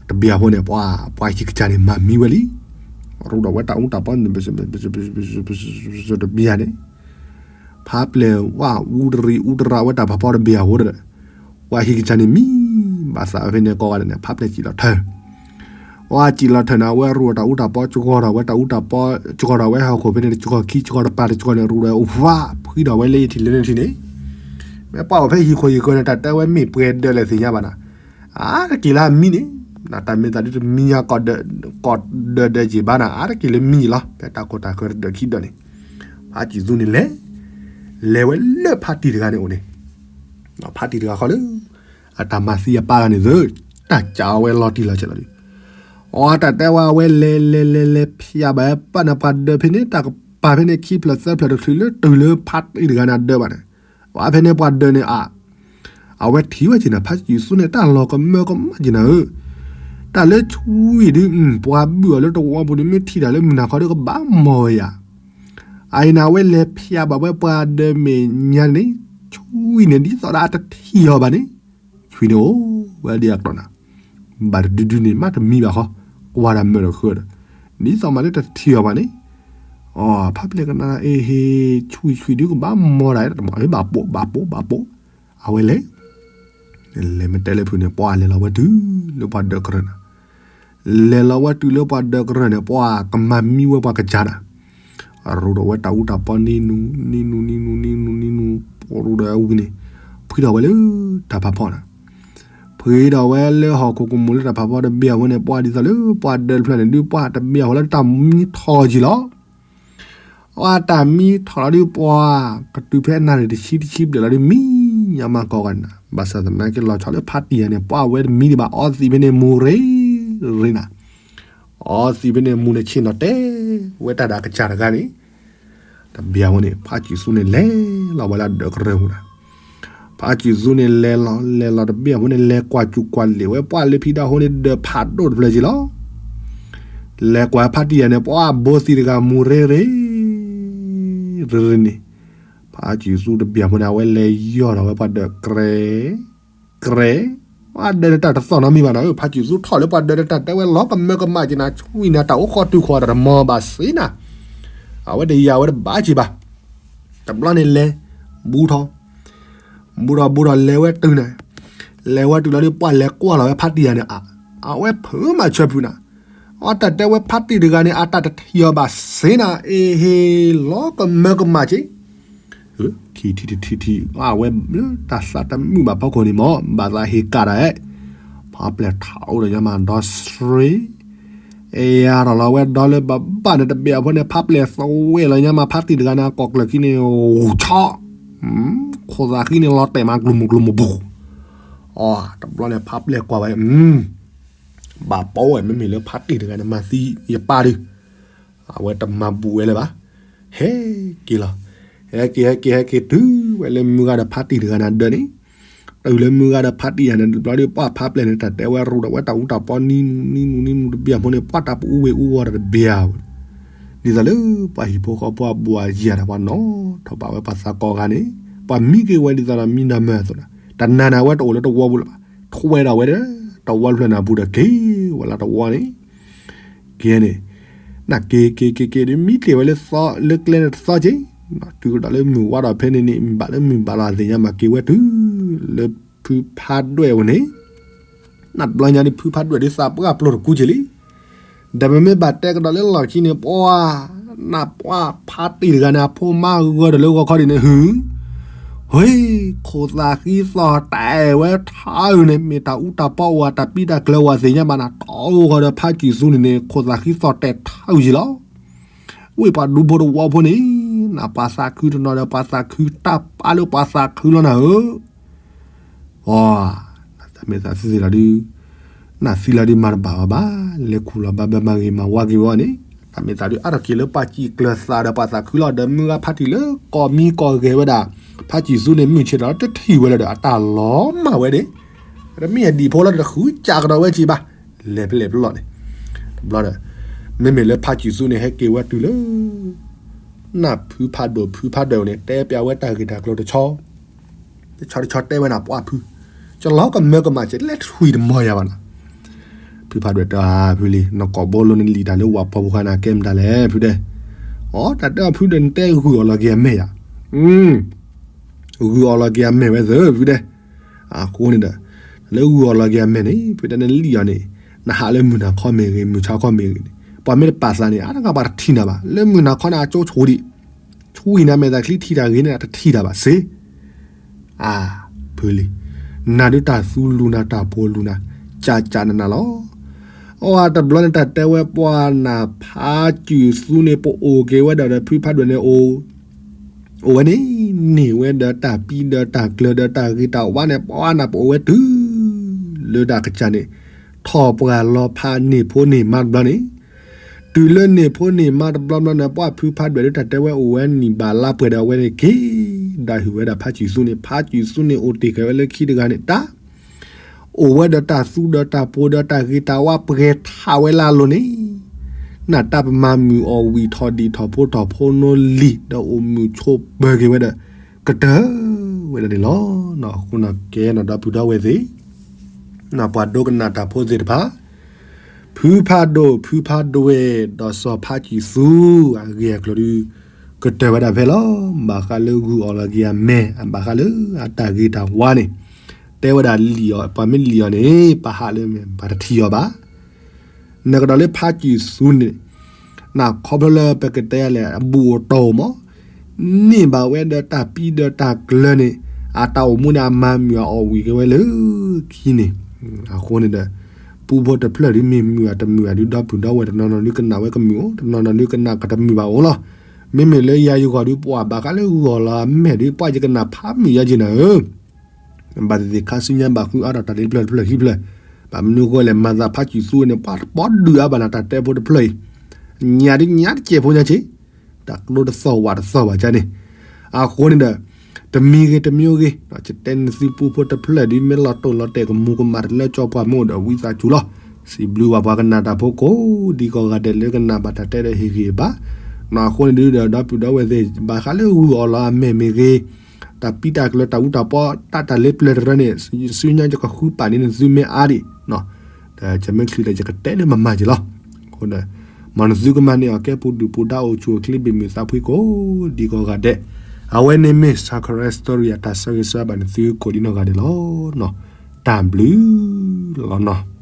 တဘျီအဃိန့ၣ် ပှၤ ပှၤဟံၣ်ကစၢ်န့ၣ် မၤမံဝဲလံ. ရူဒီးဝဲတၢ်အူတၢ်ပီ တဘျီန့ၣ်, ဖးပျဲၢ်ဝၣ်အူတရံးအူတရးဝဲတၢ်ဖးဖီတဘျီအဃိဒီး, ပှၤဟံၣ်ကစၢ်န့ၣ်မံ, ဘၣ်သးဝဲဖဲန့ၣ်ကိးဂၤဒဲးန့ၣ် ဖးပျဲၢ်စံၣ်လီၤထၢၣ် အီၣ်စံၣ်လီၤထၢၣ်န့ၣ် အဝဲရူဒီးတၢ်အူတၢ်ပီ ကဂီၤဒီးဝဲတၢ်အူတၢ်ပီ, ကဂီၤဒီးဝဲဟီၣ်ခိၣ်ဖဲန့ၣ် ကဂီၤခံကဂီၤတပၤတကဂီၤန့ၣ် ရူဒီးဝဲဖှါ ဖှံဒီးဝဲလၢယထံၣ်လၢန့ၣ်ထံၣ်န့ၣ်, မ့ၢ်ပှၤအိၣ်ဖဲဟံၣ်ခိၣ်ဟံၣ်ကၢန့ၣ် တၢ်တဲဝဲမ့ၢ်ပှဲၤဒၢးလဲၣ်သ့ၣ်ညါဘၣ်နၤ, အါတက့ၢ်လၢအမံန့ၣ်, နတၢ်မ့ၢ်သးဒ်တမံညါ ကိးဒၢးဒၢးက့ၤဘၣ်နၤ အါတက့ၢ်လၢမံယံၤလီၤ ဖဲတၢ်ကိၢ်တၢ်ဃၢတဒၢးခံဒၢးန့ၣ်, ဖါစူၤသူန့ၣ်လဲၤ, လဲၤဝဲလၢဖါတံၢ်တဂၤန့ၣ်အိၣ်န့ၣ် ဖါတံၢ်တဂၤဃီလၢ အတၢ်မၤသံအပၢ်ဂၤန့ၣ်သၢ, တၢ်ကးအီၤဝဲလီၤတံၢ်လီၤဆဲးလီၤဒုး, အီတၢ်တဲဝဲအဝဲလဲၤလဲၤလဲၤလဲၤဖျါဘၣ်ပာ်နၤပှၤဒၢးဖဲန့ၣ် တၢ်ကပၤဖဲန့ၣ်ခံဖျၢၣ်သၢဖျၢၣ်တချုးလၢတုၤလၢဖါတံၢ်တဂၤန့ၣ်အဒၢးဘၣ်န့ၣ်, ပှၤဖဲန့ၣ်ပှၤဒၢးန့ၣ်အ အဝဲထံၣ်ဝဲက့ၤန့ၣ် ဖါစူၤသူန့ၣ် တၢ်လီၤကမၢကမၣ်က့ၤနၤဧၢ, တၢ်လၢဆွံဒုး ပှၤဘုၣ်အီၤလၢတဝီပူၤန့ၣ် မ့ၢ်ထံၣ်တၢ်လၢမုၢ်နၤခီဒီးကဘၣ်မီၢ်ဝဲယၤ အအံၤန့ၣ် အဝဲလဲၤဖျါဘၣ်ဝဲပှၤဒၢးမဲာ်ညါန့ၣ်, ဆွံန့ၣ် ဒ်သိးဒီးအတထံၣ်အီၤဘၣ်န့ၣ်, ဆွံန့ၣ်အိၣ်ဝဲဒ်အကျိၤနၤ, ဘၣ်တဒုဒုန့ၣ် မ့တမံဘၣ်ဃီ, ကွၢ်တၢ်မၢဒီးဃၢဒီး, ဒ်သိးမးလၢတထံၣ်အီၤဘၣ်န့ၣ်, အဖါပျဲၢ်ကနၣ် အ့ဟ့ ဆွံဆွံဒုကဘၣ်မီၢ်ဒၣ် တမီၢ် ဘၣ်ပိာ်ဘၣ်ပိာ်ဘၣ်ပိာ်, အဝဲလဲၤ လဲၤမ့ၢ်တဲလၢဖုန့ၣ် ပှၤလဲၤလီၤဝဲတုၤလၢပှၤဒၢးကရၢၢ်န့ၣ်, လဲၤလီၤဝဲတုၤလၢပှၤဒၢးကရၢၢ်န့ၣ် ပှၤကမၤမံဝဲပှၤကစၢ်နၤ, ရူဒီးဝဲတၢ်အူတၢ်ပီနံၤနူၤ နံၤနူၤ နံၤနူၤ နံၤနူၤ နံၤနူၤ ရူဒီးဝံၤန့ၣ်, ဖှံထီၣ်ဝဲလၢတၢ်ဖးဖီနၤ, ဖှံထီၣ်ဝဲလၢဟီၣ်ခိၣ်ကမူၣ်လၢတၢ်ဖးဖီတဘ့ၣ်အဃိန့ၣ် ပှၤဒ်သိးလၢပှၤဒၢးတဖျၢၣ်န့ၣ် ဒုးပှၤတဘ့ၣ်အဃိလၢတၢ်မံထီၣ်က့ၤလီၤ အတၢ်မံထီၣ်လီၤဒုးပှၤ ကတုၤဖဲနၣ်ရံၣ်တဆံတဆံဘျဲၣ်လီၤဒုး မံညါမးကီးဂၤန့ၣ်, ဘၣ်ဆၣ်သနာ်က့လီၤဆီလၢဖါတံၢ်ယၤန့ၣ် ပှၤဝဲတမံဒံးဘၣ် အီသံးဖဲန့ၣ်မူၤရ့ရ့နၤ, အီသံးဖဲန့ၣ်မူၤန့ၣ်ဆ့ၣ်နီၤတဲဝဲတၢ်ဒီးအကစၢ်တဂၤန့ၣ်, တဘျီဝဲန့ၣ် ဖါစူၤသူန့ၣ်လဲၤလီၤဝဲလၢဒၢးကရၢၢ်ပူၤနၤ, ဖါစူၤသူန့ၣ်လဲၤလီၤ လဲၤလီၤတဘ့ၣ်အဃိန့ၣ် လဲၤကွၢ်စူၤကွၢ်လ့ၣ်ဝဲပှၤလၢဖံးဒၣ်အဃိန့ၣ် ဒၢးဖးဒိၣ်တဖျၢၣ်က့ၤလီၤ လဲၤကွၢ်ဖါတံၢ်ယၤန့ၣ် ပှၤဘိသံးတဂၤမူၤရ့ရ့ ရ့ရ့န့ၣ်, ဖါစူၤသူတဘ့ၣ်အဃိန့ၣ် အဝဲလဲၤယီၢ်ထီၣ်ဝဲပှၤဒၢးကြဲ ကြဲ, ပှၤဒၢးန့ၣ်တၢ်တသီၣ်နီတမံၤဘၣ်နၤဧၢ, ဖါစူၤသူထီၣ်လၢပှၤဒၢးန့ၣ် တၢ်တဲဝဲလီၤကမၢကမၣ်က့ၤနၤ ဆွံနၤ တၢ်အိၣ်ဃီတုၤဃီတၢ်တမီၤဘၣ်စ့နၤ, အဝဲတယာ်ဝဲတဘၣ်က့ၤဘၣ် တဘျီန့ၣ်လဲၤ ဘူးထီၣ် ဘူးထီၣ်ဘူးထီၣ်လဲၤဝဲတုၤန့ၣ်, လဲၤဝဲတုၤလီၤဒုး ပှၤလဲၤကွၢ်လီၤဝဲဖါတံၢ်ယၤန့ၣ်အါ, အဝဲဖုးမၤဆၢဖုးနၤ, အတၢ်တဲဝဲဖါတံၢ်တဂၤန့ၣ် အတၢ်တထံၣ်အီၤဘၣ်စ့နၤ အ့ဟ့ လီၤကမၢကမၣ်က့ၤ ထံထံထံထံထံ အဝဲလၢတၢ်သးတမုာ်ဘၣ်ဖီခိၣ်န့ၣ်မး ဘၣ်သးဟ့ၣ်ကၣ်တၢ်အဲၣ်, ဖးပျဲၢ်ထးအိၣ်ဒီးညါမးဒီဆှ့, အဲယၤထီၣ်လီၤဝဲဒီလၢဘၣ်ဘၣ်န့ၣ်တဘ့ၣ်အဖီန့ၣ် ဖးပျဲၢ်သဝဲလီၤညါမး ဖါတံၢ်တဂၤန့ၣ် အကိာ်ကျၢၢ်ခံန့ၣ် ဂူၤဆီ, ခိၣ်သးဃံန့ၣ်လီၤတဲာ်မးကျိၤမုၢ်ကျိၤမုၢ်ပူၤ, အတဘျီန့ၣ် ဖးပျဲၢ်ကွၢ်ဝဲ ဘၣ်ပိာ်ဝဲ မ့မ့ၢ်လၢဖါတံၢ်တဂၤန့ၣ် မၤသံယပၢ်ဒုး, အဝဲတမၤဘူးဝဲလၢၤဘၣ်, ဟဲက့ၤလီၤ, ဟဲက့ၤ ဟဲက့ၤ ဟဲက့ၤတုၤဝဲလၢမုၢ်ဂၤဒီးဖါတံၢ်တဂၤန့ၣ်ဒၢးန့ၣ်, တုၤလၢမုၢ်ဂၤဒီးဖါတံၢ်ယၤန့ၣ် တဘျီဒုး ပှၤဖးပျဲၢ်န့ၣ် တၢ်တဲဝဲရူဒီးဝဲတၢ်အူတၢ်ပီနံၤနူၤ နံၤနူၤ နံၤနူၤတဘ့ၣ်အဖီန့ၣ် ပှၤတၢ်ပအူဝ့ၢ်အူဝီၤတဘ့ၣ်ဧါ, ဒ်သိးလၢပှၤဟံၣ်ဖိဃီဖိအဘူးအယံၤဒီး ပှၤနီၣ်ထီၣ်ဘၣ်ဝဲပှၤသးကိးဂၤန့ၣ်, ပ ပှၤမံက့ၤဝဲဒ်သိးဒီးမံနီၤမၢအသိးဒီး တနာ်န့ၣ် အဝဲတအိၣ်လၢတဝီပူၤလၢၤဘၣ်. ထွဲဒီးဝဲဒီး တဝီတဖျၢၣ်န့ၣ်အပူၤဒီးက့ၤဝဲလၢတဝီန့ၣ် ကဲန့ၣ် နက့ၤက့ၤက့ၤက့ၤဒီး မံတ့ၢ်ဝဲလၢကျဲန့ၣ်တသီက့ၤ, တုၤကဒီးလၢမုၢ်ဝါဒီးဖဲန့ၣ်န့ၣ် မ့ၢ်ဘၣ်လၢမုၢ်ဘၣ်လီၤအသ့ၣ်ညါ မၤက့ၤဝဲတုၤလၢဖုဖးဒွဲၣ်အအိၣ်န့ၣ်, နဘျီညါဒ်ဖုဖးဒွဲၣ်ဒ်သးပှၢ်ပျိၢ်တကူက့ၤလံ. ဒီးပမ့ၢ်ဘၣ်တဲကဒီးလၢလီၢ်ခံန့ၣ် ပှၤ နပှၢ်ဖးတံၢ်တဂၤန့ၣ် အဖိမါဂၢၢ်ဒီးလၢဂီၤခီဒ်န့ၣ် ဟု ဟ့ ခိၣ်သးဃံသီၣ်တဲာ်ဝဲထးအုးန့ၣ် မ့ၢ်တၢ်အူတၢ်ပီအိၣ် တၢ်ပံးတၢ်ကျၢၤအိၣ်သ့ၣ်ညါဘၣ်နၤ တီဂီၤဒီးဖးစံၣ်သူန့ၣ်န့ၣ် ခိၣ်သးဃံသီၣ်တဲာ်ထးအုးက့ၤလီၤ. ဝ့ၢ်ပှၤဒူဖိတဝီဖိန့ၣ် နပှၤသးခုတနီၤဒီးပှၤသးခုတၢ်ပာ်လၢပှၤသးခုလီၤနၤဧၢ အ တၢ်မ့ၢ်သးသ့သ့လီၤဒုး နသံလီၤဒုးမၤတဘၣ်ဘၣ်ဘၣ် လဲၤခူၣ်လီၤဘၣ်ဘၣ်မၤဂ့ၤမၤဝါက့ၤဝဲန့ၣ် တၢ်မ့ၢ်သးဒုးအါထီၣ်က့ၤလၢပှၤစံၣ်ကျၢၤသးဒီးပှၤသးခုလီၤ ဒီးမုၢ်ဂၤဖးတံၢ်လၢကီၢ်မံကီၢ်ဂဲၤဝဲဒၣ် ဖးစံၣ်သူန့ၣ် မုၢ်ဆ့ၣ်ဒီးတထံၣ်ဝဲလၢၤဒီး အတၢ်လီၤမၢ်ဝဲန့ၣ် တမ့ၢ်အဒံၣ်ဖိလီၤ တဃုကးကဒီးဝဲက့ၤဘၣ် လဲၤဖဲလဲၣ်ဖဲလဲၣ်န့ၣ် တဘျီဒီး မ့မ့ၢ်လၢဖးစံၣ်သူန့ၣ် ဟဲက့ၤဝဲတုၤလၢ နၢ်ဖုဖးဒိၣ်ဖုဖးဒိၣ်န့ၣ် တဲပျးဝဲတၢ်ဂ့ၢ်တၢ်ကျိၤတဆီ တဆီတဆီတဲဝဲနၤပှၢ်ဖု ကလီၤကမၢကမၣ်ကဲ လဲၤထွံၣ်တမီၤယၤဘၣ်နီၤ ဖုဖးဒိၣ်တဲအီၤ ဖုလံ နကိာ်ဘိလိနလံာ်တၢ်လၢဝၤဖီပူၤခါန့ၣ် ကဲမတၤလဲၣ် ဖုတဲ အီ တၢ်တဲအီၤဖုဒီး နတဲဂုၢ်အီၤလီၤက့ၤအမဲာ်ယၤ ဂုၢ်အီၤလီၤက့ၤအမဲာ်ဝဲသ့ၣ် ဖုတဲ အဃိန့ၣ်ဒီး လၢဂုၢ်အီၤလီၤက့ၤအမဲာ်န့ၣ် ဖုတဲ နလံၣ်အီၤန့ၣ် နဟးလၢမုၢ်နၤခီမ့ၢ်ဂ့ၤ မုၢ်ဆါခီမ့ၢ်ဂ့ၤန့ၣ် ပှၤမ့ၢ်တပာ်သးန့ၣ် အါတဂၤပှၤတထံၣ်နၤဘၣ် လၢမုၢ်နၤခီန့ၣ် အကၠိဆိၣ်ဒံး ဆူအံၤနၤမဲာ်သးချံထံၣ်တၢ်ဂ့ၤန့ၣ် အတထံၣ်တၢ်ဘၣ်စ့ အၢ ဖုလံ နၤဒုးတၢ်သူလူၤနၤတၢ်ဖိလူၤနၤ ကၠးကၠးနနၤလီၤ အဝဲတဘျီန့ၣ် တၢ်တဲဝဲပှၤနၢ်ဖးစံၣ်သူန့ၣ် ပအိၣ်က့ၤဝဲဒၣ်ဒီးဖုဖးဒိၣ်န့ၣ် အိၣ်ဝဲန့ၣ် န့ၢ်ဝဲဒီးတၢ်ပံဒီးတၢ်ကျၢၤဒီးတၢ်ဂ့ၤတၢ်ဝါန့ၣ် ပှၤနၢ်ပအိၣ်ဝဲတုၤ လၢတၢ်ကစၢ်န့ၣ် ထီၣ်ပှၢ်လီၤဖးန့ၢ်ဖိန့ၢ်မါတဘျီန့ၣ် တုၤလၢန့ၢ်ဖိန့ၢ်မါတဘျီဘျီန့ၣ် ပှၤဖုဖးဒွဲၣ်ဒုးတၢ်တဲဝဲအိၣ်ဝဲနံၣ်ဘၣ်လါပှဲၤဒီးအဝဲန့ၣ်က့ၤ ဒၣ်ဟုၣ်ဝဲဒၣ်ဖးစံၣ်သူန့ၣ် ဖးစံၣ်သူန့ၣ်အိၣ်တ့ၢ်ဃာ်ဝဲလၢခံတဂၤန့ၣ် တၢ် အိၣ်ဝဲဒီးတၢ်သူဒီးတၢ်ဖိဒီးတၢ်ဂ့ၤတၢ်ဝါပှဲၤထးဝဲလၢအလိၤန့ၣ် နၢ်တၢ်ပမၤမုာ်အီၤဝံၤထီၣ်ဒံးထီၣ်ဖိထီၣ်ဖိနီလံၤ ဒီးအိၣ်မုာ်ဆိးပၢၤက့ၤဝဲဒီး ကတၢၢ်ဝဲဒၣ်န့ၣ်လီၤ. အဃိန့ၣ်ကဲနီၣ်ဒီပုၢ်ဒီဝဲၢ်သ့ၣ် နီၣ်ပှၤဒိကနၣ်တၢ်ဖိသ့ၣ်တဖၣ် ဖုဖးဒိၣ် ဖုဖးဒိၣ်ဝဲၢ် ဒီးစီၤဖးစံၣ်သူ အဂ့ၢ်အကျိၤဒုး ကတၢၢ်ဝဲဒၣ်ဖဲလီၤ. ဘၣ်ဃးလၢဂုၢ်အီၣ်လီၤက့ၤအမဲာ် အဘၣ်ဃးလၢအတၢ်ဂ့ၤတၢ်ဝါန့ၣ် တဲဝဲဒၣ်လံၣ်အီၤ ပှၤမ့ၢ်လံၣ်အီၤန့ၣ် ပဟးလၢမဲာ် ပှၤတထံၣ်အီၤဘၣ် နကဒီးလၢဖးစံၣ်သူန့ၣ် နခီဖျိလၢပကတဲလဲၣ် အဘူၣ်အတီၢ်မး န့ၢ်ဘၣ်ဝဲဒီးတၢ်ပံဒီးတၢ်ကျၢၤန့ၣ် အတၢ်အိၣ်မူန့ၣ် အမၤမုာ်အီၤအီၣ်ဝံၤက့ၤဝဲလၢခံန့ၣ် အဃိန့ၣ်ဒီး ပူဖိတဖျၢၣ်ဒ်မ့ၢ်မုာ်အတမုာ်အဒုး ဒီပုၢ်ဒီဝဲၢ်တနီၤနီၤဒုးကနၣ်ဝဲကမုာ်အိၣ် တနီၤနီၤဒုးကနၣ်ကတမုာ်ဘၣ်အိၣ်လီၤ. မ့မ့ၢ်လၢယၤယဂီၢ်ဒုး ပှၤဘၣ်ဃးလၢဂုၢ်အီၣ်လီၤအမဲာ်ဒုး ပှၤယကနၣ်ဖးမုာ်ယၤက့ၤနၤဧၢ ဘၣ်သ့ၣ်သ့ၣ်ခါဆူညါဘၣ်ဃုအါထီၣ်တၢ်လၢပျၢၤတဖျၢၣ်ခံဖျၢၣ် ဘၣ်မနုၤအဃိလဲၣ် မၤသးဖးစံၣ်သူန့ၣ် ပှၤတပိာ်ဒုးအါဘၣ်နၤတၢ်တဲဖိတဖျၢၣ်အံၤ ညၣ်ဒုးညၣ်တစဲးဖိညါက့ၤ တၢ်ကျိတသီၣ်ဝၣ်တသီၣ်ဘၣ်ကန့ၣ် အဃိန့ၣ်ဒီး တမံၤဂ့ၤတမံၤဂ့ၤ ယတဲနသုပူဖိတဖျၢၣ်ဒ်မ့ၢ်လီၤတိၢ်လီၤတဲာ်ကမူၤကမၣ်တလၢကၠီပှၤမ့ၢ်အိၣ်ဒီးဝံသးစူၤလီၤ. စံးဘျုးဘၣ်ပှၤကနၣ်တၢ်ဖိကိးဒံကိးဂၤဒဲးလၢကနၣ်ဘၣ်တၢ်တဲဒီးဟ့ၣ်ဂံၢ်ဘါ အဃိန့ၣ်ဒုးဒီး ဒီပုၢ်ဒီဝဲၢ်သ့ၣ် ဘၣ်ဃးလၢဂုၢ်အီၣ်လီၤအမဲာ်မ့ၢ်ဂ့ၤ တၢ်ပံတၢ်ကျၢၤတၢ်အူတၢ်ပီ တၢ်တၢ်လၢပျၢၤတရၢန့ၣ် ဆူညါယကဃုပာ်န့ၢ်နသုမ့ၢ်အါဒံး ယမ့ၢ်ချုးဒီးယကတဲလၢမမၤက့ၤလီၤ. အဃိဒီး မ်နသုကမၤန့ၢ်အီၤကဲပူၤဒုၣ်ပူၤဒါအိၣ်ဆူၣ်အိၣ်ချ့ဘၣ်မုာ်သးဖှံကိးဒံကိးဂၤဒဲး အဝဲန့ၣ်မ့ၢ် Sakura Story အတၢ်ဆၢဂ့ၤဆၢဝါဘၣ်နသုကိးဒံနီၢ်ဂၤဒဲးလီၤ. တၢ်ဘျုးလီၤနီၤ.